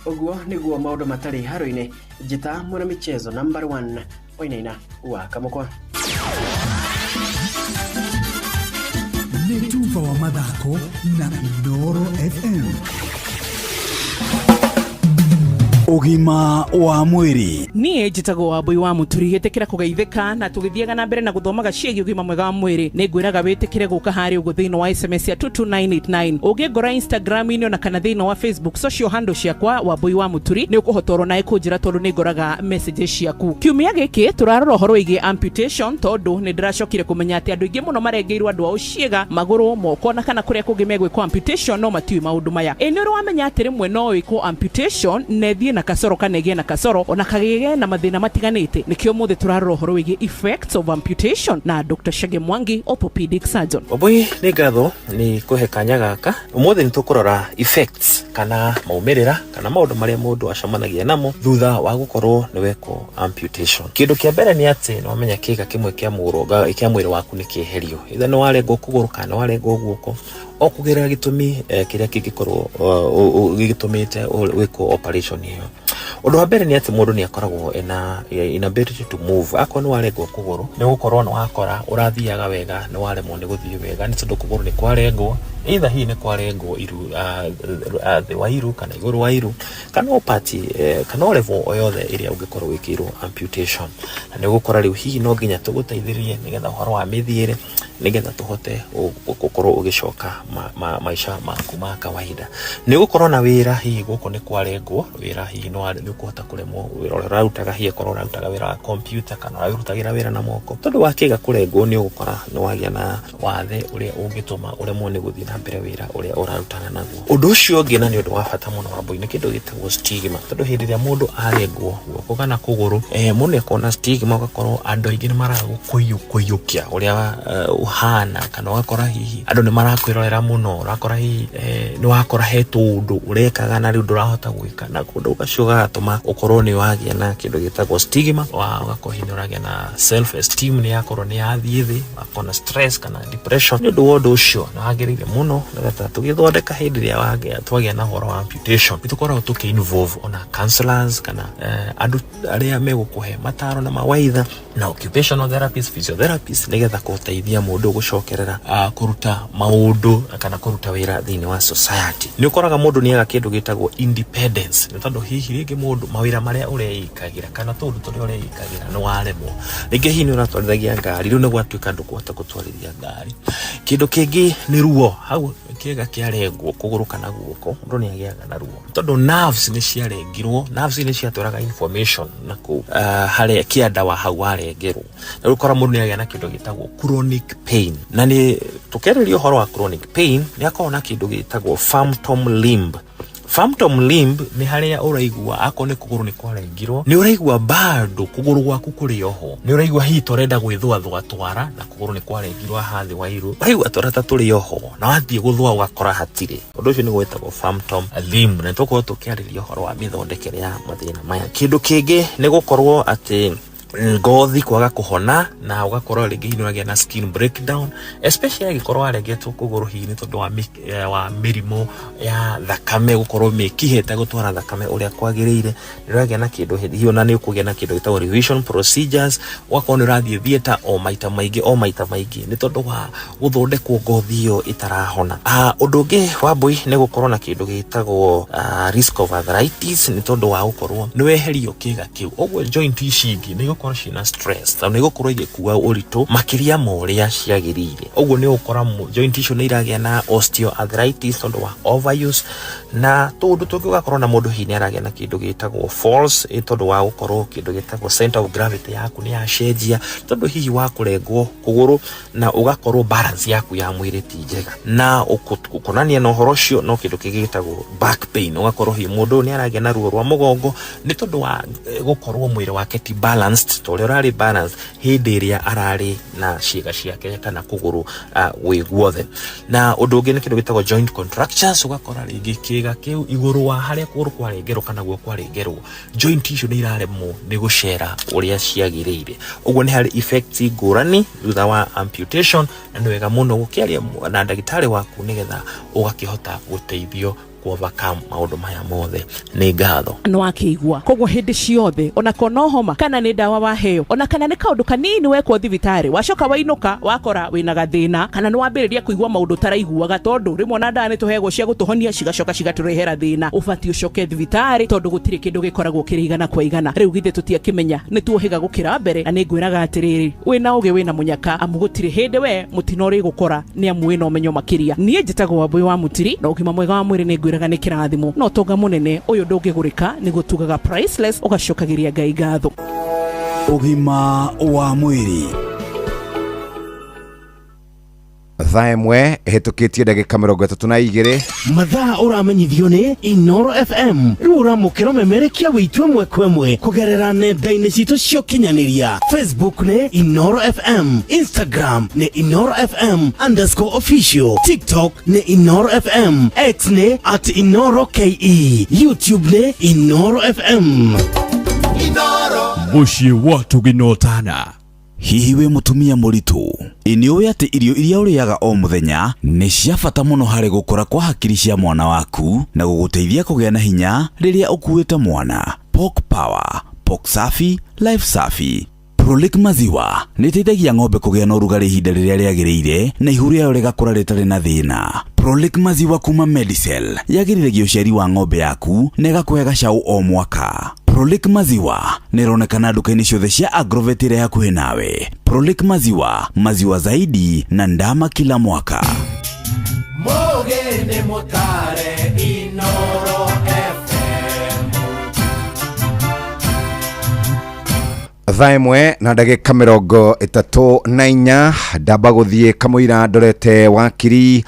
Ũguo nĩguo maũndũ matarĩ haro-inĩ. Njĩta mwana michezo number 1 Wainaina wa Kamũkwa. Nĩ tuba wa mathako na Inooro FM. Ũgima wa mwĩrĩ. Niĩ njĩtagwo Wambũi wa Mũturi. Ĩtĩkĩra kũgeithĩka na tũgĩthiaga na mbere na gũthomaga ciĩgiĩ ũgima mwega wa mwĩrĩ. Nĩ ngwĩraga wĩtĩkĩre gũka harĩa ũguo thĩinĩ wa SMS ya 22989. Ũngĩngora Instagram-inĩ ona kana thĩinĩ wa Facebook social handle ciakwa Wambũi wa Mũturi, nĩ ũkũhota oro naĩ kũnjĩra tondũ nĩ ngoraga messages ciaku. Kiumia gĩkĩ tũrarora ũhoro wĩgiĩ amputation tondũ nĩ ndĩracokire kũmenya atĩ andũ aingĩ mũno marengeirwo andũ ao ciĩga, magũrũ, moko na kana kũrĩa kũngĩ megwĩkwo amputation no matiũĩ maũndũ maya. Ĩ nĩ ũrĩ wamenya atĩ rĩmwe no wĩkwo amputation na ĩthiĩ na kasoro kana ĩgĩe na kasoro ona kagĩe na mathĩna matiganĩte? Nĩkĩo ũmũthĩ tũrarora ũhoro wĩgiĩ effects of amputation na Dr. Chege Mwangi, orthopedic surgeon. Wambui, nĩ ngatho nĩ kũhe kanya gaka. Ũmũthĩ nĩ tũkũrora effects kana maumĩrĩra kana maũndũ marĩa mũndũ acemanagia namo thutha wa gũkorwo nĩ wekwo amputation. Kĩndũ kĩa mbere nĩ atĩ nĩ wamenya kĩga kĩmwe kĩa mũro kĩa mwĩrĩ waku nĩ kĩeherio, either nĩ warengwo kũgũrũ kana nĩ warengwo guoko, o kũgerera gĩtũmi kĩrĩa kĩngĩkorwo gĩgĩtũmĩte wĩkwo operation ĩyo. Ũndũ wa mbere nĩ atĩ mũndũ nĩ akoragwo ena inability to move. Akorwo nĩ warengwo kũgũrũ, nĩ ũgũkorwo nĩ wakora ũrathiaga wega nĩ waremwo nĩ gũthiĩ wega nĩ tondũ kũgũrũ nĩ kwarengwo, either hihi nĩ kwarengwo iru thĩ wa iru kana igũrũ wa iru kana o part kana o level o yothe ĩrĩa ũngĩkorwo wĩkĩirwo amputation. Na nĩ ũgũkora rĩu hihi no nginya tũgũteithĩrĩrie nĩgetha ũhoro wa mĩthiĩre, nĩgetha tũhote gũkorwo ũgĩcoka maica maku ma kawaida. Nĩ ũgũkorwo na wĩra hihi gũkũ nĩ kwarengwo wĩra, hihi nĩ ũkũhota kũremwo wĩra ũrĩa ũrarutaga, hihi akorwo ũrarutaga wĩra wa computer kana ũrarutagĩra wĩra na moko. Tondũ wa kĩga kũrengwo nĩ ũgũkora nĩ wagĩa na wathe ũrĩa ũngĩtũma ũremwo nĩ gũthiĩ na mbere wĩra ũrĩa ũrarutaga naguo. Ũndũ ũcio ũngĩ na nĩ ũndũ wa bata mũno Wambui nĩ kĩndũ gĩtagwo stigma, tondũ hĩndĩ ĩrĩa mũndũ arengwo guoko kana kũgũrũ, mũndũ nĩ akoragwo na stigma, ũgakorwo andũ aingĩ nĩ maragũkũiyũkia ũrĩa ũhana, kana ũgakora hihi andũ nĩ marakwĩrorera mũno, ũrakora hihi nĩ wakora he tũũndũ ũrekaga na rĩu ndũrahota gwĩka, na kũndũ gacio gagatũma ũkorwo nĩ wagĩa na kĩndũ gĩtagwo stigma, ũgakorwo hihi nĩ ũragĩa na self esteem nĩ yakorwo nĩ yathiĩ thĩ, ũgakorwo na stress kana depression. Nĩ ũndũ wa ũndũ ũcio nĩ wagĩrĩire mũno nĩgetha tũgĩthondeka hĩndĩ ĩrĩa twagĩa na ũhoro wa amputation, nĩ tũkoragwo tũkĩ involve ona counselors kana andũ arĩa megũkũhe mataro na mawaitha na occupational therapist, physiotherapist, nĩgetha gũteithia mũndũ gũcokerera kũruta maũndũ kana kũruta wĩra thĩinĩ wa society. Nĩ ũkoraga mũndũ nĩ aga kĩndũ gĩtagwo independence, nĩ tondũ hihi rĩngĩ mũndũ mawĩra marĩa ũreĩkagĩra kana tũũndũ tũrĩa ũreĩkagĩra nĩ waremwo. Rĩngĩ hihi nĩ ũratwarithagia ngari, rĩu nĩ gwatuĩka ndũkũhota gũtwarithia ngari. Kĩndũ kĩngĩ nĩ ruo, hau kĩga kĩarengwo kũgũrũ kana guoko, mũndũ nĩ agĩaga na ruo tondũ nerves nĩ ciarengirwo, nerves nĩ ciatwaraga information na kũu harĩa kĩanda wa hau warengerwo, na rĩu ũkora mũndũ nĩ agĩa na kĩndũ gĩtagwo chronic pain. Na nĩ tũkĩarĩrĩria ũhoro wa chronic pain, nĩ akoragwo na kĩndũ gĩtagwo phantom limb. Phantom limb nĩ harĩa ũraigua akorwo nĩ kũgũrũ nĩ kwarengirwo, nĩ ũraigua bado kũgũrũ gwaku kũrĩ oho, nĩ ũraigua hihi torenda gwĩthũathũa twara na kũgũrũ nĩ kwarengirwo haha thĩ wa iru, ũraigua twara ta tũrĩ oho, na wathiĩ gũthũa ũgakora hatirĩ. Ũndũ ũcio nĩguo wĩtagwo phantom limb, na tũkorwo tũkĩarĩrĩria ũhoro wa mĩthondekere ya mathĩna maya. Kĩndũ kĩngĩ nĩ gũkorwo atĩ ngothi kwaga kũhona, na ũgakorwo rĩngĩ hihi nĩũragĩa na skin breakdown, especially angĩkorwo warengetwo kũgũrũ hihi nĩ tondũ wa mĩrimũ ya thakame gũkorwo mĩkiha ĩtagũtwara thakame ũrĩa kwagĩrĩire, nĩũragĩa na kĩndũ hihi ona nĩ ũkũgĩa na kĩndũ gĩtagwo revision procedures, ũgakorwo nĩ ũrathiĩ theatre o maita maingĩ o maita maingĩ nĩ tondũ wa gũthondekwo ngothi ĩyo ĩtarahona. Ũndũ ũngĩ Wambui nĩ gũkorwo na kĩndũ gĩtagwo risk of arthritis, nĩ tondũ wa gũkorwo nĩ weherio kĩga kĩu, ũguo joint ici ingĩ nĩ igũkorwo ciĩna stress tondũ nĩ igũkorwo igĩkua ũritũ makĩria ma ũrĩa ciagĩrĩire, ũguo nĩ ũgũkora joint icio nĩ iragĩa na osteoarthritis tondũ wa overuse, na tũndũ tũngĩ ũgakorwo na mũndũ hihi nĩ aragĩa na kĩndũ gĩtagwo falls, tondũ wa gũkorwo kĩndũ gĩtagwo center of gravity yaku nĩ yacenjia tondũ hihi wa kũrengwo kũgũrũ, na ũgakorwo balance yaku ya mwĩrĩ ti njega. Na gũkonania na ũhoro ũcio no kĩndũ kĩngĩ gĩtagwo back pain, ũgakorwo hihi mũndũ ũyũ nĩ aragĩa na ruo rwa mũgongo nĩ tondũ wa gũkorwo mwĩrĩ wake ti balanced. ta ũrĩa ũrarĩ balanced hĩndĩ ĩrĩa ararĩ na ciĩga ciake kana kũgũrũ gwĩ guothe. Na ũndũ ũngĩ nĩ kĩndũ gĩtagwo joint contractures, ũgakora rĩngĩ kĩga kĩu igũrũ wa harĩa kũgũrũ kwarengerwo kana guoko kwarengerwo, joint icio nĩ iraremwo nĩ gũcera ũrĩa ciagĩrĩire. Ũguo nĩ harĩ effects ngũrani thutha wa amputation, na nĩ wega mũno gũkĩaria na ndagĩtarĩ waku nĩgetha ũgakĩhota gũteithio ku overcome maũndũ maya mothe. Nĩ ngatho. Nĩ wakĩigua. Koguo hĩndĩ ciothe ona ko no homa kana nĩ ndawa waheo, ona kana nĩ kaũndũ kanini wekwo thibitarĩ, wacoka wainũka wakora wĩna gathĩna kana nĩ wambĩrĩria kũigua maũndũ ũtaraiguaga, tondũ rĩmwe ona ndawa nĩ tũheagwo cia gũtũhonia cigacoka cigatũrehera thĩna, ũbatiĩ ũcoke thibitarĩ, tondũ gũtirĩ kĩndũ gĩkoragwo kĩrĩ igana kwa igana. Rĩu githĩ tũtiakĩmenya nĩ tuohĩga gũkĩra mbere? Na nĩ ngwĩraga atĩrĩrĩ, wĩna ũgĩ wĩna mũnyaka, amu gũtirĩ hĩndĩ we mũtino ũrĩgũkora, nĩ amu wĩna ũmenyo makĩria. Niĩ njĩtagwo Wambũi wa Mũtiri, na ũgima mwega wa mwĩrĩ nĩ ngwĩraga nĩ kĩrathimo na ũtonga mũnene ũyũ ndũngĩgũrĩka, nĩguo tugaga priceless, ũgacokagĩria Ngai ngatho. Ũgima wa mwĩrĩ. Thaa 1 ĩhĩtũkĩtie ndagĩka 32. Mathaa ũramenyithio nĩ Inoro FM. Rĩu ũramũkĩra ũmemerekia witũ ĩmwe kwa ĩmwe kũgerera nenda-inĩ citũ cia ũkinyanĩria. Facebook nĩ Inoro FM, Instagram nĩ Inoro FM underscore official, TikTok nĩ Inoro FM, X nĩ at Inoro KE, YouTube nĩ Inoro FM. Mũciĩ wa Tũgĩnotana. Hihi wĩ mũtumia mũritũ? Ĩ nĩ ũĩ atĩ irio iria ũrĩaga o mũthenya nĩ cia bata mũno harĩ gũkũra kwa hakiri cia mwana waku na gũgũteithia kũgĩa na hinya rĩrĩa ũkuĩte mwana? Pork Power, Pork Safi, Life Safi. Prolic Maziwa nĩ ĩteithagia ng'ombe kũgĩa na ũrugarĩ ihinda rĩrĩa rĩagĩrĩire na ihu rĩayo rĩgakũra rĩtarĩ na thĩna. Prolic Maziwa kuma Medicel yagĩrithagia ũciari wa ng'ombe yaku na ĩgakũhe gacaũ o mwaka. Prolic Maziwa nĩ ĩronekana nduka-inĩ ciothe cia Agrovet ĩrĩa hakuhĩ nawe. Prolic Maziwa, maziwa zaidi na ndama kila mwaka. Mũgĩ nĩ mũtare Inoro FM. Thaa 1 na ndagĩka 34, ndamba gũthiĩ kamũira ndorete wakiri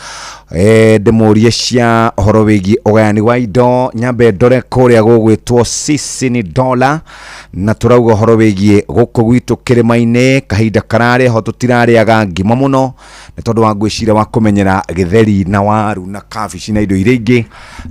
ndĩmũrie cia ũhoro wĩgiĩ ũgayani wa indo. Nyambe ndore kũrĩa gũgwĩtwo sisi ni dola, na tũrauga ũhoro wĩgiĩ gũkũ gwitũ kĩrĩma-inĩ. Kahinda kararĩ ho tũtirarĩaga ngima mũno nĩ tondũ wa ngwĩciria wa kũmenyera gĩtheri na waru na kabici na indo iria ingĩ,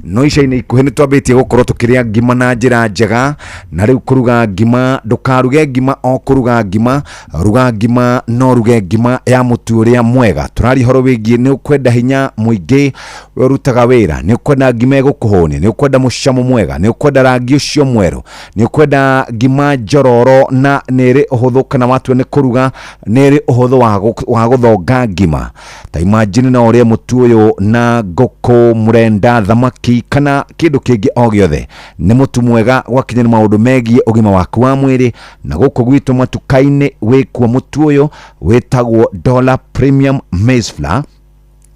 no ica-inĩ ikuhĩ nĩ twambĩtie gũkorwo tũkĩrĩa ngima na njĩra njega. Na rĩu kũruga ngima, ndũkaruge ngima o kũruga ngima, ruga ngima no ruge ngima ya mũtu ũrĩa mwega. Tũraria ũhoro wĩgiĩ nĩ ũkwenda hinya mũingĩ, we ũrutaga wĩra, nĩ ũkwenda ngima ĩgũkũhũnia, nĩ ũkwenda mũcamo mwega, nĩ ũkwenda rangi ũcio mwerũ, nĩ ũkwenda ngima njororo na nĩ ĩrĩ ũhũthũ, kana watua nĩ kũruga nĩ ĩrĩ ũhũthũ wa gũthonga ngima. Ta imagine no ũrĩe mũtu ũyũ na ngũkũ, mũrenda, thamaki kana kĩndũ kĩngĩ o gĩothe. Nĩ mũtu mwega gwakinya nĩ maũndũ megiĩ ũgima waku wa mwĩrĩ. Na gũkũ gwitũ matuka-inĩ wĩkuo mũtu ũyũ wĩtagwo Dollar Premium Maize Flour,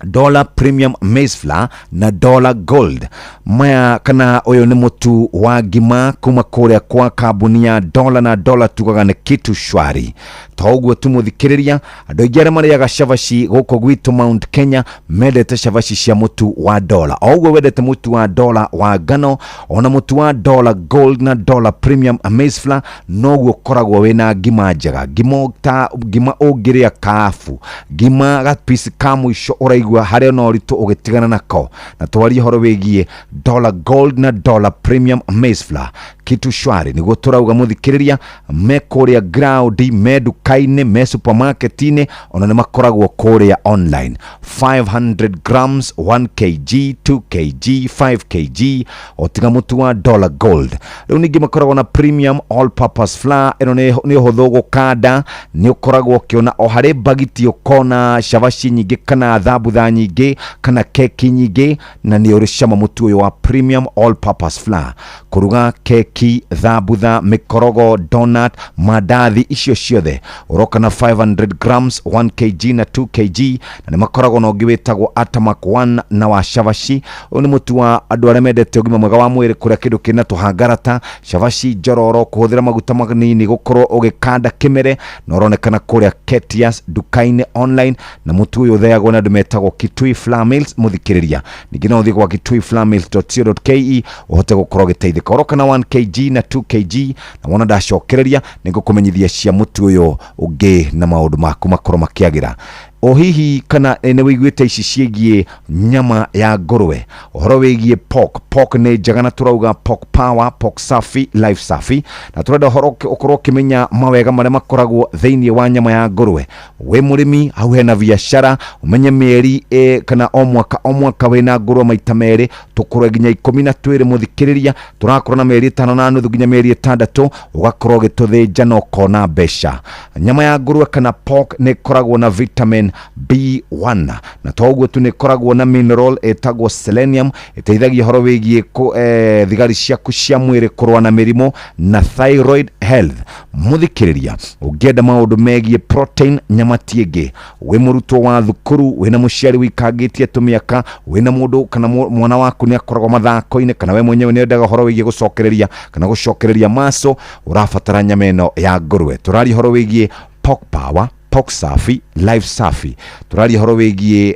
Dollar Premium Maize Flour na Dollar Gold. Maya kana ũyũ nĩ mũtu wa ngima kuma kũrĩa kwa kambuni ya Dollar, na Dollar tugaga nĩ kitu shwari. To ũguo tu mũthikĩrĩria, andũ aingĩ arĩa marĩaga cabaci gũkũ gwitũ Mount Kenya mendete cabaci cia mũtu wa Dollar. O ũguo wendete mũtu wa Dollar wa ngano, ona mũtu wa Dollar Gold na Dollar Premium Maize Flour, noguo ũkoragwo wĩna ngima njega, ngima ta ngima ũngĩrĩa kabu, ngima gapisi ka mũico ũraigua harĩa ona ũritũ ũgĩtigana nako. Na twarie ũhoro wĩgiĩ Dollar Gold na Dollar Premium Maize Flour, kitu shwari, nĩguo tũrauga mũthikĩrĩria. Me kũrĩa ground, me nduka-inĩ, me supermarket-inĩ, ona nĩ makoragwo kũrĩa online. 500 grams, 1 kg, 2 kg, 5 kg, otiga mũtu wa Dollar Gold. Rĩu ningĩ makoragwo na Premium All Purpose Flour. Ĩno nĩ ũhũthũ gũkanda, nĩ ũkoragwo ũkĩona o harĩ mbagiti ũkona cabaci nyingĩ kana thambutha nyingĩ kana keki nyingĩ, na nĩ ũrĩ cama mũtu ũyũ wa Premium All Purpose Flour kũruga keki, thambutha, mĩkorogo, donut, mandathi, icio ciothe. Ũroka na 500 grams, 1 kg na 2 kg. Na nĩ makoragwo na ũngĩ wĩtagwo Atamak 1 na wa cabaci. Ũyũ nĩ mũtu wa andũ arĩa mendete ũgima mwega wa mwĩrĩ, kũrĩa kĩndũ kĩna tũhangarata, cabaci njororo, kũhũthĩra maguta manini, gũkorwo ũgĩkanda kĩmere, na ũronekana kũrĩa Ketias nduka-inĩ online. Na mũtu ũyũ ũtheagwo nĩ andũ metagwo Kitui Flour Mills. Mũthikĩrĩria, ningĩ no ũthiĩ gwa kituiflourmills.co.ke ũhote gũkorwo ũgĩteithĩka. Ũroka na 1 kg. kg na 2 kg na wona ndacokereria nĩngũkũmenyithia cia mũtu ũyũ ũngĩ na maũndũ maku makorwo makĩagĩra. O hihi kana nĩ wĩiguĩte ici ciĩgiĩ nyama ya ngũrwe, ũhoro wĩgiĩ pork. Pork nĩ njega na tũrauga pork power, pork safi, life safi, na tũrenda ũhoro ũkorwo ũkĩmenya mawega marĩa makoragwo thĩinĩ wa nyama ya ngũrwe. Wĩ mũrĩmi hau hena biacara, ũmenye mĩeri kana o mwaka o mwaka wĩna ngũrwe maita merĩ, tũkũrwe nginya 12 mũthikĩrĩria, tũrakorwo na mĩeri 5.5 nginya mĩeri 6, ũgakorwo ũgĩtũthĩnja na ũkona mbeca. Nyama ya ngũrwe kana pork nĩ ĩkoragwo na vitamin B1 na toguo tu nĩ ĩkoragwo na mineral ĩtagwo selenium, ĩteithagia ũhoro wĩgiĩ thigari ciaku cia mwĩrĩ kũrũa na mĩrimũ na thyroid health. Mũthikĩrĩria, ũngĩenda maũndũ megiĩ protein, nyama ti ĩngĩ. Wĩ mũrutwo wa thukuru, wĩna mũciari wĩikangĩtie tũmĩaka, wĩna mũndũ kana mwana waku nĩ akoragwo mathako-inĩ, kana we mwenyewe nĩ wendaga ũhoro wĩgiĩ gũcokereria kana gũcokereria maso, ũrabatara nyama ĩno ya ngũrwe. Tũraria ũhoro wĩgiĩ pork power, pork safi, life safi. Tũraria ũhoro wĩgiĩ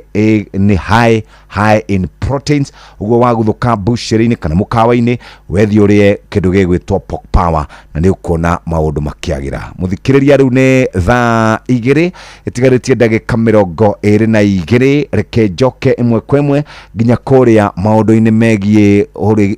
nĩ high in proteins, ũguo wagũthũka busheri-inĩ kana mũkawa-inĩ wethi ũrĩe kĩndũ gĩgwĩtwo pork power na nĩ ũkuona maũndũ makĩagĩra. Mũthikĩrĩria, rĩu nĩ thaa 2 ĩtigarĩtie ndagĩka 22. Reke njoke ĩmwe kwa ĩmwe nginya kũrĩa maũndũ-inĩ megiĩ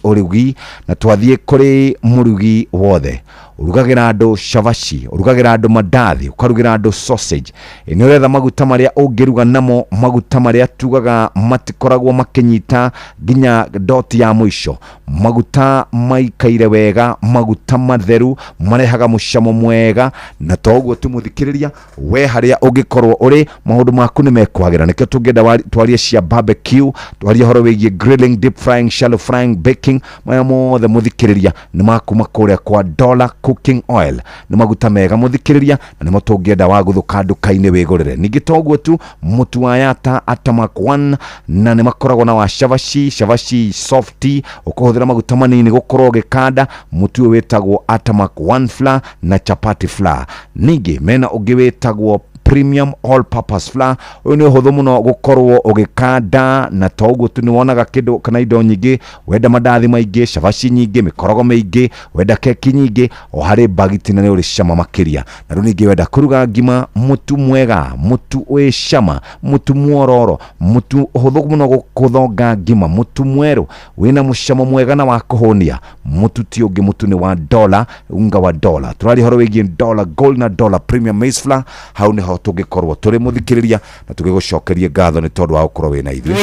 ũrugi, na twathiĩ kũrĩ mũrugi wothe ũrugagĩra andũ cabaci, ũrugagĩra andũ mandathi, ũkarugĩra andũ sausage. Nĩ ũretha maguta marĩa ũngĩruga namo, maguta marĩa tugaga matikoragwo makĩnyita nginya doti ya mũico, maguta maikaire wega, maguta matheru marehaga mũcamo mwega. Na toguo tu mũthikĩrĩria, we harĩa ũngĩkorwo ũrĩ maũndũ maku nĩ mekwagĩra. Nĩkĩo tũngĩenda twarie cia barbecue, twarie ũhoro wĩgiĩ grilling, deep frying, shallow frying, baking, maya mothe mũthikĩrĩria nĩ makuma kũrĩa kwa Dollar Cooking Oil. Nĩ maguta mega mũthikĩrĩria, na nĩmo tũngĩenda wagũthũka nduka-inĩ wĩgũrĩre. Ningĩ toguo tu mũtu wa Yata Atamak 1, na nĩ makoragwo na wa cabaci, cabaci softy, ũkũhũthĩra maguta manini gũkorwo ũgĩkanda. Mũtu ũyũ wĩtagwo Atamak 1 flour na chapati flour. Ningĩ mena ũngĩ wĩtagwo premium all purpose flour. Ũyũ nĩ ũhũthũ mũno gũkorwo ũgĩkanda, na toguo tu nĩ wonaga kĩndũ kana indo nyingĩ. Wenda mandathi maingĩ, cabaci nyingĩ, mĩkorogo mĩingĩ, wenda keki nyingĩ, o harĩ bagiti na nĩ ũrĩ cama makĩria. Na rĩu ningĩ wenda kũruga ngima, mũtu mwega, mũtu wĩ cama, mũtu mwororo, mũtu ũhũthũ mũno gũthonga ngima, mũtu mwerũ wĩna mũcamo mwega na wa kũhũnia. Mũtu ti ũngĩ, mũtu nĩ wa Dollar, unga wa Dollar. Tũraria ũhoro wĩgiĩ Dollar Gold na Dollar Premium Maize Flour. Hau nĩho tũngĩkorwo tũrĩ mũthikĩrĩria, na tũgĩgũcokerie ngatho nĩ tondũ wa gũkorwo wĩna ithuĩ.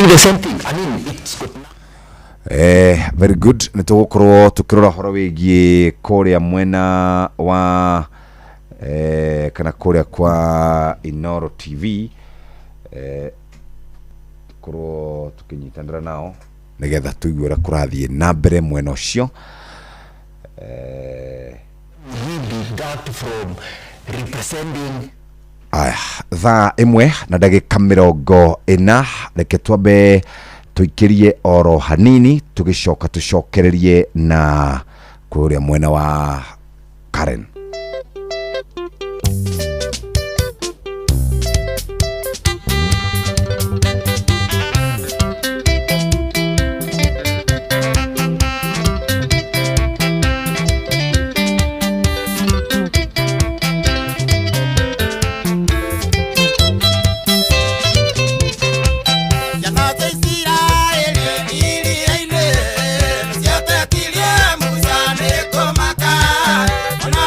Very good. Nĩ tũgũkorwo tũkĩrora ũhoro wĩgiĩ kũrĩa mwena wa kana kũrĩa kwa Inoro TV, tũkorwo tũkĩnyitanĩra nao nĩgetha tũigue ũrĩa kũrathiĩ na mbere mwena ũcio. Aya, thaa 1 na ndagĩka 40, reke twambe tũikĩrie oro hanini, tũgĩcoka tũcokererie na kũrĩa mwena wa Karen. Ciana cia Isiraeli iria-inĩ ciatetirie Musa nĩ kũmaka. Ona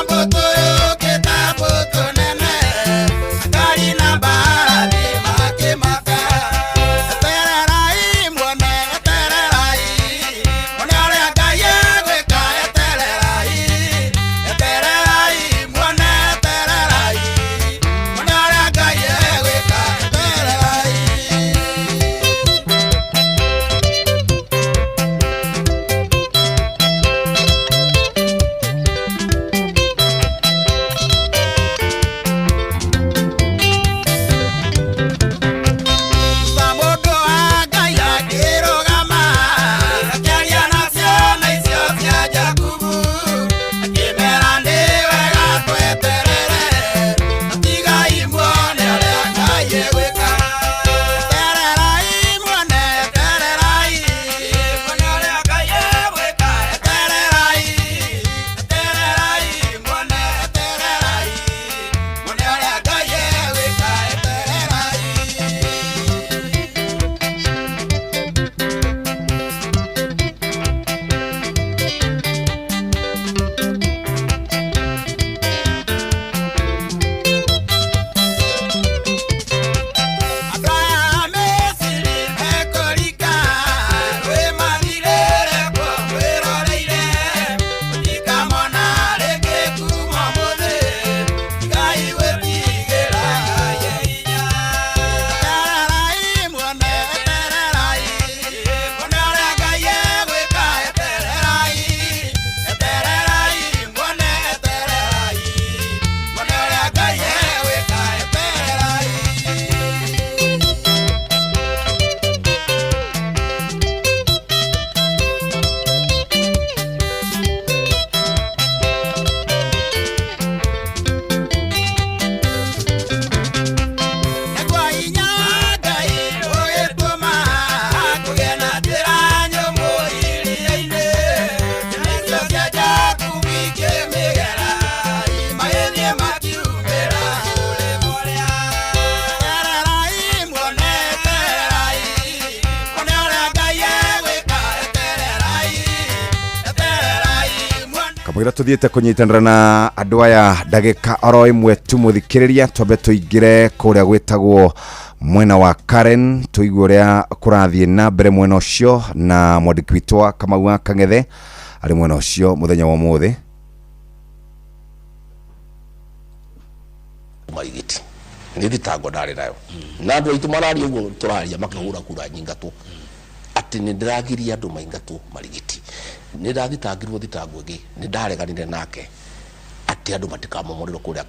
Kamũira tũthiĩte kũnyitanĩra na andũ aya ndagĩka oro ĩmwe tu mũthikĩrĩria, twambe tũingĩre kũrĩa gwĩtagwo mwena wa Karen, tũigue ũrĩa kũrathiĩ na mbere mwena ũcio, na mwandĩki witũ wa Kamau wa Kang'ethe arĩ mwena ũcio mũthenya wa ũmũthĩ. Marigiti nä thitango ndarä nayo na andå aitå mararia å guo tå raria makä hå ra kura nyingatwo atä nä ndä ragiria andå maingatwo marigiti. Nä ndathitangirwo thitango ä ngä, nä ndareganire nake atä andå matikamomorerwo kå rä a.